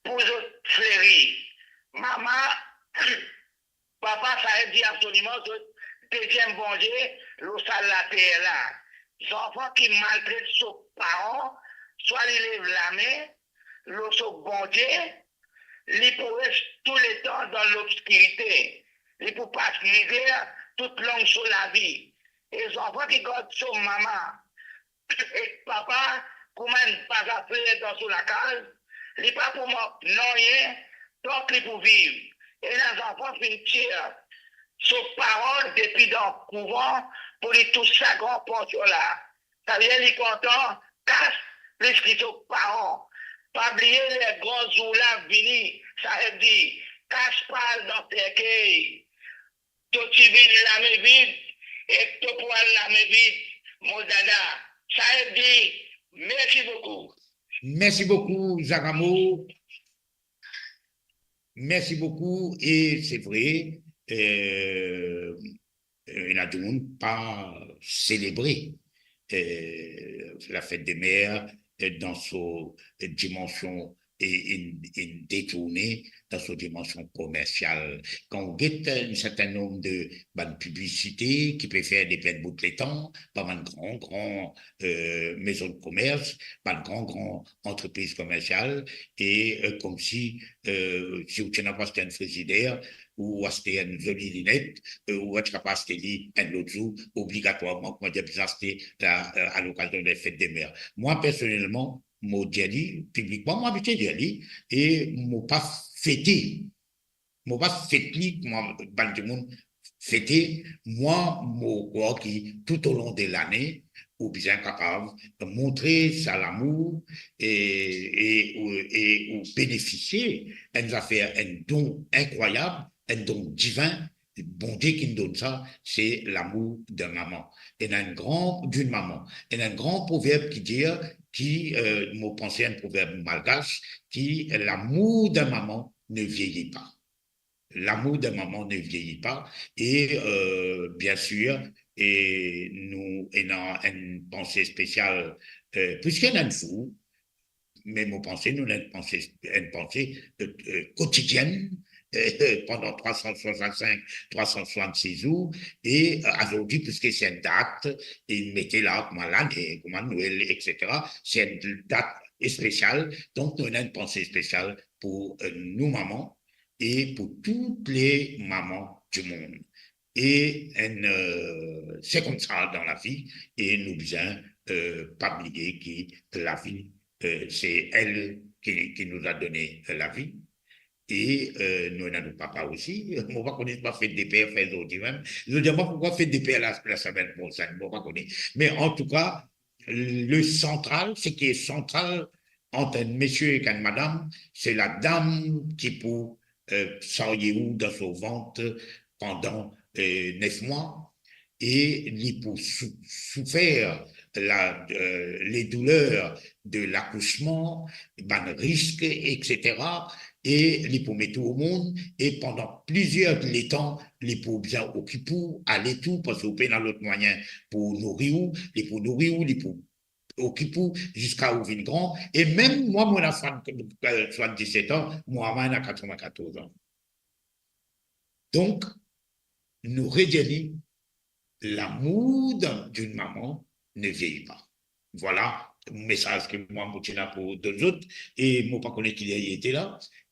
pou zot fleri. Mama, papa, Saheb ji, absoliman zot deziem Bondie lor sa later la. Zanfan ki maltret so paran, swa li lev lame lor so Bondie, li pou res touletan dan lobskirite. Li pou pas mizer toutlong so lavi. E zanfan ki gard so mama ek papa kouma enn baga fer dan so lakaz, li pa pou mank nanye tan ki li pou viv. Ena zanfan finn tir so paran depi dan kouvan pou li tous sa gran pansion la. Savedir li kontan kas plis ki so paran. Pa bliye, ler gran zour la vini, Saheb ji, kas pa al dan serkey. To ti vinn lame vid ek to pou al lame vid, mo dada. Saheb ji, mersi boukou. Mersi boukou, Zagamo. Mersi boukou. E se vre, eh, eh, ena dimoun pa selebre, eh, lafet de mer, eh, dan so, eh, dimansion, eh, inn, inn detourne dan so dimansion komersial. Kan ou get enn sertin nonb de bann piblisite ki pe fer depi enn bout letan par bann gran, gran, eh, mezon de komers, bann gran, gran antrepriz komersial, e, eh, koumsi, eh, si ou ti ena pou aste enn frizider, ou aste enn zoli linet, eh, ou ti kapav aste li enn lot zour, obligatwarman, kouma dir, bizin aste la, eh, a lokazion de fet de mer. Mwa, personelman, mo dir li, piblikman, mo abitie dir li, e mo pa fete. Mo pa fet li, kouma bann dimoun fete. Mwa, mo krwar ki toutolon de lane, ou bizin kapav montre sa lamour e, e, ou, e ou benefisie enn zafer, enn don inkrwayab, enn don divin. Bondie ki'nn donn sa, se lamour de mama. Ena enn gran, d'une maman. Ena enn gran proverb ki dir, ki, eh, mo panse enn proverb malgash, ki: l'amour d'un maman ne vieillit pas. L'amour d'un maman ne vieillit pas. E, euh, bien sir, e nou ena enn panse spesial, euh, piski ena enn four, me mo panse nou ena enn panse, enn panse, euh, euh, kotidienn, euh, pandan trwa san swasann-sink, trwa san swasannsis zour, e, euh, azordi, piski se enn dat, e mete la, kouma lane, kouma Nwel, et cetera, se enn dat spesial, donk nou ena enn panse spesial pou, euh, nou maman e pou tout le maman di mond. E enn, euh, se koumsa dan lavi, e nou bizin, euh, pa bliye ki lavi, euh, se el ki, ki nou a done lavi. E, euh, nou ena nou papa osi. Mo pa kone si pa fet de per fer zordi mem. Zot dir mwa, poukwa fet de per la, lasemenn prosenn? Mo pa kone. Me antouka, le santral, seki santral ant enn misie ek enn madam, se ladam ki pou, euh, sarye ou dan so vant pandan, euh, nef mwa, e li pou sou-, soufer la, euh, les douleurs de l'accouchement, bann risk, et cetera, e li pou met ou o mond, e pandan plizier letan, li pou bizin okip ou, ale tou, parski ou pena lot mwayin pou nouri ou, li pou nouri ou, li pou okip ou ziska ou vinn gran. E mem mwa, mo ena swa-, euh, swasann-diset an, mo mama ena katreven-katorz an. Donk, nou redir li, l'amour d'un, d'une maman ne vieillit pas. Vwala mesaz ki mwa mo ti ena pou donn zot, e mo pa kone ki ler li ete la.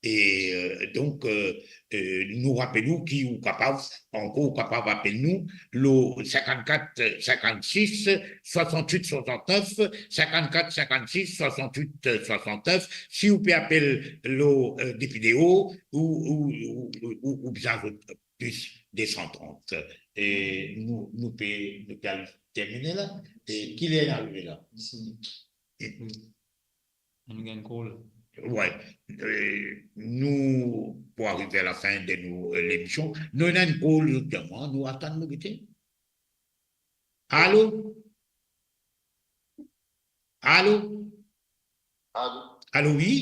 E, euh, donk, euh, euh, nou rapel ou ki ou kapav, ankor ou kapav apel nou, lor sinkannkat, sinkannsis, swasannwit, swasannef, sinkannkat, sinkannsis, swasannwit, swasannef. Si ou pe apel lor, euh, depi deor, ou, ou, ou, ou, ou bizin zot plis de san trant. E nou, nou pe, nou pe al termine la. E ki ler nou arive la? Dis minit. E wi. Nou gagn call. Wi. E nou pou arive a lafin de nou, euh, lemision. Nou ena enn call, zisteman, nou atann nou gete. Alo? Alo? Alo? Alo, wi?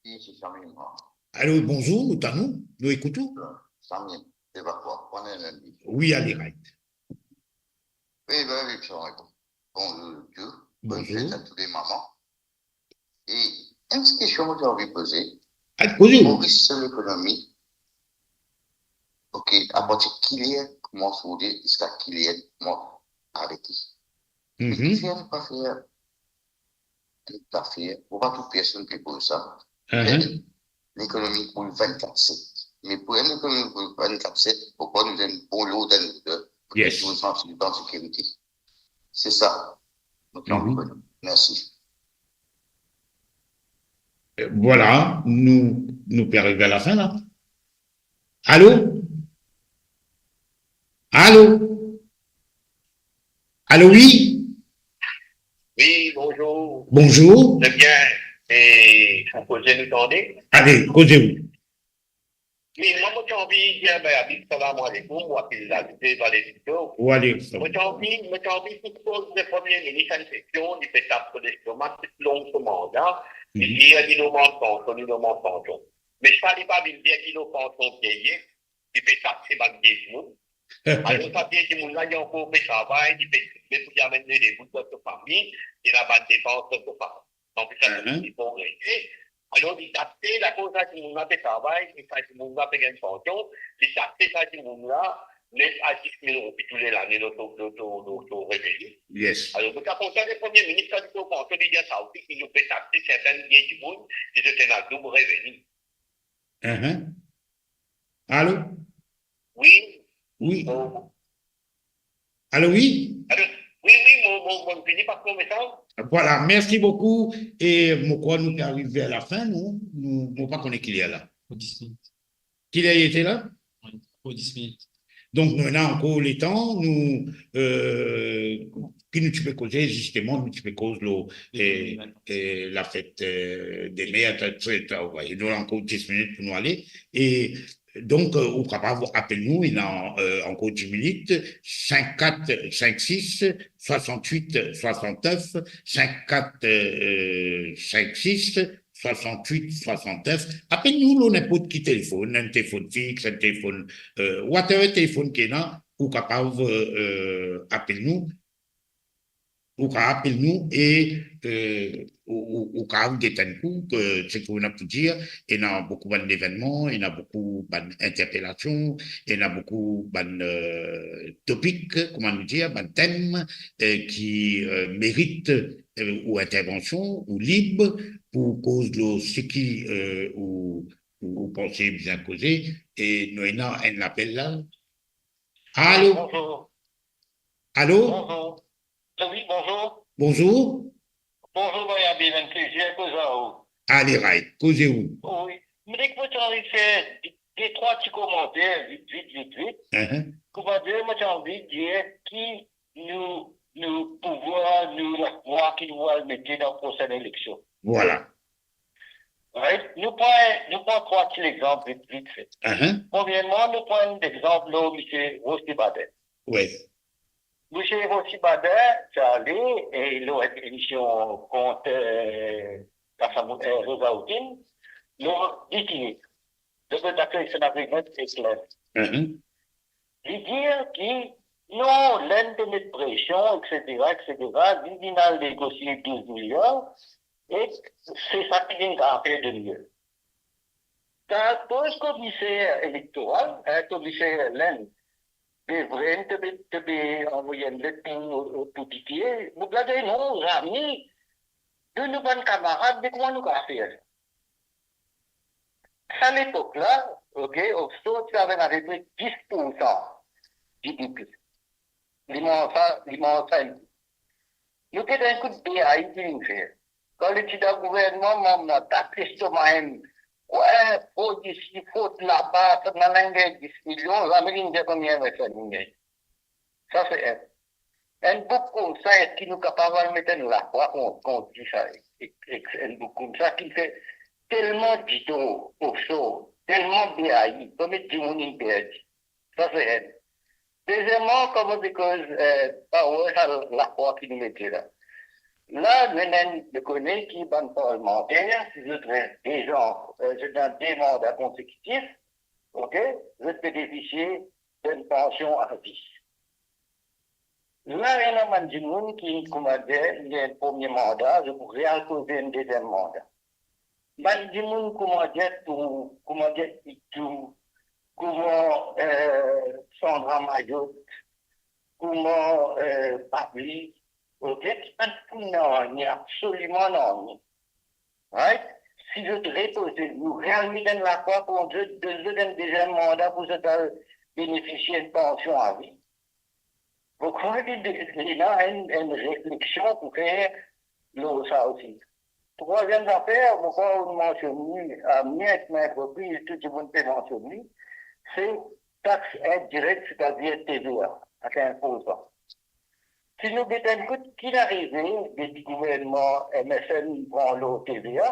Wi, se Sami, mwa. Alo, bonzour, nou tann ou, nou ekout ou. Sami, se pa kwa, kouma ou ete? Wi, ale, right. Wi, ben, wi, Sami, bon. Bonzour, bonn fet a tou le maman. E enn ti kestion mo ti anvi poze. Al poze. Moris, lekonomi, ok, apartir ki ler koumans rode, ziska ki ler koumans arete? Me kifer nou pa fer, nou pa fer, mo pa trouv personn pe poz sa. Lekonomi pou vennkat set. Me pou enn lekonomi pou vennkat set, fok nou ena enn bon lord dan nou, pou nou santi nou an sekirite. Se sa. Mersi. Euh, vwala, nou, nou pe arive a lafin la. Alo? Alo? Alo, wi? Wi, bonzour. Bonzour. Trè bien. E, ou koze, nou tande? Ale, koze, wi. Wi, mwa, mo ti anvi dir, ben, Abib, salam aleikoum, ou apel la, li pe pale dito. Wa aleikoum salam. Mo ti anvi, mo ti anvi koz le Premie Minis enn kestion, li pe tap so lestoma, tou long so manda, li dir li demann pansion, li demann pansion. Me sa li pa vinn dir ki lor pansion vieyi, li pe takse bann vie dimoun. Alor sa vie dimoun la, li ankor pe travay, li pe, li pe pou li amenn lebout dan so fami, li ena bann depans dan so fami. Donk sa, li pou regle. Alor, li takse, akoz sa dimoun la pe travay, e sa dimoun la pe gagn pansion, li takse sa dimoun la net a dis mil roupi tou le lane lor so, lor so, lor so reveni. Yes. Alor, mo ta kontan le Premie Minis, kan li pran pansion, li dir sa osi, ki nou pe takse serten vie dimoun, ki zot ena doub reveni. Mhm. Alo? Wi. Wi. Oh. Alo, wi? Alo? Wi, wi, mo, mo, mo fini pas mo mesaz. Vwala, mersi boukou. E mo krwar nou pe arive a lafin, nou, nou, mo pa kone ki ler la. Ankor dis minit. Ki ler li ete la? Wi, ankor dis minit. Donk, nou ena ankor letan, nou, euh, ki nou ti pe koze, zisteman, nou ti pe koz lor, eh, eh, lafet, eh, de mer, etsetera. Nou ena ankor dis minit pou nou ale. E donk, eh, ou kapav apel nou, ena, eh, ankor dis minit, sinkannkat, sinkannsis, swasannwit, swasannef, sinkannkat, eh, sinkannsis, swasant-wit, swasant-nef. Apel nou lor ninport ki telefonn, enn telefonn fix, enn telefonn, eh, whatever telefonn ki ena, ou kapav, eh, apel nou. Ou kapav apel nou e, eh, ou, ou, ou kapav get enn kou, eh, seki ou ena pou dir, ena boukou bann levennman, ena boukou bann interpelasion, ena boukou bann, eh, topik, kouma nou dir, bann tem, eh, ki, eh, merit, eh, ou intervansion, ou lib pou koz lor seki, eh, ou, ou, ou panse bizin koze, e nou ena enn lapel la. Alo? Bonzour. Alo? Bonzour. Eh wi, bonzour. Bonzour. Bonzour, Bayabi, enn plezir koz ar ou. Ale, right, koze ou. Wi. Mo dir ki mo ti anvi fer de, de trwa ti komanter, vit, vit, vit, vit. Mhm. Komanter, mo ti anvi dir ki nou, nou pouvwar, nou lafwa ki nou al mete dan prosenn eleksion. Vwala. Right? Nou pran, nou pran trwa ti lexanp vit, vit fe. Mhm. Premierman, nou pran enn lexanp lor misie Rossy Bader. Wi. Misie Rossy Bader, ti ale, e lor enn emision kont, eh, Kasamou, eh, Rosa Oudin, lor D T A, Double Taxation Agreement ek Lind. Mhm. Li dir ki non, Lind pe met presion, etsetera, etsetera, li vinn al negosie douz miliar, e se sa ki vinn kapav fer de mie. Kan koz komiser elektoral, eh, komiser Lind, Devrenne to pe, to pe anvoy enn let pou, pou D T A, boug la dir non, zame, donn nou bann kamarad, me kouma nou kapav fer sa? Sa lepok la, ok, Offshore ti ave avek dis poursan G D P. Li manz sa, li manz sa enn kou. Nou get enn kout B A I ki vinn fer. Kan li ti dan gouvernman, manm la tap lestoma enn, wi, frod isi, frod laba, sa bann la gagn dis milion, zame li dir konbien M S N inn gagn. Sa se enn. Enn boug koumsa, eski nou kapav al met enn lafwa kont, kont li sa, ek, ek, ek enn boug koumsa ki fer telman didro Offshore, telman B A I, konbien dimoun inn perdi? Sa se enn. Dezieman, kouma mo pe koz, eh, par rapor sa lafwa ki nou mete la. La, nou ena, nou kone ki bann parlmanter, si zot res de zan, eh, zot ena de manda konsekitif, ok, zot benefisie d'enn pansion a vi. La, ena bann dimoun ki, kouma dir, li enn premie manda, zot pou real koz enn deziem manda. Bann dimoun, kouma dir, tou, kouma dir, Itou, kouma, eh, Sandra Mayotte, kouma, eh, Babli, ok, ki pa pou nanye, absoliman nanye. Right? Si zot repoze, nou real met enn lafwa kont zot, donn zot enn deziem manda pou zot al benefisie enn pansion a vi. Mo krwar ki de, ena enn, enn refleksion pou fer lor sa osi. Trwaziem zafer, mo krwar ou'nn mansionn li, a, mwa ek mo enn repriz, tou dimoun pe mansionn li, se tax indirect, setadir T V A, tax imposable. Si nou get enn kout ki arive depi gouvernman M S N pran lor T V A,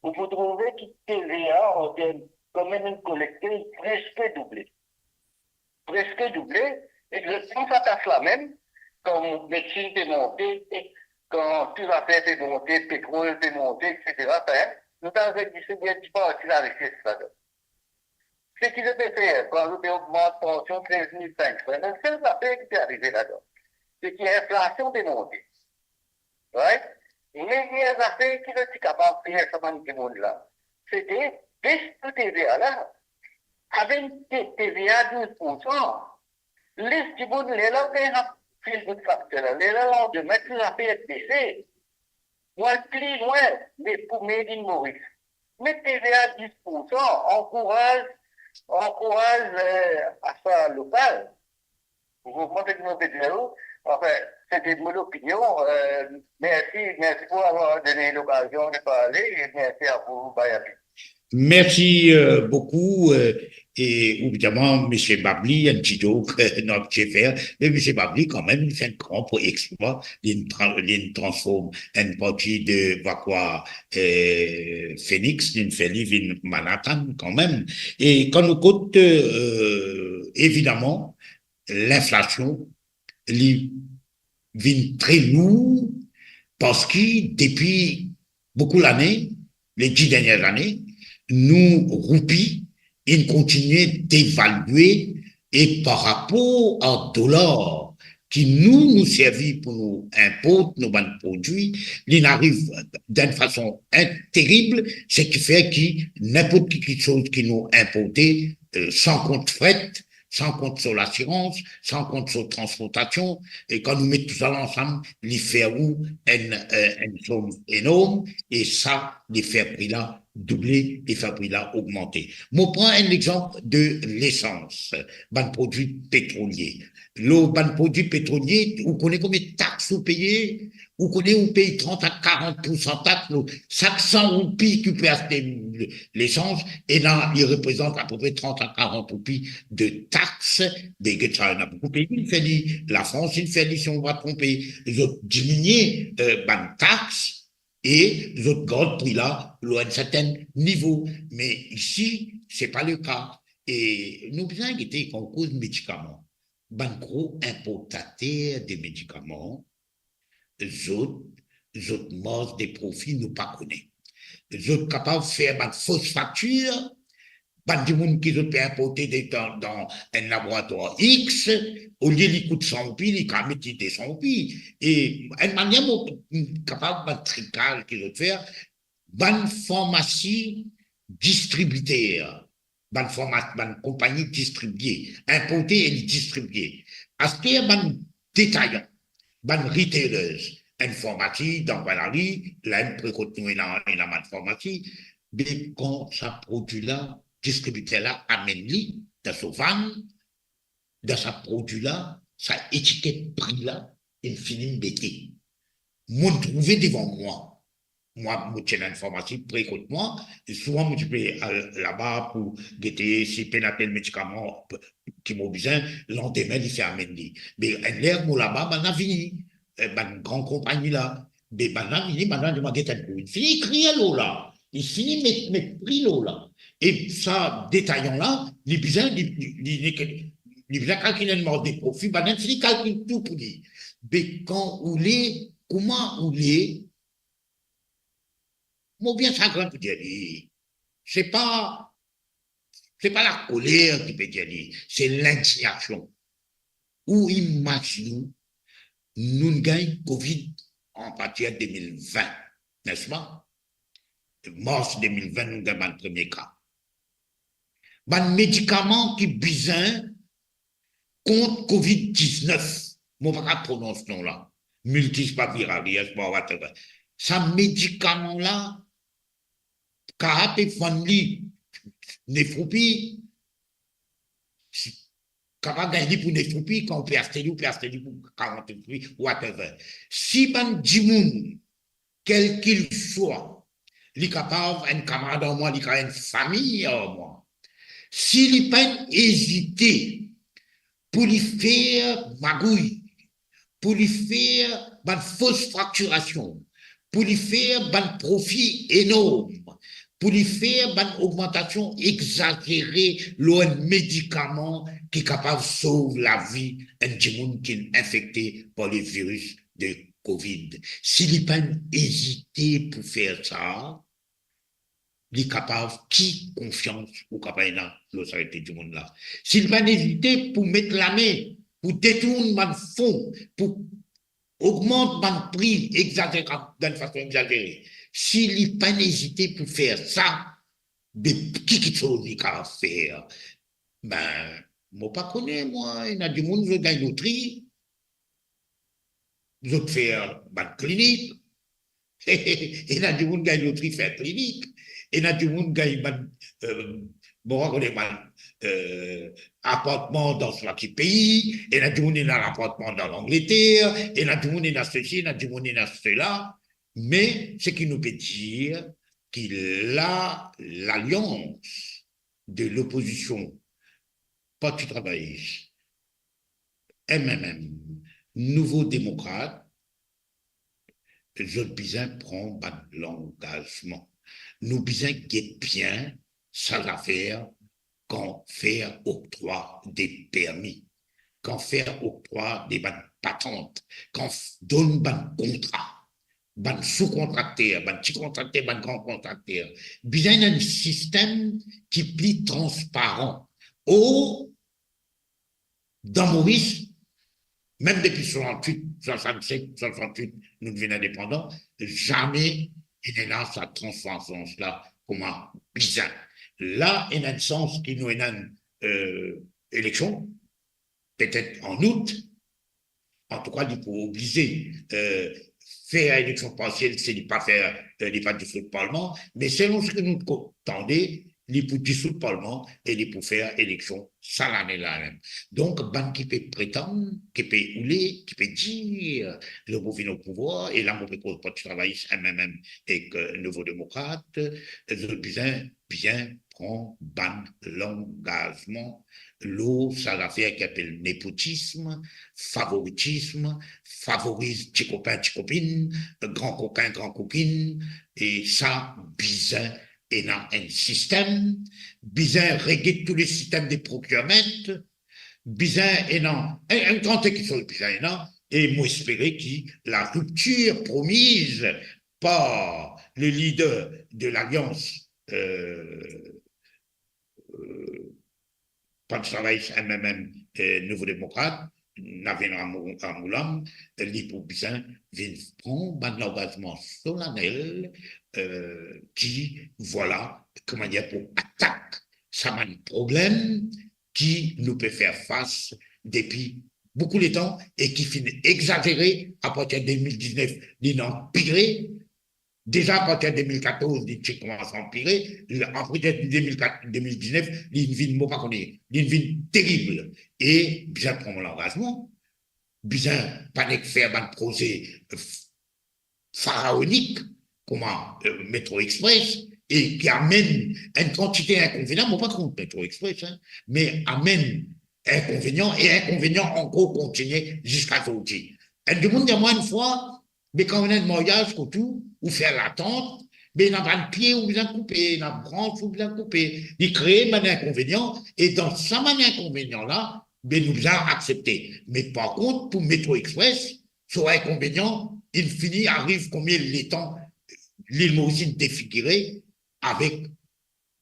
ou pou trouve ki T V A, an term komin kolekte, preske double. Preske double, egzakteman sa tax la mem, kan medsin pe monte, kan tou zafer pe monte, petrol pe monte, etsetera, ben, nou ta zis gagn enn ti parti larises ladan. Seki zot pe fer, kan zot pe ogmant pansion trez mil sink san, enn sel zafer ki pe arive ladan, se ki inflasion pe monte. Right? Meyer zafer ki zot ti kapav fer sa bann dimoun la, se de bes tou T V A la, avek T-, T V A douz poursan. Les dimoun, lerla ou gagn fil bout faktir la, lerla landime tou zafer bese. Mo al pli lwin, me pou Made in Maurice, met T V A dis poursan, ankouraz, ankouraz, eh, aster lokal. Ou konpran seki mo pe dir ou? Anfin, sete mo lopinion. Eh, mersi, mersi pou avoir donn lokazion de parle e mersi a vou, Bayabi. Mersi, eh, boukou, eh, e evidaman, misie Babli, enn ti joke, nou abitie fer, me misie Babli, kanmem, li fer enn gran eksplwa, li tra-, li transform enn parti de Vacoas, eh, Phoenix, li fer li vinn Manhattan, kanmem. E kan nou kot, eh, evidaman, linflasion, li vinn tre lour, parski depi boukou lane, les dix dernières années, nou roupi inn kontigne devalwe e par rapor ar dolar ki nou, nou servi pou nou inport nou bann prodwi, li'nn ariv dan enn fason in-, terib, seki fer ki ninport ki kiksoz ki nou inporte, euh, san kont fret, san kont so lasirans, san kont so transportasion, e kan nou met tou sa la ansam, li fer ou enn, euh, enn som enorm, e sa, li fer pri la double, li fer pri la ogmante. Mo pran enn lexanp de lesans, bann prodwi petrolie. Lor bann prodwi petrolie, ou kone konbien tax ou peye? Ou kone ou pey trant a karant poursan tax lor sak san roupi ki ou pe aste lesans, ena li reprezant apepre trant a karant roupi de tax. Be get sa, ena boukou pei ki fer li, Lafrans inn fer li, si mo pa tronpe, zot diminie, euh, bann tax, e zot gard pri la lor enn sertin nivo. Me isi, se pa le ka. E nou bizin gete kan ou koz medikaman, bann gro inportater de medikaman, zot, zot mars de profi nou pa kone. Zot kapav fer bann fos faktir, bann dimoun ki zot pe inporte de, dan, dan enn laboratwar X, olie li kout san roupi, li kapav met li de san roupi. E enn manier, mo, kapav bann trikaz ki zot fer, bann farmasi distribiter, bann farma-, bann konpagni distribie, inporte e li distribie. Aster bann detayan, bann retailers, enn farmasi dan kwin lari, la enn pre kot nou ena, ena bann farmasi, be kan sa prodwi la, distribiter la amenn li dan so van, dan sa prodwi la, sa etiket pri la inn fini mete. Mo'nn trouve devan mwa. Mwa, mo ti ena enn farmasi pre kot mwa, e souvan mo ti pe al laba pou gete si pena tel medikaman ki mo bizin, landime li fer amenn li. Be enn ler mo laba, bann la vini, eh, bann gran konpagni la, be bann la vini, bann la dir mwa, "Get enn kou, inn fini ekrir lor la, inn fini met, met pri lor la." E sa detayan la, li bizin, li, li, li, li, li bizin kalkil enn mars de profi, bann la inn fini kalkil tou pou li. Be kan ou le, kouma ou le, mo bien sagrin pou dir li, se pa, se pa lakoler ki pe dir li, se lindignasion. Ou imazinn ou, nou'nn gagn Covid a partir de mil vin, nespa? Mars de mil vin, nou gagn bann premie ka. Bann medikaman ki bizin kont Covid diznef, mo pa kapav pronons non la, multis pa virarias, pa whatever. Sa medikaman la, kapav pe vann li nef roupi, si, kapav gagn li pou nef roupi, kan ou pe aste li, ou pe aste li pou karant roupi, whatever. Si bann dimoun, kelkeswa, li kapav enn kamarad ar mwa, li kapav enn fami ar mwa, si li pa'nn ezite pou li fer magouy, pou li fer bann fos faktirasion, pou li fer bann profi enorm, pou li fer bann ogmantasion egzazere lor enn medikaman ki kapav sov lavi enn dimoun ki infekte par le virus de Covid. Si li pa'nn ezite pou fer sa, li kapav, ki konfians ou kapav ena lor sa dimoun la? Si li pa'nn ezite pou met lame, pou detourn bann fon, pou ogmant bann pri egzazere, dan fason egzazere, si li pa'nn ezite pou fer sa, be ki kiksoz li kapav fer? Be, mo pa kone, mwa, ena dimoun zot gagn lotri, zot fer bann klinik. Ena dimoun gagn lotri, fer klinik. Ena dimoun gagn bann, euh, bon, ou kone bann, euh, apartman dan swa ki pei, ena dimoun ena lapartman dan Langleter, ena dimoun ena sesi, ena dimoun ena sela. Me seki nou pe dir, ki la, lalians de lopozision, Parti Travayis, M M M, Nouvo Demokrat, zot bizin pran bann langazman. Nou bizin get bien sa zafer kan fer oktrwa de permi, kan fer oktrwa de bann patant, kan f-, donn bann kontra. bann sou-kontrakter, bann ti kontrakter, bann gran kontrakter. Bizin enn sistem ki pli transparan. Or, dan Moris, mem depi swasannwit, swasannset, swasannwit, nou vinn indepandan, zame inn ena sa transparans la kouma bizin. La, ena enn sans ki nou ena enn, eh, eleksion, petet an out, antouka, li pou oblize, eh, fer eleksion parsiel si li pa fer, eh, li pa disoud parlman, me selon seki nou ko-, tande, li pou disoud parlman e li pou fer eleksion sa lane la mem. Donk, bann ki pe pretann, ki pe oule, ki pe dir, zot pou vinn o pouvwar, e la mo pe koz Parti Travayis, M M M ek, eh, Nouvo Demokrat, zot bizin bien pran bann langazman lor sa zafer ki apel nepotism, favoritism, favoriz ti kopin, ti kopinn, gran kokin, gran kokinn, e sa bizin ena enn sistem, bizin reget tou le sistem de procurement, bizin ena enn, enn kantite kiksoz bizin ena, e mo espere ki la ruptir promiz par le lider de lalians, eh, eh, Parti Travayis, M M M, eh, Nouvo Demokrat, Navin Ramou-, Ramoolam, li pou bizin vinn pran bann langazman solanel, eh, ki, vwala, kouma dir, pou atak sa bann problem ki nou pe fer fas depi boukou letan e ki finn egzazere apartir de mil diznef, li anpire. Deza apartir de mil katorz, li ti koumans anpire, apre de mil kat, de mil diznef, li vinn, mo pa kone, li vinn terib. E bizin pran mo langazman, bizin pa nek fer bann proze, eh, faraonik, kouma, eh, Metro Express, e ki amenn enn kantite inkonvenian, mo pa kont Metro Express, hein, me amenn inkonvenian, e inkonvenian ankor kontinie ziska zordi. Enn dimoun dir mwa enn fwa, be kan ou ena enn maryaz kot ou, ou fer latant, be ena bann pie ou bizin koupe, ena brans ou bizin koupe, li kree bann inkonvenian, e dan sa bann inkonvenian la, be nou bizin aksepte. Me par kont, pou Metro Express, so inkonvenian, inn fini ariv komie letan Lil Moris inn defigire avek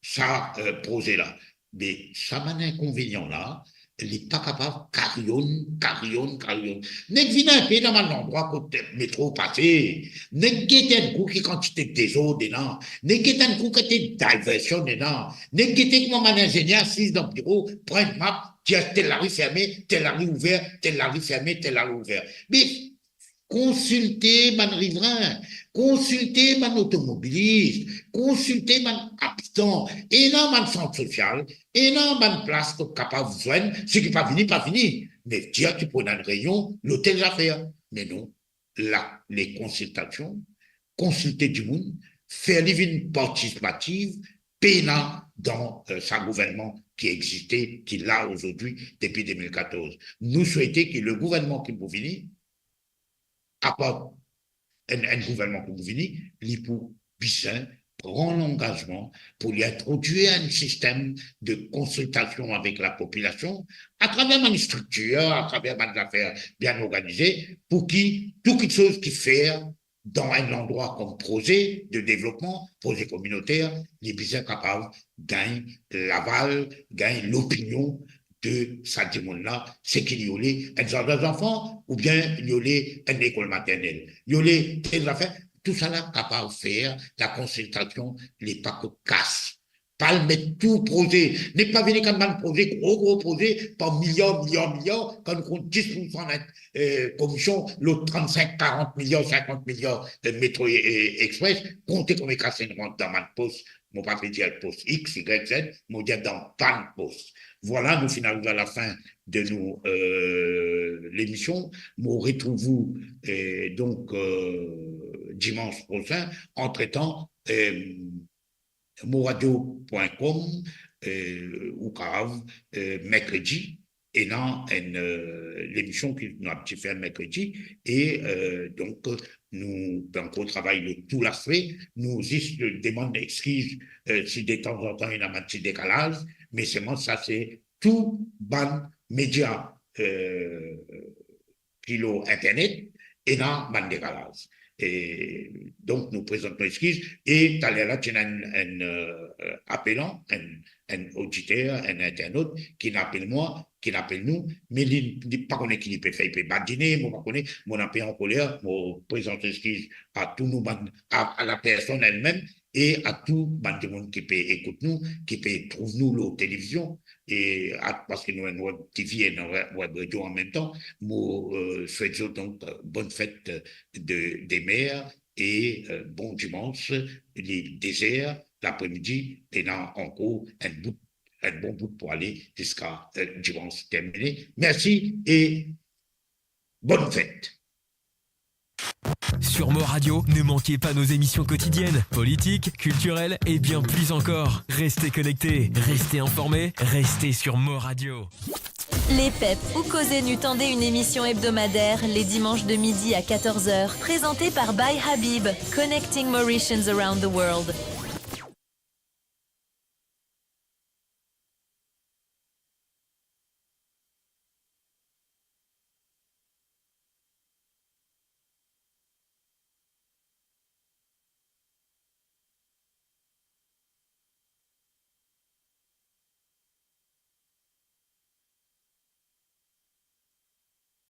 sa, eh, proze la. Me sa bann inkonvenian la, li pa kapav karyon, karyon, karyon. Nek vinn inpe dan bann landrwa kot metro pase, nek gete enn kou ki kantite dezord ena, nek gete enn kou kantite diversion ena, nek gete kouma bann inzenier asiz dan biro, pran enn map, dir tel lari ferme, tel lari ouver, tel lari ferme, tel lari ouver. Me konsilte bann riverin, konsilte bann otomobilis, konsilte bann abitan, ena bann sant sosial, ena bann plas kot kapav zwenn, seki pa vini, pa vini. Me dir ki pou ena enn reynion, lotel zafer. Me non, la, le konsiltasion, konsilte dimoun, fer li vinn partisipativ, pena dan, eh, sa gouvernman ki existe, ki la azordi depi de mil katorz. Nou swete ki le gouvernman ki pou vini, apar enn, enn gouvernman ki pou vini, li pou bizin pran langazman pou li introdwir enn sistem de konsiltasion avek lapopilasion, atraver bann striktir, atraver bann zafer bien organize, pou ki tou kiksoz ki fer dan enn landrwa kom proze de devlopman, proze kominoter, li bizin kapav gagn laval, gagn lopinion de sa dimoun la, seki li oule enn zardin zanfan, oubien li oule enn lekol maternel, li oule tel zafer, tousala kapav fer lakonsiltasion, li pa kot kas. Pa al met tou proze, nek pa vini kan bann proze, gro, gro proze, par miliar, miliar, miliar, kan nou kont dis poursan, eh, komision, lot trannsink, karant miliar, sinkant miliar, eh, Metro, eh, Express, konte konbien kas inn rant dan bann pos, mo pa pe dir pos X, Y, Z, mo dir dan bann pos. Vwala, nou finn ariv a lafin de nou, eh, lemision. Mo retrouv ou, eh, donk, eh, dimans prosin. Antretan, eh, moradio pwin kom, eh, ou kapav, eh, merkredi, ena enn, eh, lemision ki nou abitie fer merkredi, e, eh, donk, nou pe ankor travay lor tou laspe, nou zis demann exkiz, eh, si detanzantan ena bann ti dekalaz, me selman sa se tou bann media, eh, ki lor internet, ena bann dekalaz. E donk, nou prezant nou exkiz. E taler la, ti ena enn, enn, euh, apelan, enn, enn oditer, enn internot, ki apel mwa, ki apel nou, me li, li pa kone ki li pe fer, li pe badine, mo pa kone, mo ena pe ankoler, mo prezant exkiz a tou nou bann, a, a la personn elmem, e a tou bann dimoun ki pe ekout nou, ki pe trouv nou lor televizion, e a, parski nou, nou TV e nou web radio an mem tan, mo, euh, swet zot donk, euh, bonn fet, euh, de, de mer e, euh, bon dimans, li de zer lapremidi, pena ankor enn bout, enn bon bout pou ale ziska, euh, dimans termine. Mersi e bonn fet. Sur Mo Radio, ne manquez pas nos émissions quotidiennes, politiques, culturelles et bien plus encore. Restez connectés, restez informés, restez sur Mo Radio. Lepep, ou koze nou, tande une émission hebdomadaire les dimanches de midi à quatorze heures, présentée par By Habib, Connecting Mauritians Around the World.